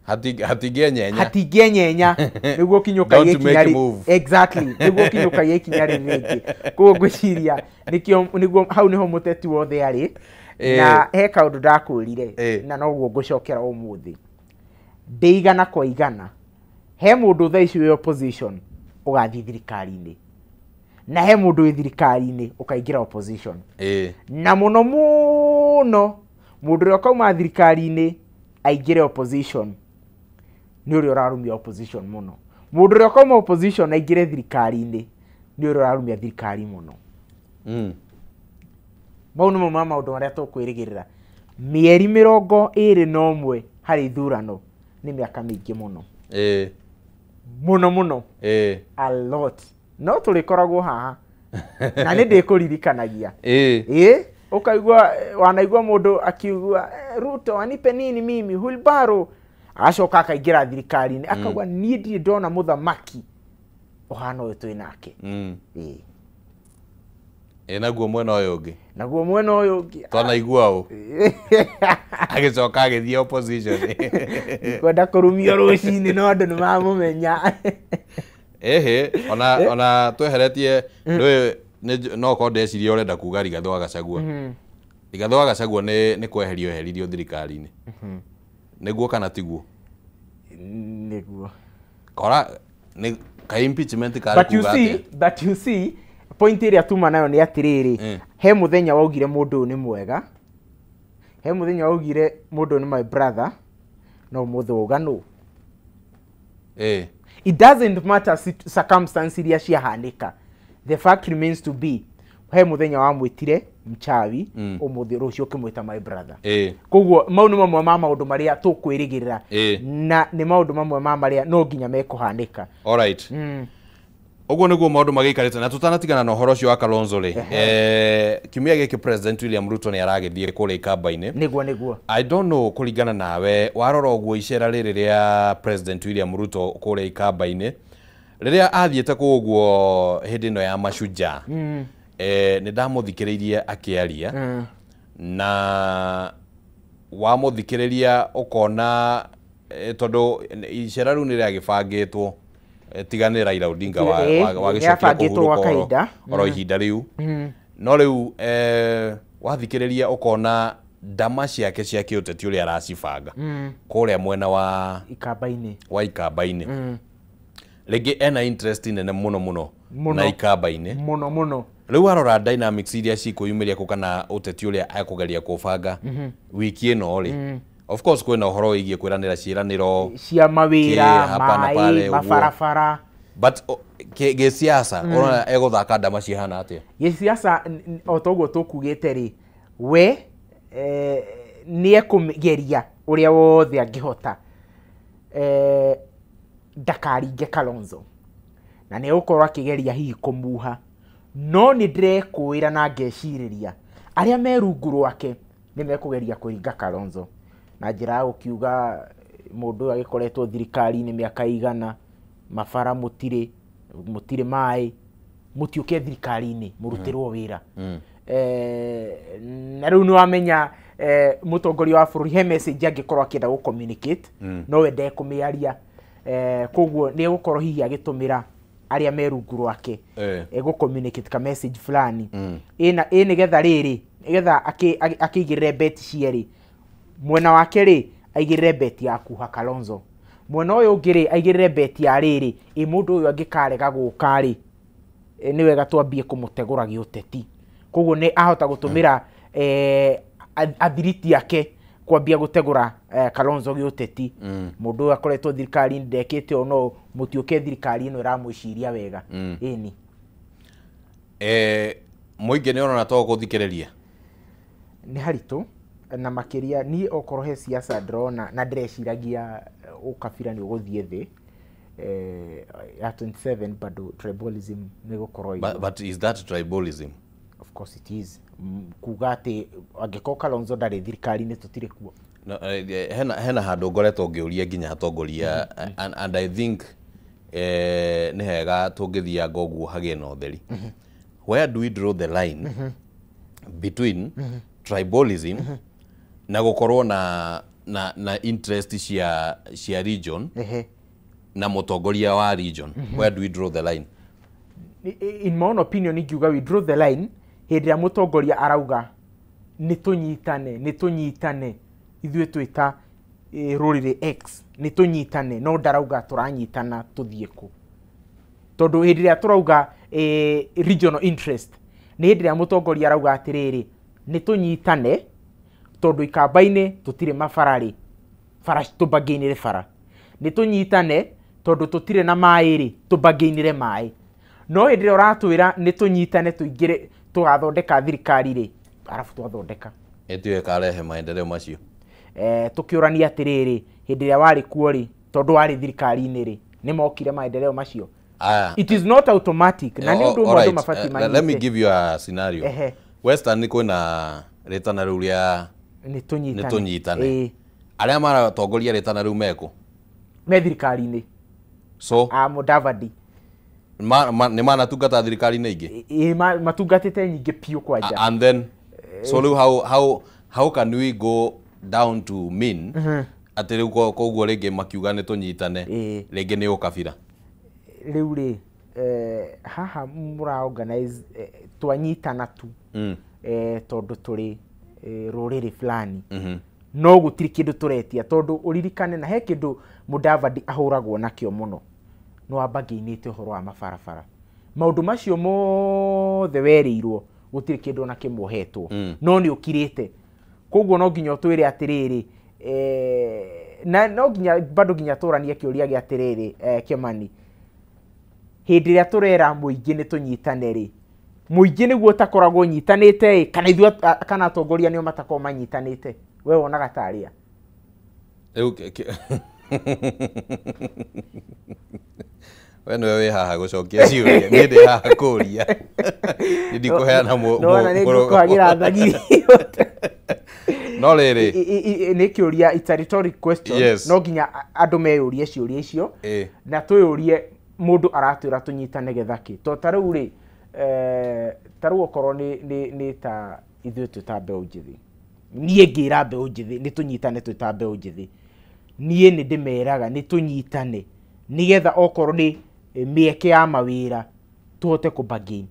hatingĩenyenya nĩguo ũkinyũkagia ikinya rĩ. Exactly, nĩguo ũkinyũkagia ikinya rĩ rĩngĩ. Koguo ngwĩciria nĩkĩo nĩguo hau nĩho mũteti wothe arĩ. Na he kaũndũ ndakwĩrire na noguo ngũcokera ũmũthĩ. Ndĩ igana kwa igana he mũndũ thaa ici wĩ opposition ũgathiĩ thirikari-inĩ na he mũndũ wĩ thirikari-inĩ ũkaingĩra opposition. Na mũno mũno mũndũ ũrĩa ũkauma thirikari-inĩ aingĩre opposition nĩ ũrĩa ũrarumia opposition mũno. Mũndũ ũrĩa ũkauma opposition aingĩre thirikari-inĩ nĩ ũrĩa ũrarumia thirikari mũno. Mau nĩmo ma maũndũ marĩa tũkwĩrĩgĩrĩra. Mĩeri 21 harĩ ithurano nĩ mĩaka mĩingĩ mũno. Mũno mũno. A lot. No tũrĩkoragwo haha na nĩ ndĩkũririkanagia. Ũkaigua wanaigua mũndũ akiuga Ruto anipe nini mimi wheelbarrow, agacoka akaingĩra thirikari-inĩ akauga niĩ ndirĩ ndona mũthamaki ũhana ũyũ twĩ nake. Naguo mwena ũyũ ũngĩ. Naguo mwena ũyũ ũngĩ. Twanaigua ũ. Agĩcoka agĩthiĩ opposition. Kwenda kũrumio rũcinĩ no andũ nĩ mamũmenya. Ehe, ona tweheretie ndũĩ no korwo ndeciria ũrenda kuga Rigathĩ wa Gachagua. Rigathĩ wa Gachagua nĩ kweherio eheririo thirikari-inĩ. Nĩguo kana tiguo? Nĩguo. Kora nĩ ka impeachment karĩ kuga atĩa? But you see point ĩrĩa tuma nayo nĩ atĩrĩrĩ, he mũthenya waugire mũndũ ũyũ nĩ mwega, he mũthenya waugire mũndũ ũyũ nĩ my brother, no ũmũthĩ wauga no. It doesn't matter circumstance iria ciahanĩka. The fact remains to be he mũthenya wamwĩtire mchawi, ũmũthĩ rũciũ ũkĩmwĩta my brother. Koguo mau nĩ mamwe ma maũndũ marĩa tũkwĩrĩgĩrĩra na nĩ maũndũ mamwe ma marĩa no nginya mekũhanĩka. All right. Ũguo nĩguo maũndũ magĩikarĩte na tũtanatigana na ũhoro ũcio wa Kalonzo rĩ, kiumia gĩkĩ President William Ruto nĩ aragĩthiĩ kũrĩa Ikamba-inĩ. Nĩguo. I don't know kũringana nawe warora ũguo icera rĩrĩ rĩa President William Ruto kũrĩa Ikamba-inĩ rĩrĩa athiĩte kũu ũguo hĩndĩ ĩno ya Mashujaa, nĩ ndamũthikĩrĩirie akĩaria na wamũthikĩrĩria ũkona tondũ icera rĩu nĩ rĩagĩbangĩtwo tiga nĩ Raila Odinga wagĩcokire kũhurũka oro ihinda rĩu. No rĩu wathikĩrĩria ũkona ndama ciake cia kĩũteti ũrĩa aracibanga kũrĩa mwena wa Ikamba-inĩ. Wa Ikamba-inĩ. Rĩngĩ ena interest nene mũno mũno na Ikamba-inĩ. Mũno mũno. Rĩu warora dynamics iria cikwĩyumĩria kũ kana ũteti ũrĩa ekũgeria kũbanga wiki ĩno rĩ. Of course kwĩna ũhoro wĩgiĩ kwĩranĩra ciĩranĩro cia mawĩra, maĩ, mabarabara. But gĩsiasa ũrona egũthaka ndama cihana atĩa? Gĩsiasa o toguo tũkugĩte rĩ, we nĩ ekũgeria ũrĩa wothe angĩhota ndakaringe Kalonzo na nĩ egũkorwo akĩgeria hihi kũmuha, no nĩ ndĩrekũĩra na ngecirĩria arĩa me rungu rwake nĩ mekũgeria kũringa Kalonzo na njĩra ya gũkiuga mũndũ ũyũ agĩkoretwo thirikari-inĩ mĩaka igana, mabara mũtirĩ maĩ, mũtiũke thirikari-inĩ mũrutĩrwo wĩra. Na rĩu nĩ wamenya mũtongoria wa bũrũri he message angĩkorwo akĩenda gũ communicate no we ndekũmĩaria. Koguo nĩ egũkorwo hihi agĩtũmĩra arĩa me rungu rwake egũ communicate ka message fulani ĩ nĩgetha rĩrĩ nĩgetha akĩigĩrĩre beti cierĩ. Mwena wake rĩ aigĩrĩre beti ya kuha Kalonzo, mwena ũyũ ũngĩ rĩ aigĩrĩre beti ya rĩrĩ ĩ mũndũ ũyũ angĩkarega gũka rĩ nĩ wega twambie kũmũtegũra gĩũteti. Koguo nĩ ahota gũtũmĩra athiriti ake kwambia gũtegũra Kalonzo gĩũteti. Mũndũ ũyũ akoretwo thirikari-inĩ ndekĩte o no mũtiũke thirikari ĩno ĩramwĩciria wega. Ĩni mũingĩ nĩ ũrona to gũthikĩrĩria nĩ haritũ. Na makiria ni okorwo he siasa ndĩrona na ndĩreciragia ũkabira nĩ ũgũthiĩ thĩ ya 27 bado tribalism nĩ gũkorwo. But is that tribalism? Of course it is. Kuga atĩ angĩkorwo Kalonzo ndarĩ thirikari-inĩ tũtirĩ kuo. No, hena handũ ngoretwo ngĩũria nginya atongoria and I think nĩ hega tũngĩthianga ũguo hagĩe na ũtheri. Where do we draw the line between tribalism na gũkorwo na interest cia region na mũtongoria wa region? Where do we draw the line? In my own opinion, ingiuga we draw the line hĩndĩ ĩrĩa mũtongoria arauga nĩ tũnyitane ithuĩ twĩta rũrĩrĩ X nĩ tũnyitane, no ndarauga tũranyitana tũthiĩ kũ, tondũ hĩndĩ ĩrĩa tũrauga regional interest nĩ hĩndĩ ĩrĩa mũtongoria arauga atĩrĩrĩ nĩ tũnyitane tondũ ikamba-inĩ tũtirĩ mabara rĩ, bara tũbangĩinĩre bara, nĩ tũnyitane tondũ tũtirĩ na maĩ rĩ, tũbangĩinĩre maĩ. No hĩndĩ ĩrĩa ũratwĩra nĩ tũnyitane tũingĩre tũgathondeka thirikari rĩ, arabu twathondeka ĩtiyo ĩkarehe maendeleo macio. Tũkĩũrania atĩrĩrĩ hĩndĩ ĩrĩa warĩ kuo rĩ, tondũ warĩ thirikari-inĩ rĩ, nĩ mokire maendeleo macio. It is not automatic. Na nĩ ũndũ ũmwe andũ mabatiĩ manyite. Let me give you a scenario. Western nĩ kwĩna rĩtana rĩu rĩa nĩ tũnyitane. Arĩa maratongoria rĩtana rĩu mekũ? Me thirikari-inĩ. So Mudavadi nĩ manatungata thirikari-inĩ ingĩ? Matungatĩte nyingĩ piũ kwanja. And then so rĩu how can we go down to mean atĩ rĩu koguo rĩngĩ makiuga nĩ tũnyitane rĩngĩ nĩ ũkabira? Rĩu rĩ haha mũra organize twanyitana tu tondũ tũrĩ rũrĩrĩ fulani, no gũtirĩ kĩndũ tũretia, tondũ ũririkane na he kĩndũ Mudavadi ahũragwo nakĩo mũno, no ambangĩinĩte ũhoro wa mabarabara. Maũndũ macio mothe werĩirwo gũtirĩ kĩndũ ona kĩmwe ũhetwo, no nĩ ũkirĩte. Koguo no nginya ũtwĩre atĩrĩrĩ na no nginya bado nginya tũranie kĩũria gĩa atĩrĩrĩ Kĩmani, hĩndĩ ĩrĩa tũrera mũingĩ nĩ tũnyitane rĩ, mũingĩ nĩguo ũtakoragwo ũnyitanĩte kana ithuĩ kana atongoria nĩo matakoragwo manyitanĩte? We wonaga tarĩa we nĩwe wĩ haha gũcokia ciũria, niĩ ndĩ haha kũũria, niĩ ndikũheana nĩngũkũhagĩra thagiri. No rĩrĩ nĩ kĩũria, it's a rhetoric question. Yes. No nginya andũ meyũrie ciũria icio na twĩyũrie mũndũ aratwĩra tũnyitane getha kĩ, to ta rĩu rĩ ta rĩu okorwo nĩ ta ithuĩ twĩ ta mbeũ njĩthĩ, niĩ ngĩra mbeũ njĩthĩ nĩ tũnyitane twĩ ta mbeũ njĩthĩ, niĩ nĩ ndĩmeraga nĩ tũnyitane nĩgetha okorwo nĩ mĩeke ya mawĩra tũhote kũ-bargain,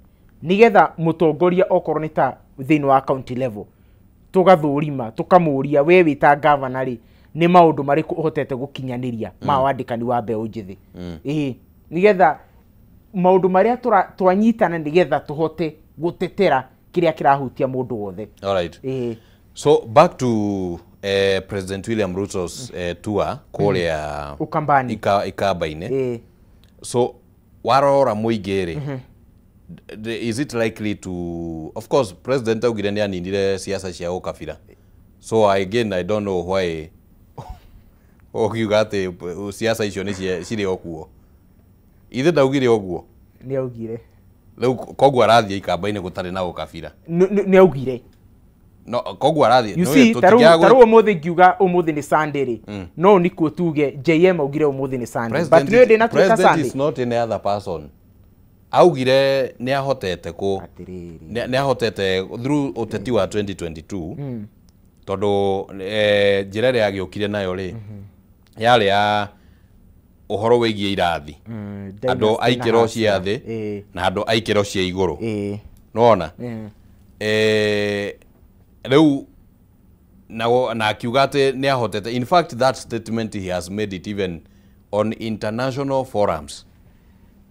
nĩgetha mũtongoria okorwo nĩ ta thĩinĩ wa county level tũgathũrima tũkamũria we wĩ ta governor rĩ nĩ maũndũ marĩkũ ũhotete gũkinyanĩria ma wandĩkani wa mbeũ njĩthĩ, nĩgetha maũndũ marĩa twanyitana nĩgetha tũhote gũtetera kĩrĩa kĩrahutia mũndũ wothe. All right. So back to President William Ruto's tour kũrĩa Ukambani, Ikamba-inĩ. So warora mũingĩ rĩ, is it likely to, of course President augire nĩ aninire siasa cia ũkabira, so again I don't know why ũkiuga atĩ siasa icio nĩ cirĩ o kuo. Ithe ndaugire ũguo? Nĩ augire. Rĩu koguo arathiĩ Ikamba-inĩ gũtarĩ na ũkabira? Nĩ augire. No, koguo arathiĩ. You see, tarĩu ũmũthĩ ngiuga ũmũthĩ nĩ Sunday rĩ, no nĩkuo tuge JM augire ũmũthĩ nĩ Sunday. But nĩ ndĩna tuĩka Sunday. President is not any other person. Augire nĩ ahotete kũ nĩ ahotete through ũteti wa 2022 tondũ njĩra ĩrĩa agĩũkire nayo rĩ yarĩ ya ũhoro wĩgiĩ irathi, andũ a ikĩro cia thĩ na andũ a ikĩro cia igũrũ, nĩwona rĩu na akiuga atĩ nĩ ahotete. In fact that statement he has made it even on international forums.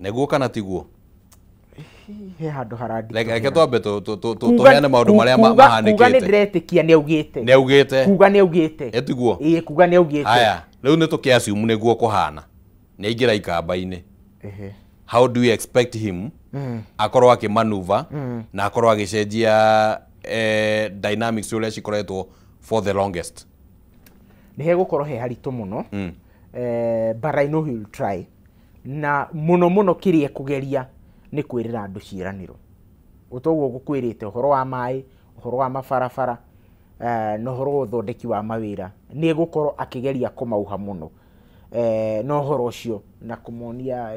Nĩguo kana tiguo? He handũ haranditũhĩra. Reke twambe tũheane maũndũ marĩa mahanĩkĩte. Kuga nĩ ndĩretĩkia nĩ augĩte. Nĩ augĩte. Kuga nĩ augĩte. Ĩtiguo? Ĩĩ, kuga nĩ augĩte. Haya, rĩu nĩ tũkĩ assume nĩguo kũhana. Nĩ aingĩra Ikamba-inĩ. How do we expect him akorwo akĩmanuva na akorwo agĩcenjia dynamics ũrĩa cikoretwo for the longest. Nĩ hegũkorwo he haritũ mũno. But I know he will try. Na mũno mũno kĩrĩa ekũgeria nĩ kwĩrĩra andũ ciĩranĩro. Ũtoguo ngũkwĩrĩte ũhoro wa maĩ, ũhoro wa mabarabara, na ũhoro wa ũthondeki wa mawĩra. Nĩ egũkorwo akĩgeria kũmauha mũno. Na ũhoro ũcio na kũmonia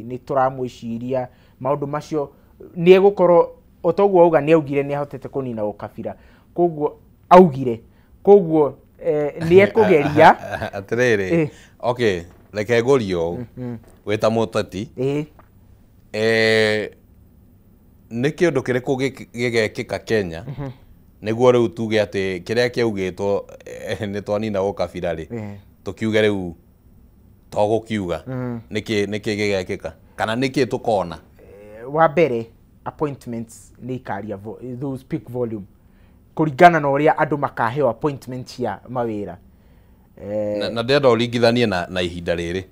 nĩ tũramwĩciria maũndũ macio nĩ egũkorwo ũtoguo auga nĩ augire nĩ ahotete kũnina ũkabira. Koguo augire koguo nĩ ekũgeria atĩrĩrĩ. Okay, reke ngũrie ũũ wĩ ta mũteti, nĩ kĩũndũ kĩrĩkũ gĩgekĩka Kenya nĩguo rĩu tuge atĩ kĩrĩa kĩaugĩtwo nĩ twanina ũkabira rĩ, tũkiuge rĩu to gũkiuga nĩkĩ gĩgekĩka kana nĩkĩ tũkona? Wa mbere appointments nĩ ikaria those peak volume kũringana na ũrĩa andũ makaheo appointment cia mawĩra. Na ndĩrenda ũringithanie na ihinda rĩrĩ.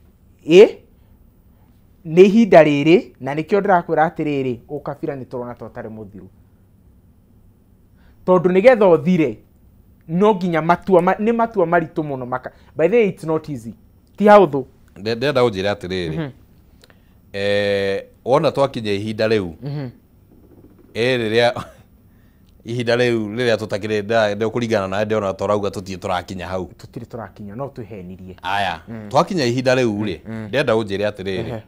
Nĩ ihinda rĩrĩ na nĩkĩo ndĩrakwĩra atĩrĩrĩ ũkabira nĩ tũrona ta ũtarĩ mũthiru. Tondũ nĩgetha ũthire no nginya matua nĩ matua maritũ mũno maka. By the way, it's not easy. Ti haũthũ. Ndĩrenda ũnjĩre atĩrĩrĩ, wona twakinya ihinda rĩu, rĩrĩa ihinda rĩu rĩrĩa tũtakĩrĩ ndĩkũringana nawe ndĩrona tũrauga tũtirĩ tũrakinya hau. Tũtirĩ tũrakinya no twĩhenirie. Aya, twakinya ihinda rĩu rĩ, ndĩrenda ũnjĩre atĩrĩrĩ,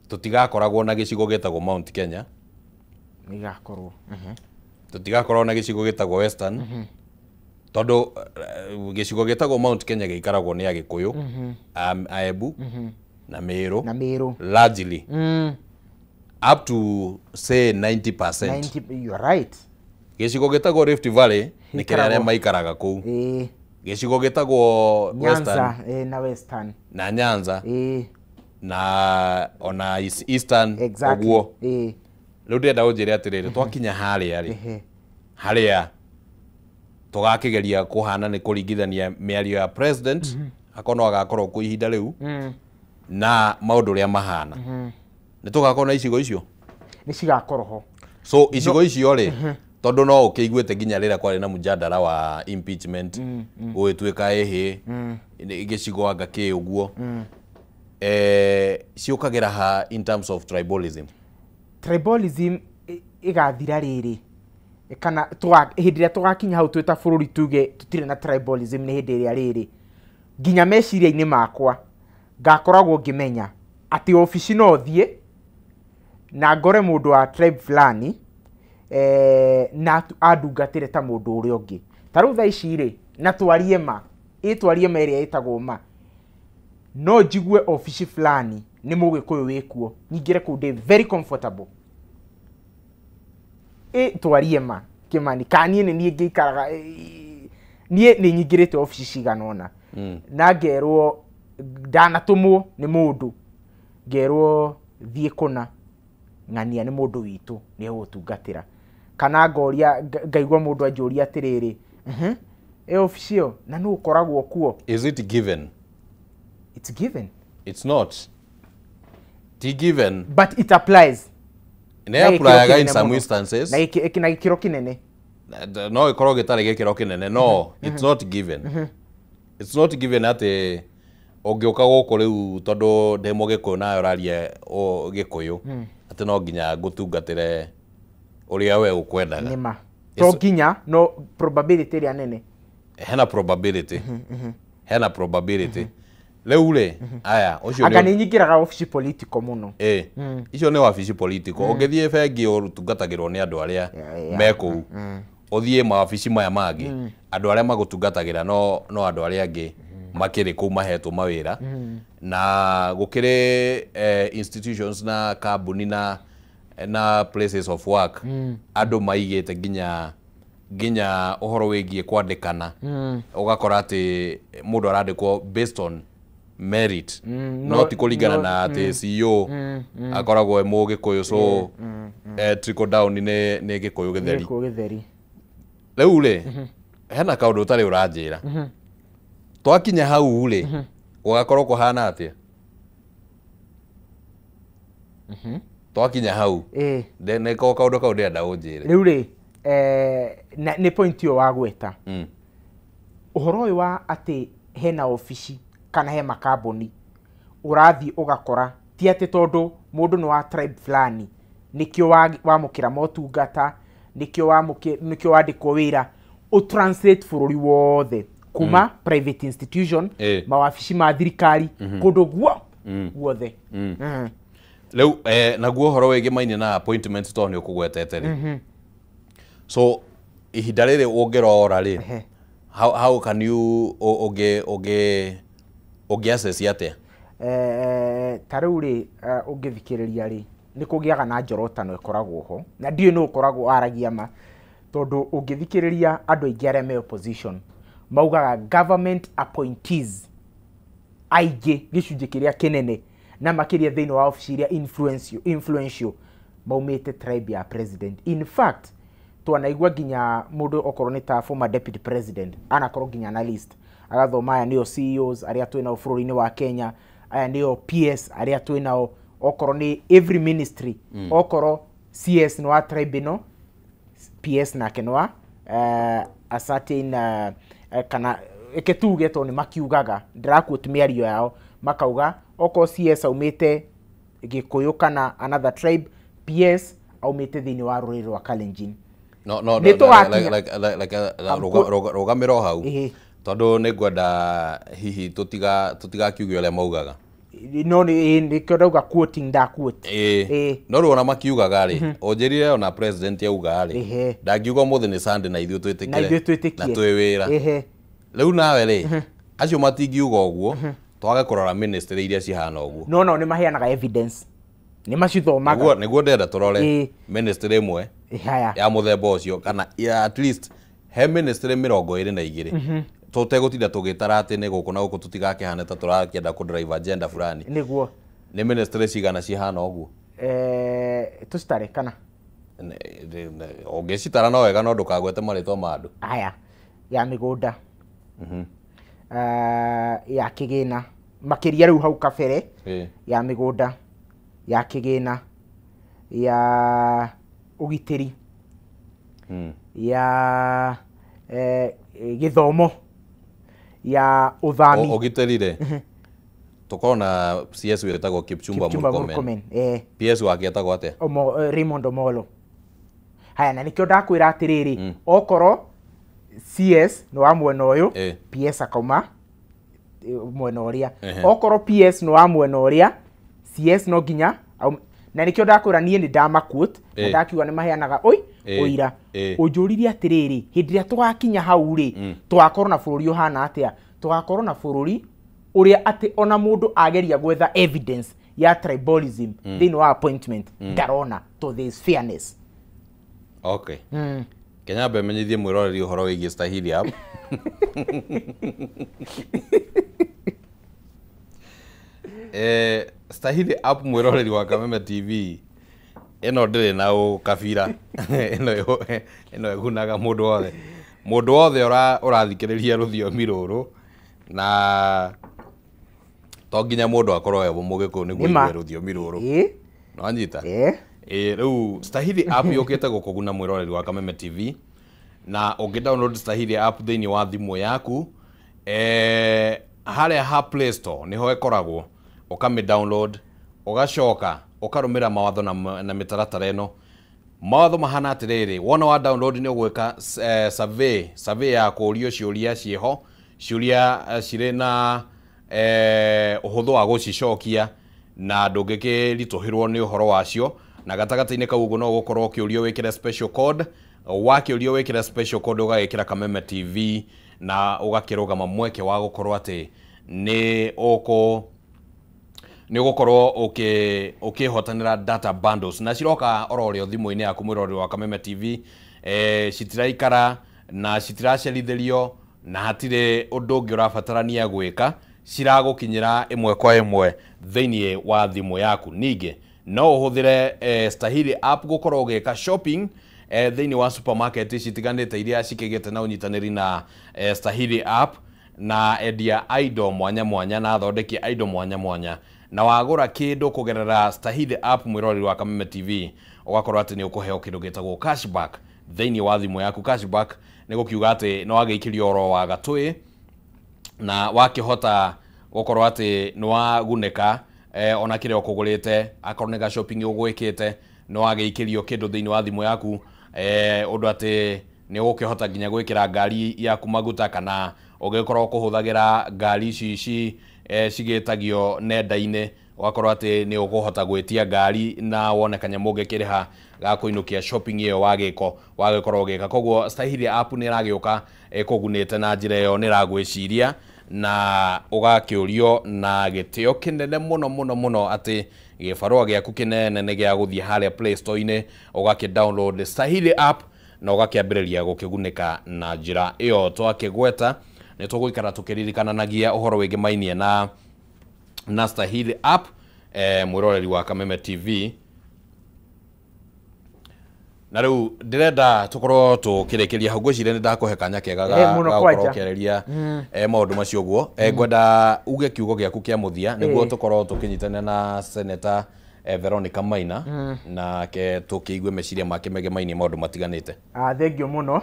tũtigakoragwo na gĩcigo gĩtagwo Mount Kenya. Nĩgakorwo. Tũtigakorwo na gĩcigo gĩtagwo Western. Tondũ gĩcigo gĩtagwo Mount Kenya gĩikaragwo nĩ Agĩkũyũ, Aembu na Meru. Na Meru. Largely. Up to say 90%. 90, you are right. Gĩcigo gĩtagwo Rift Valley nĩ kĩrĩa arĩa maikaraga kũu. Gĩcigo gĩtagwo Western na Western na Nyanza na ona Eastern ũguo. Rĩu ndĩrenda ũnjĩre atĩrĩrĩ, twakinya harĩa rĩ, harĩa tũgakĩgeria kũhana nĩ kũringithania mĩario ya president akorwo no agakorwo kuo ihinda rĩu na maũndũ ũrĩa mahana, nĩ tũgakorwo na icigo icio nĩ cigakorwo ho. So icigo icio rĩ, tondũ no ũkĩiguĩte nginya rĩrĩa kwarĩ na mũjadara wa impeachment gũgĩtuĩka ĩhĩ gĩcigo anga kĩ ũguo, ciũkagĩra ha in terms of tribalism? Tribalism ĩgathira rĩrĩ kana hĩndĩ ĩrĩa tũgakinya hau twĩ ta bũrũri tuge tũtirĩ na tribalism nĩ hĩndĩ ĩrĩa rĩrĩ nginya meciria-inĩ makwa ngakoragwo ngĩmenya atĩ obici no thiĩ na ngore mũndũ wa tribe fulani na andungatĩre ta mũndũ ũrĩa ũngĩ. Ta rĩu thaa ici rĩ, na twarie ma, ĩtwarie ma ĩrĩa ĩtagwo ma, no njigue obici fulani nĩ mũgĩkũyũ wĩkuo nyingĩre kũu ndĩ very comfortable. Twarie ma Kĩmani, ka niĩ nĩ niĩ ngĩikaraga niĩ nĩ nyingĩrĩte obici cigana ũna na ngerwo ndanatũmwo nĩ mũndũ ngerwo thiĩ kũna ng'ania nĩ mũndũ witũ nĩ egũgũtungatĩra, kana ngoria ngaigua mũndũ anjũria atĩrĩrĩ, ĩ obici ĩyo na nũ ũkoragwo kuo? Is it given? It's given. It's not. Ti given. But it applies. Nĩ applyaga in some instances. Na gĩkĩro kĩnene. No ĩkorwo gĩtarĩ gĩkĩro kĩnene, no it's not given. It's not given atĩ ũngĩũka gũkũ rĩu tondũ ndĩ mũgĩkũyũ nawe ũraria gĩkũyũ atĩ no nginya ngũtungatĩre ũrĩa we ũkwendaga. Nĩma. To nginya no probability ĩrĩa nene. Hena probability. Hena probability. Rĩu rĩ, aya ũcio anga nĩ nyingĩraga obici political mũno. Icio nĩ wabici political. Ũngĩthiĩ bengi ũtungatagĩrwo nĩ andũ arĩa me kũu. Ũthiĩ mawabici maya mangĩ, andũ arĩa magũtungatagĩra no andũ arĩa angĩ makĩrĩ kũu mahetwo mawĩra. Na gũkĩrĩ institutions na kambuni na places of work andũ maigĩte nginya ũhoro wĩgiĩ kwandĩkana, ũgakora atĩ mũndũ arandĩkwo based on merit, no ti kũringana na atĩ CEO akoragwo e mũgĩkũyũ, so trickle down nĩ gĩkũyũ gĩtheri. Rĩu rĩ, hena kaũndũ ũtarĩ ũranjĩra. Twakinya hau rĩ, gũgakorwo kũhana atĩa? Twakinya hau nĩko kaũndũ kau ndĩrenda ũnjĩre. Rĩu rĩ, nĩ point ĩyo wagweta. Ũhoro ũyũ wa atĩ hena obici kana he makambuni ũrathiĩ ũgakora ti atĩ tondũ mũndũ nĩ wa tribe fulani nĩkĩo wamũkĩra motungata, nĩkĩo nĩkĩo wandĩkwo wĩra, ũtranslate bũrũri wothe kuma private institution, mawabici ma thirikari, kũndũ guothe. Rĩu naguo ũhoro wĩgĩmaine na appointment tondũ nĩ ũkũgwetete rĩ, so ihinda rĩrĩ ũngĩrora rĩ, how can you ũngĩ assess atĩa? Ta rĩu rĩ, ũngĩthikĩrĩria rĩ, nĩ kũgĩaga na njorotano ĩkoragwo ho, na ndiũĩ nũ ũkoragwo aragia ma, tondũ ũngĩthikĩrĩria andũ aingĩ arĩa me opposition maugaga government appointees aingĩ gĩcunjĩ kĩrĩa kĩnene na makĩria thĩinĩ wa obici iria influential maumĩte tribe ya president. In fact twanaigua nginya mũndũ okorwo nĩ ta former deputy president anakorwo nginya na list agathoma aya nĩo CEOs arĩa twĩ nao bũrũri-inĩ wa Kenya, aya nĩo PS arĩa twĩ nao, okorwo nĩ every ministry, okorwo CS nĩ wa tribe ĩno, PS nake nĩ wa a certain kana ĩke tuge tondũ nĩ makiugaga, ndĩraquote mĩario yao, makauga okorwo CS aumĩte Gĩkũyũ kana another tribe, PS aumĩte thĩinĩ wa rũrĩrĩ rwa Kalenjin. No no rũgamĩro hau tondũ nĩ ngwenda hihi tũtigakiuge ũrĩa maugaga. No nĩkĩo ndauga quoting ndaquote. No rĩu ona makiugaga rĩ, ũnjĩrire ona president auga rĩ, ndangiuga ũmũthĩ nĩ Sunday na ithuĩ twĩtĩkĩre na twĩ wĩra. Rĩu nawe rĩ, acio matingiuga ũguo, twage kũrora ministry iria cihana ũguo. No no nĩ maheanaga evidence, nĩ macithomaga. Nĩguo ndĩrenda tũrore ministry ĩmwe ya mũthemba ũcio, kana at least he ministry 22 tũtegũtinda tũgĩtara atĩ nĩ gũkũ na gũkũ tũtigakĩhane ta tũrakĩenda kũ drive agenda fulani. Nĩguo. Nĩ ministry cigana cihana ũguo? Tũcitare kana? Ũngĩcitara no wega no ndũkagwete marĩtwa ma andũ. Aya, ya mĩgũnda, ya kĩgĩna, makĩria rĩu hau kabere, ya mĩgũnda, ya kĩgĩna, ya ũgitĩri, ya gĩthomo, ya ũthami. Ũgitĩri rĩ, tũkorwo na CS wĩtagwo Kipchumba Murkomen. PS wake etagwo atĩa? Raymond Omolo. Haya, na nĩkĩo ndakwĩra atĩrĩrĩ, okorwo CS nĩ wa mwena ũyũ, PS akauma mwena ũrĩa. Okorwo PS nĩ wa mwena ũrĩa, CS no nginya, na nĩkĩo ndakwĩra niĩ nĩ ndamaquote, na ndakiuga nĩ maheanaga ũira. Ũnjũririe atĩrĩrĩ, hĩndĩ ĩrĩa tũgakinya hau rĩ, tũgakorwo na bũrũri ũhana atĩa? Tũgakorwo na bũrũri ũrĩa atĩ ona mũndũ ageria gwetha evidence ya tribalism thĩinĩ wa appointment ndarona, to there is fairness. Okay. Kenya mbe menyithie mwĩroreri ũhoro wĩgiĩ Stahili app. Stahili app mwĩroreri wa Kameme TV ĩno ndĩrĩ na ũkabira, ĩno ĩgunaga mũndũ wothe, mũndũ wothe ũrathikĩrĩria rũthiomi rũrũ, na to nginya mũndũ akorwo e mũgĩkũyũ nĩguo aigue rũthiomi rũrũ. Nĩwanyita? Rĩu Stahili app yũkĩte gũkũguna mwĩroreri wa Kameme TV, na ũngĩ download Stahili app thĩinĩ wa thimũ yaku, harĩa ha Play Store nĩho ĩkoragwo, ũkamĩ download, ũgacoka ũkarũmĩrĩra mawatho na mĩtaratara ĩno. Mawatho mahana atĩrĩrĩ, wona wa download nĩ ũgwĩka survey ya kũũrio ciũria ciĩho, ciũria cirĩ na ũhũthũ wa gũcicokia na ndũngĩkĩritũhĩrwo nĩ ũhoro wacio, na gatagatĩ-inĩ kau ũguo no ũgũkorwo ũkĩũrio wĩkĩre special code, wakĩũrio wĩkĩre special code ũgagĩkĩra Kameme TV na ũgakĩrũgama mweke wa gũkorwo atĩ nĩ ũgũkorwo ũkĩhotanĩra data bundles, na ciroka oro rĩo thimũ-inĩ yaku mwĩroreri wa Kameme TV. Citiraikara na citiracerithĩrio na hatirĩ ũndũ ũngĩ ũrabatarania gwĩka, ciragũkinyĩra ĩmwe kwa ĩmwe thĩinĩ wa thimũ yaku. Ningĩ no ũhũthĩre Stahili app gũkorwo ũgĩka shopping thĩinĩ wa supermarket citiganĩte iria cikĩgĩte na ũnyitanĩri na Stahili app, na endia indo mwanya mwanya na athondeki a indo mwanya mwanya, na wagũra kĩndũ kũgerera Stahili app mwĩroreri wa Kameme TV, ũgakorwo atĩ nĩ ũkũheo kĩndũ gĩtagwo cashback thĩinĩ wa thimũ yaku. Cashback Nĩ gũkiuga atĩ nĩ wagĩikĩrio oro wa gatũĩ na wakĩhota gũkorwo atĩ nĩ wagunĩka ona kĩrĩa ũkũgũrĩte akorwo nĩ ga shopping ũgwĩkĩte nĩ wagĩikĩrio kĩndũ thĩinĩ wa thimũ yaku ũndũ atĩ nĩ ũgũkĩhota nginya gwĩkĩra ngari yaku maguta kana ũgĩkorwo kũhũthagĩra ngari ici cigĩtagio nenda-inĩ ũgakorwo atĩ nĩ ũkũhota gwĩtia ngari na wone kanyamũ ũngĩkĩrĩha ga kũinũkia shopping ĩyo wagĩko wagĩkorwo ũgĩka. Koguo Stahili app nĩ ĩragĩũka ĩkũgunĩte na njĩra ĩyo, nĩ ĩragwĩciria na ũgakĩũrio na gĩtĩo kĩnene mũno mũno mũno atĩ gĩbarũa gĩaku kĩnene nĩ gĩa gũthiĩ harĩa Play Store-inĩ ũgakĩ download Stahili app na ũgakĩambĩrĩria gũkĩgunĩka na njĩra ĩyo twakĩgweta. Nĩ tũgũikara tũkĩririkananagia ũhoro wĩgĩmainie na Stahili app mwĩroreri wa Kameme TV. Na rĩu ndĩrenda tũkorwo tũkĩrĩkĩria hau, ngwĩciria nĩ ndakũhe kanya kega ga gũkorwo ũkĩarĩria maũndũ macio ũguo. Ngwenda uge kiugo gĩaku kĩa mũthia nĩguo tũkorwo tũkĩnyitanĩra na Senator Veronica Maina nake tũkĩigue meciria make megemainie maũndũ matiganĩte. Thengio mũno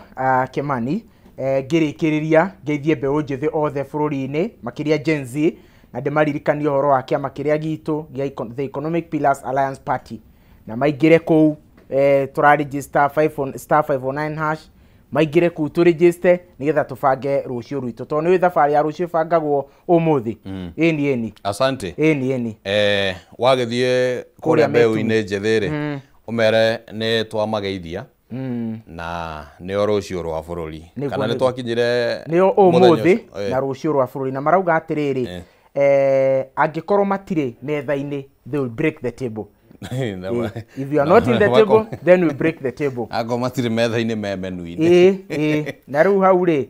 Kimani. Ngĩrĩkĩrĩria ngeithie mbeũ njĩthĩ othe bũrũri-inĩ makĩria Gen Z, na ndĩmaririkanie ũhoro wa kĩama kĩrĩa gitũ gĩa The Economic Pillars Alliance Party, na maingĩre kũu tũraregister *509 hash, maingĩre kũu tũregister nĩgetha tũbange rũciũ rwitũ, tondũ nĩ thabarĩ ya rũciũ ĩbangagwo ũmũthĩ. Ĩni ĩni. Asante. Ĩni ĩni. Wagĩthiĩ kũrĩa mbeũ-inĩ njĩthĩ rĩ, ũmere nĩ twamageithia na nĩo rũciũ rwa bũrũri, kana nĩ twakinyire nĩo ũmũthĩ na rũciũ rwa bũrũri, na marauga atĩrĩrĩ angĩkorwo matirĩ metha-inĩ, they will break the table. If you are not in the table, then we break the table. Angĩkorwo matirĩ metha-inĩ me menu-inĩ. Na rĩu hau rĩ